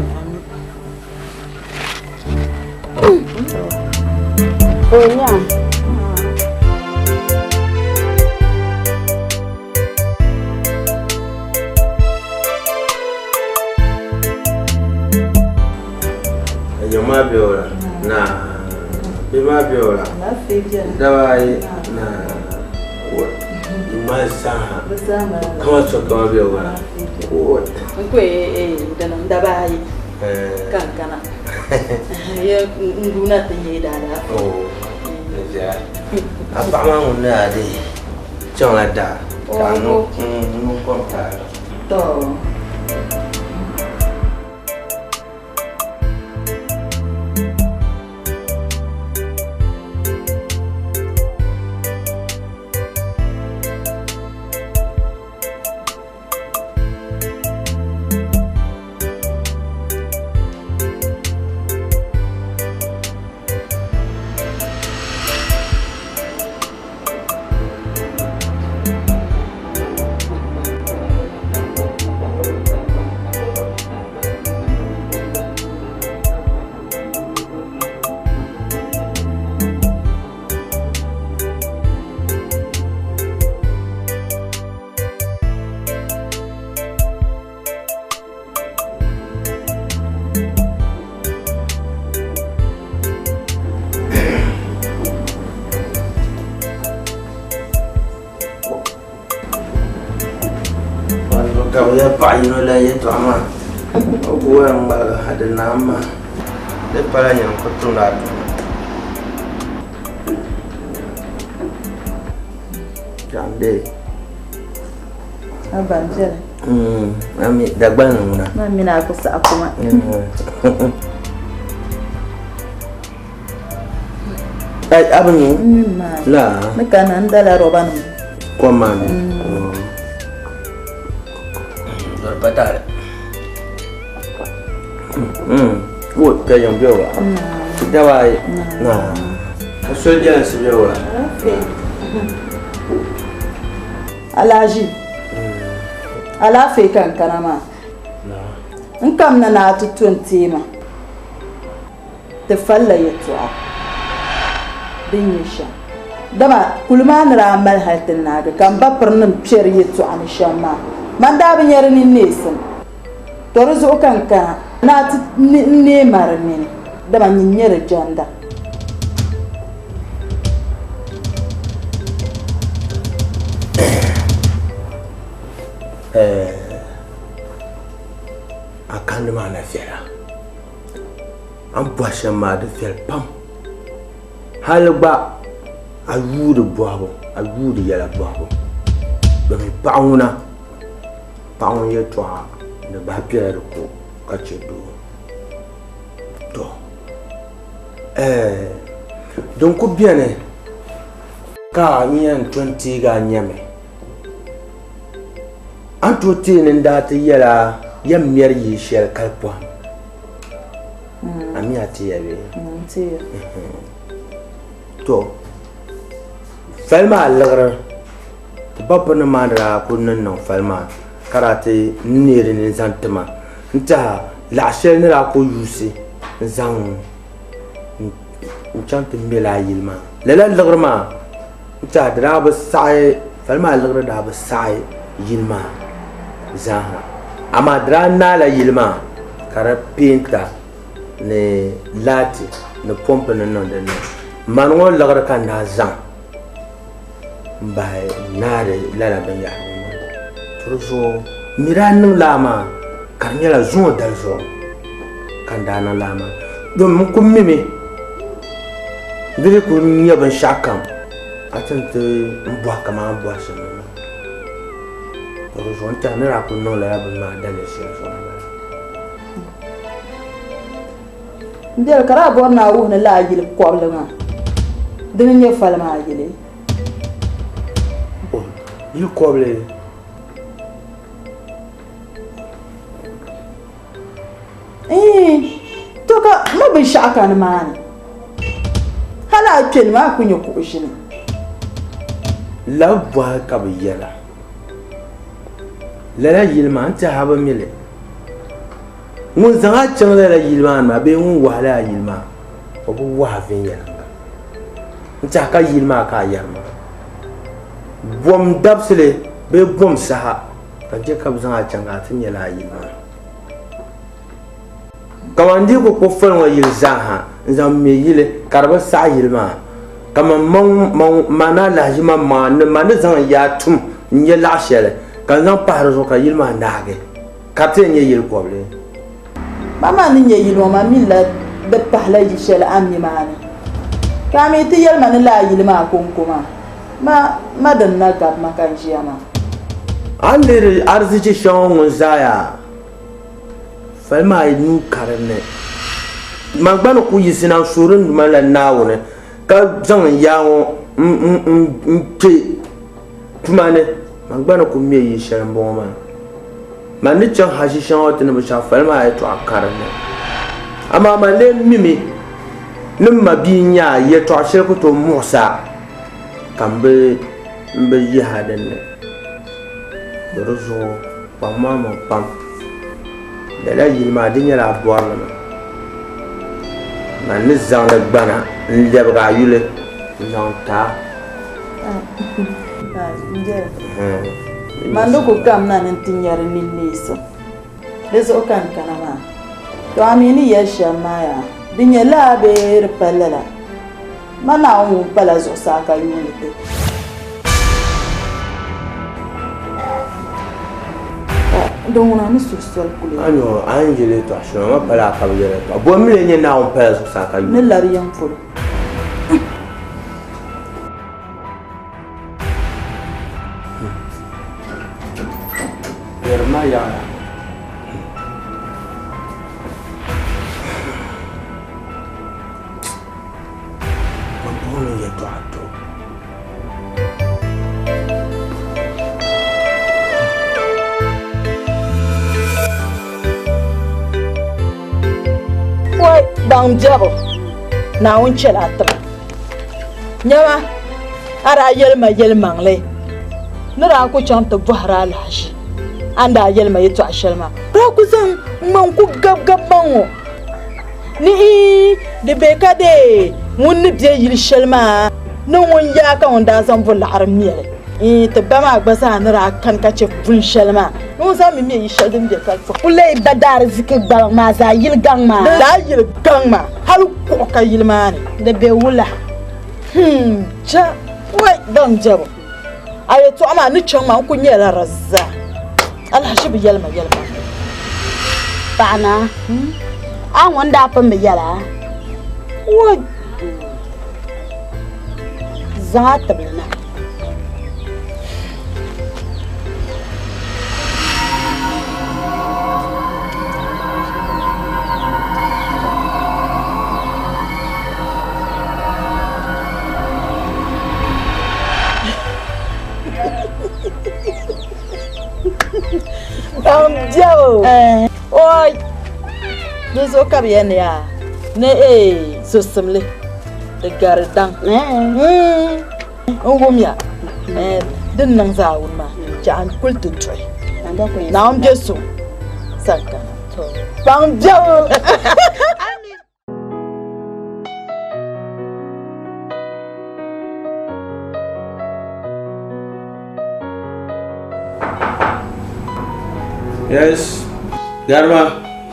U: O nya.
L: Nyɔ maa be o la na bɛ maa be o la daba ayi na maa zaa kama so kama be o la
D: n ko dini daba ayi ka n kana ye n guuna ti nyɛ daadaa
L: a paɣa maa ŋun ni a dee chaŋla daa ka a niŋ kom taai.
D: To.
L: Ka bɛ yɛli paɣa yino la yɛltɔɣa maa o ku yɛn ŋmaligi ha di naam maa di pala nyini ku tumdi a tuma Jambe.
D: Abba n viɛli.
L: Ami Dagbaŋ ni ŋuna.
D: Ma mini a ku saɣi kuma.
L: Ai abi nyu. La.
D: Ni ka na n dala roba nim.
L: Kom maa ni. Dɔri pa taali. Wo ka yiŋ bɛ wa. Daba ayi. Na. Ka soli jɛlinsi bɛ wa.
D: Alhaji. Alaafee ka n kana maa. N kamina ni a ti to n teema. Ti falila yɛltɔɣa din nyɛ shɛm. Dama kuli maa ni daa mali hal ti naagi ka m ba pirinim kpɛri yɛtɔɣa ni shɛm maa, man daa bi nya di ninneesim. Tɔ di zuɣu ka n kana ni a ti neei ma di nini, dama nyin n-nyɛ di jɛnda.
B: A kandi maa na viɛla. A ni bɔhi shɛm maa di viɛli pam. Hali gba a yuudi bɔhibu, a yuudi yɛla bɔhibu. Domin paɣa ŋuna, paɣa ŋun yɛltɔɣa ni bahi bela di ko ka chɛ doo. To, din ku beni ka n yɛn to n-teegi a nyami. A ni tooi teei ni n daa ti yɛl a yɛn mɛri yili shɛli kali pɔhim. A mi a teeya bee?
D: N teeya.
B: To, fali maa liɣiri ti ba pirinima maa ni daa kuli niŋ niŋ fali maa ka daa ti neei di ni n-zaŋ ti ma n-tɛha laɣ shɛli ni daa kuli yuusi n-zaŋ n-chaŋ ti me lala yili maa. Lala liɣiri maa n-tɛha di daa bi saɣi, fali maa liɣiri daa bi saɣi yili maa zaaha. Amaa di daa naala yili maa ka di peenta ni laati ni pompi ni niŋ din ni. Mani ŋɔ liɣiri ka n daa zaŋ m-bahi n-naari lala binyɛhiri ŋɔ maa. To di zuɣu m mi daa niŋ lala maa ka di nyɛla zuŋɔ dali zuɣu ka n daa niŋ lala maa. Domi n kuli mimi di ni kuli nyɛ binshɛɣu kam ka ti ni ti bɔhi kamani a ni bɔhi shɛm ŋɔ maa. To di zuɣu n tɛha ni daa kuli niŋ lala bini maa daliri shɛli zuɣu m-bala.
D: M biɛli ka daa bɔri ni a wuhi ni lala yili kɔbili maa dini n-nyɛ fali maa yili.
B: Yili kɔbili.
D: Iin, to ka ma binshɛɣu ka nimaani. Hali a kpe ni maa a ku nya kuɣu ʒini.
B: Labi bɔhi ka bɛ yɛla. Lala yili maa n tɛha bi mi li. Ŋun zaŋ a chaŋ lala yili maa ni maa bee ŋun wahi lala yili maa o bi wahi viɛnyɛliŋga. N tɛha ka yili maa ka a yɛri maa. Bom dabisili bee bom saha ka n chɛ ka bɛ zaŋ a chaŋ ka a ti nya lala yili maa. Kaman di ku kpuɣi foli ŋɔ yili zaaha n-zaŋ me yili ka di bi saɣi yili maa, kaman man alahiʒi maŋmaŋa ni man ni zaŋ n yaa tum n-nya laɣ shɛli ka n zaŋ pahi di zuɣu ka yili maa naagi, ka di ti yɛn nyɛ yili kɔbili.
D: Man maa ni nya yili ŋɔ, man mi la di pahila yi shɛli a ni mi maa ni. Ka a mi ti yɛli ma ni lala yili maa kɔŋko maa, ma din na gabi ma ka n ʒiya maa.
B: A ni lihiri arizichi shɛŋa ŋun zaaya Fali maa yi nuu ka di ni. Man gba ni ku yiɣisina n-suhiri n Duuma la Naawuni, ka zaŋ n yaa ŋɔ n-kpe tuma ni. Man gba ni ku me yil shɛli m-bɔŋɔ maa. Man ni chaŋ haʒi shɛŋa ŋɔ ti ni binshɛɣu fali maa yɛtɔɣa ka di ni. Amaa man lee mimi ni m mabia n-nyɛ a, yɛtɔɣ shɛli ku tooi muɣis a ka m bi yihi a din ni. Di zuɣu kpaŋmaŋmaŋ pam. Lala yili maa di nyɛla a bɔri li mi. Man ni zaŋ li gbana n-lɛbigi a yuli n-zaŋ ti a.
D: Man di ku kamina ni nti nya di ninneesim. Di zuɣu ka n kana maa. To a mi ni yɛli shɛm maa yaa, di nyɛ lala bee di pa lala? Ma Naawuni ŋun pala zuɣusaa ka yuuni ti. Ka di ŋuna ni suhi soli kuli.
B: A nyo a ni yɛli yɛtɔɣ shɛli maa, ma pala a ka bi yɛli yɛtɔɣa. Bɔ m-mi lee nyɛ Naawuni pala zuɣusaa ka yuuni?
D: Ni labi yiŋ polo.
B: Yɛri ma yaɣiya. Man puuni yɛtɔɣa to.
D: Wai baŋ biɛbu Naawuni chɛla a tiba. Nyama, a daa yɛli ma yɛlimaŋli ni daa ku chaŋ ti bɔhiri alahiʒi a ni daa yɛli ma yɛtɔɣ shɛli maa. Daa ku zaŋ ŋmani ku gabigabi ma ŋ-ŋɔ. Ni ii, di be ka dee ŋun ni be yili shɛli maa Ni ŋun yaa ka ŋun daa zaŋ bo laɣiri mɛli. Iin, ti ba maa gba zaa ni daa kani ka chɛ bun shɛli maa, ni ŋun zaŋ mi me yi shɛli din be California.
U: Ku leei ba daariziki gbaliŋ maa zaa yili gaŋ maa.
D: Daa yili gaŋ maa, hal kuɣu ka yili maa ni.
U: Di be wula?
D: Hmm, cha, wai, baŋ jɛbu. A yɛtɔɣa maa ni chaŋ maa, n kul nyɛla di zaa. Alahichi bi yɛli ma yɛlimaŋli.
U: Paɣa naa, a ŋun daa pun bi yɛl a?
D: Woi!
U: Zaŋ a tibili na.
D: Bambiɛbu oi di zuɣu ka bɛ yɛn ni yaa ni ee zosimli di gari daŋ n wumya din niŋ zaawuni maa chɛɣu n kuli ti duɣi Naawuni be so sani kana Bambiɛbu.
B: Yes, Garba,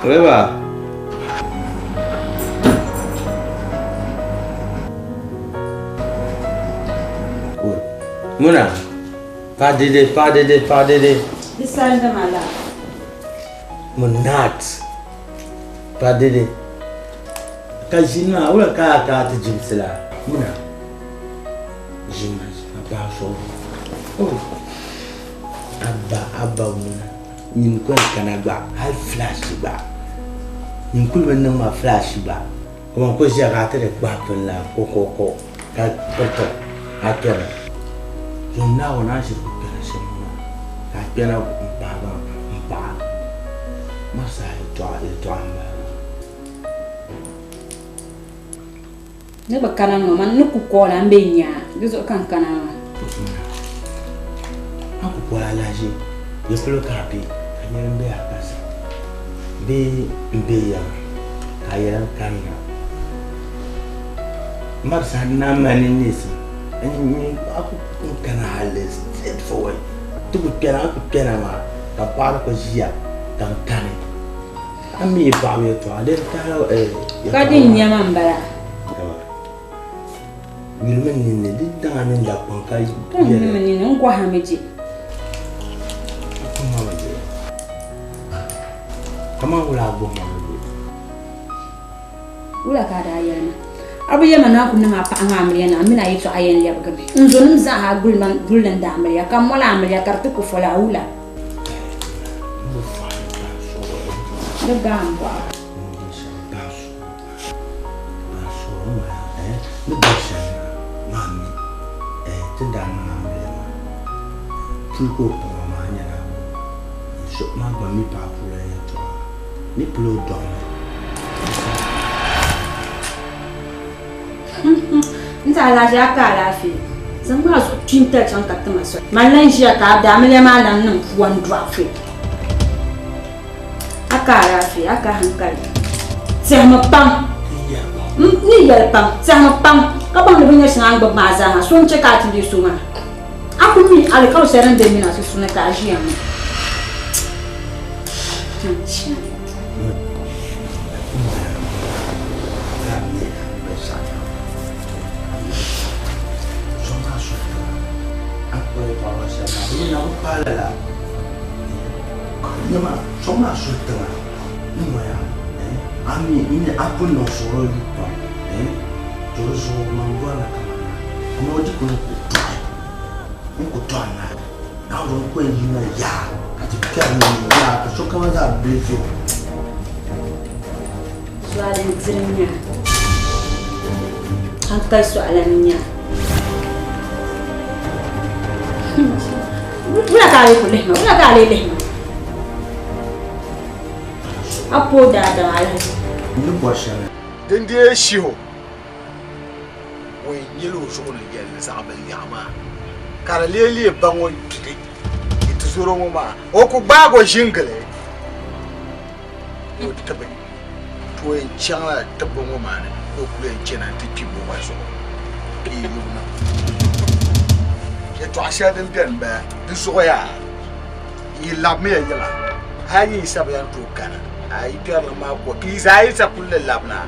B: Reba. Good. Muna, padede, padede, padede.
S: Di mala.
B: Munat. Padede. Ka ʒini maa, wula ka a ka ti jimsi la? Muna. Ʒini ʒini paɣa so. Oh. Abba, abba muna. Nyin kuli kana gba, hali flash gba. Nyin kuli bi niŋ ma flash gba. Kaman ku ʒiya ka a ti di kpahi pini la kokoko ka piriti a kpɛna. Zom Naawuni a ʒiri ku kpɛna shɛm ŋɔ maa ka a kpɛna m-pahi ba m-paɣa Marisa yɛltɔɣa yɛltɔɣa m-bala maa.
S: Ni bi kana ŋɔ man ni ku koola m be nya di zuɣu ka n kana maa.
B: A ku koola alahiʒi ya polo ka a be ka nyɛli m be a kasi bee m be yiŋa ka a yɛli n kanna. Marisa n naan mali ninneesim a ku kana hali straight forward ti ku kpɛna a ku kpɛna maa ka paɣa ku ʒiya ka n kani. A mi yi paɣaba yɛltɔɣa di tahi
S: Ka din nyɛma m-bala.
B: Yulimi ninni di daŋa mini dakpaŋ ka
S: Ka n yulimi ninni n gɔhimi je.
B: Kaman wula a gɔhima mi je.
S: Wula ka a daa yɛli ma? A bi yɛli ma ni a ku niŋ a paɣa ŋɔ amiliya ni a mini a yɛtɔɣa yɛn lɛbigimi. N zonim zaa guli n da amiliya ka m moli amiliya ka di ti ku foli a wula? Di gaa m bɔɣu. N ti alahiʒi a ka alaafee zaŋ maa zuɣu kpi n-tali chaŋ ka ti ma soli. Man lan ʒiya ka a daamiliya maa lan niŋ pua n-dɔɣi fo. A ka alaafee, a ka hankali. Tɛhimi pam. N ni yɛli pam, tɛhimi pam ka baŋ ni binyɛr shɛŋa a ni gbubi maa zaa maa so n-chɛ ka a ti leei so maa. A ku mi alikauli shɛli din be m mini a sunsuuni ka a ʒiya ŋɔ. Suɣali n diri nya hankali suɣala n nya wula ka a lee ku lihima wula ka a lee lihima a pooi daadam alahichi
E: Din deei shihi o, o yɛn nyɛla o zuɣu ni yɛlli zaɣ bil yaɣa maa, ka di lee leei baŋ o kpiri yi ti zɔr o ŋɔ maa, o ku gbaag o ʒingili ni o tibi to o yɛn chaŋla tibbu ŋɔ maa ni ka o kul yɛn chana nti kpi buɣa zuɣu. ka yi yubu niŋ. Yɛtɔɣa shɛli din beni m-bala, di zuɣu yaa yi labimiya yiŋa, hal yi yisa bi yɛn tooi kana, a yi kpɛrili maa ko ka yi zaa yisa kuli li labina,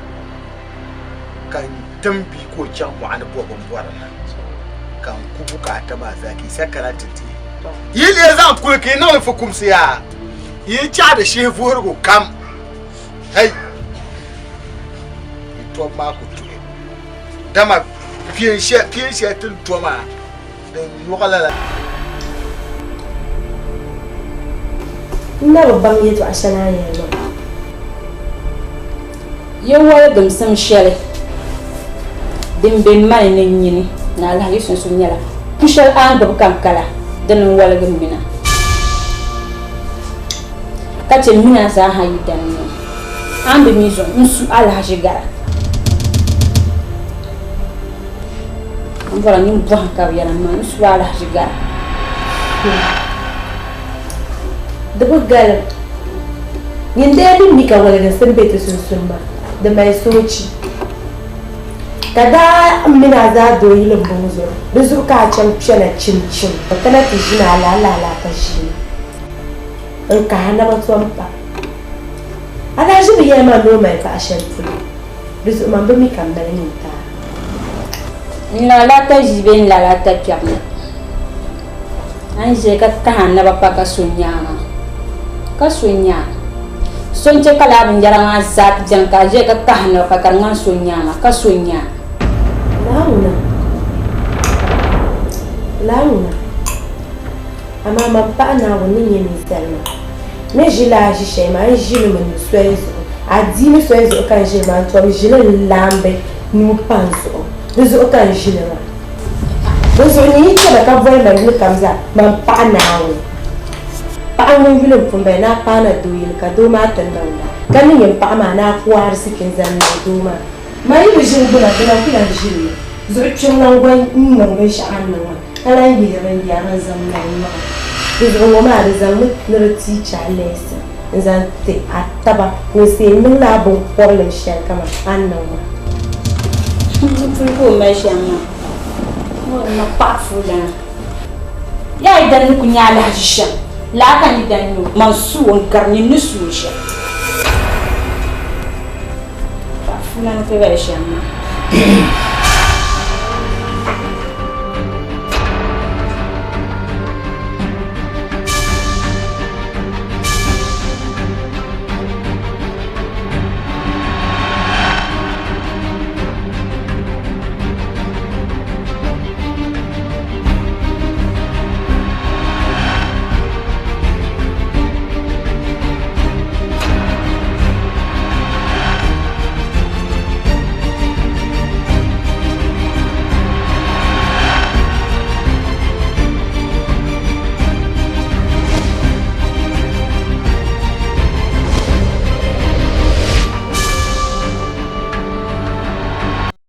E: ka n tim bia ka o chaŋ mɔɣu ni bo bimbɔri na, ka n ku bukaata maa zaa ka yisa kana ti deei. Yi lee zaŋ kuli ka yi niŋ li fukumsi yaa, yi chaɣi di shihi vuhirigu kam. Hei! Yi tɔbu maa ku tuhi, dama piɛ shɛli ti ni to maa, din nyɔɣi lala.
I: N na bi baŋ yɛtɔɣ shɛli a ni yɛli maa.
S: Ya waligimsim shɛli din be mani ni nyini ni alahichi sunsuuni nyɛla pu shɛli a ni gbibi ka n kala, dini n-waligi m mina. Ka chɛ m mina zaa ha yi dani ŋɔ. A ni bi mi zuɣu, n su alahichi gara. M bɔra nyin bɔhim ka bɛ yɛra ma n su alahichi gara.
I: Di bi galim. Nyin dee ni mi ka waliginsim be ti sunsuuni maa, di mali soochi. Ka daa m mini a zaa doo yili m-bɔŋɔ zuɣu, di zuɣu ka a chaŋ kpɛna chimchim ka na ti ʒini a lala alaaka ʒiini n-kahi a naba tom pa. A daa ʒi bi yɛli ma ni o mali paɣa shɛli polo, di zuɣu man bi mi ka m mali nyintaa.
S: N lala ta ʒii bee n lala ta kpɛri na. A ni ʒiya ka kahi a naba pa ka so n-nya a maa, ka so n-nya a. So n-chɛ ka lala binyɛra maa zaa ti beni ka a ʒiya ka kahi a naba pa ka di ŋmani so n-nya a maa, ka so n-nya a.
I: Lala ŋuna, lala ŋuna, amaa man paɣ Naawuni ni nyɛ ninsal maa ni ʒi lala ʒi shɛli maa, n ʒi li mi ni soli zuɣu, adiini soli zuɣu ka n ʒi li maa, n tom ʒi li n-laambi nuu pa n zuɣu, di zuɣu ka n ʒi li maa. Dinzuɣu nyin yi chana ka boli ma yuli kam zaa, man paɣ Naawuni. Paɣa ŋun yuli m-pun bala ni a paana doo yili ka doo maa ti niŋ ba, ka ni nyin paɣa maa ni a ku ariziki n-zaŋ niŋ doo maa. Man yi bi ʒini gbuna, di na ku lan ʒini mi. Zuɣu kpiɔŋ lan gba n-niŋ binshɛɣu a ni niŋ maa, ka lan yihiri n-yɛri n-zaŋ mali maŋa. Di zuɣu ŋɔ maa di zaŋmi ni di tiichi a lɛɛsi n-zaŋ ti a taba ŋun see niŋla a binkɔbilim shɛli kaman a ni niŋ maa.
S: Di puli ka o mali shɛm maa, o ni niŋ paɣa fuulana. Yaa yi dan ni ku nya alahichi shɛm, lala ka n yi dan nya o, man su o n-gari nyin ni su o shɛm. Paɣa fuulana ku bali shɛm maa.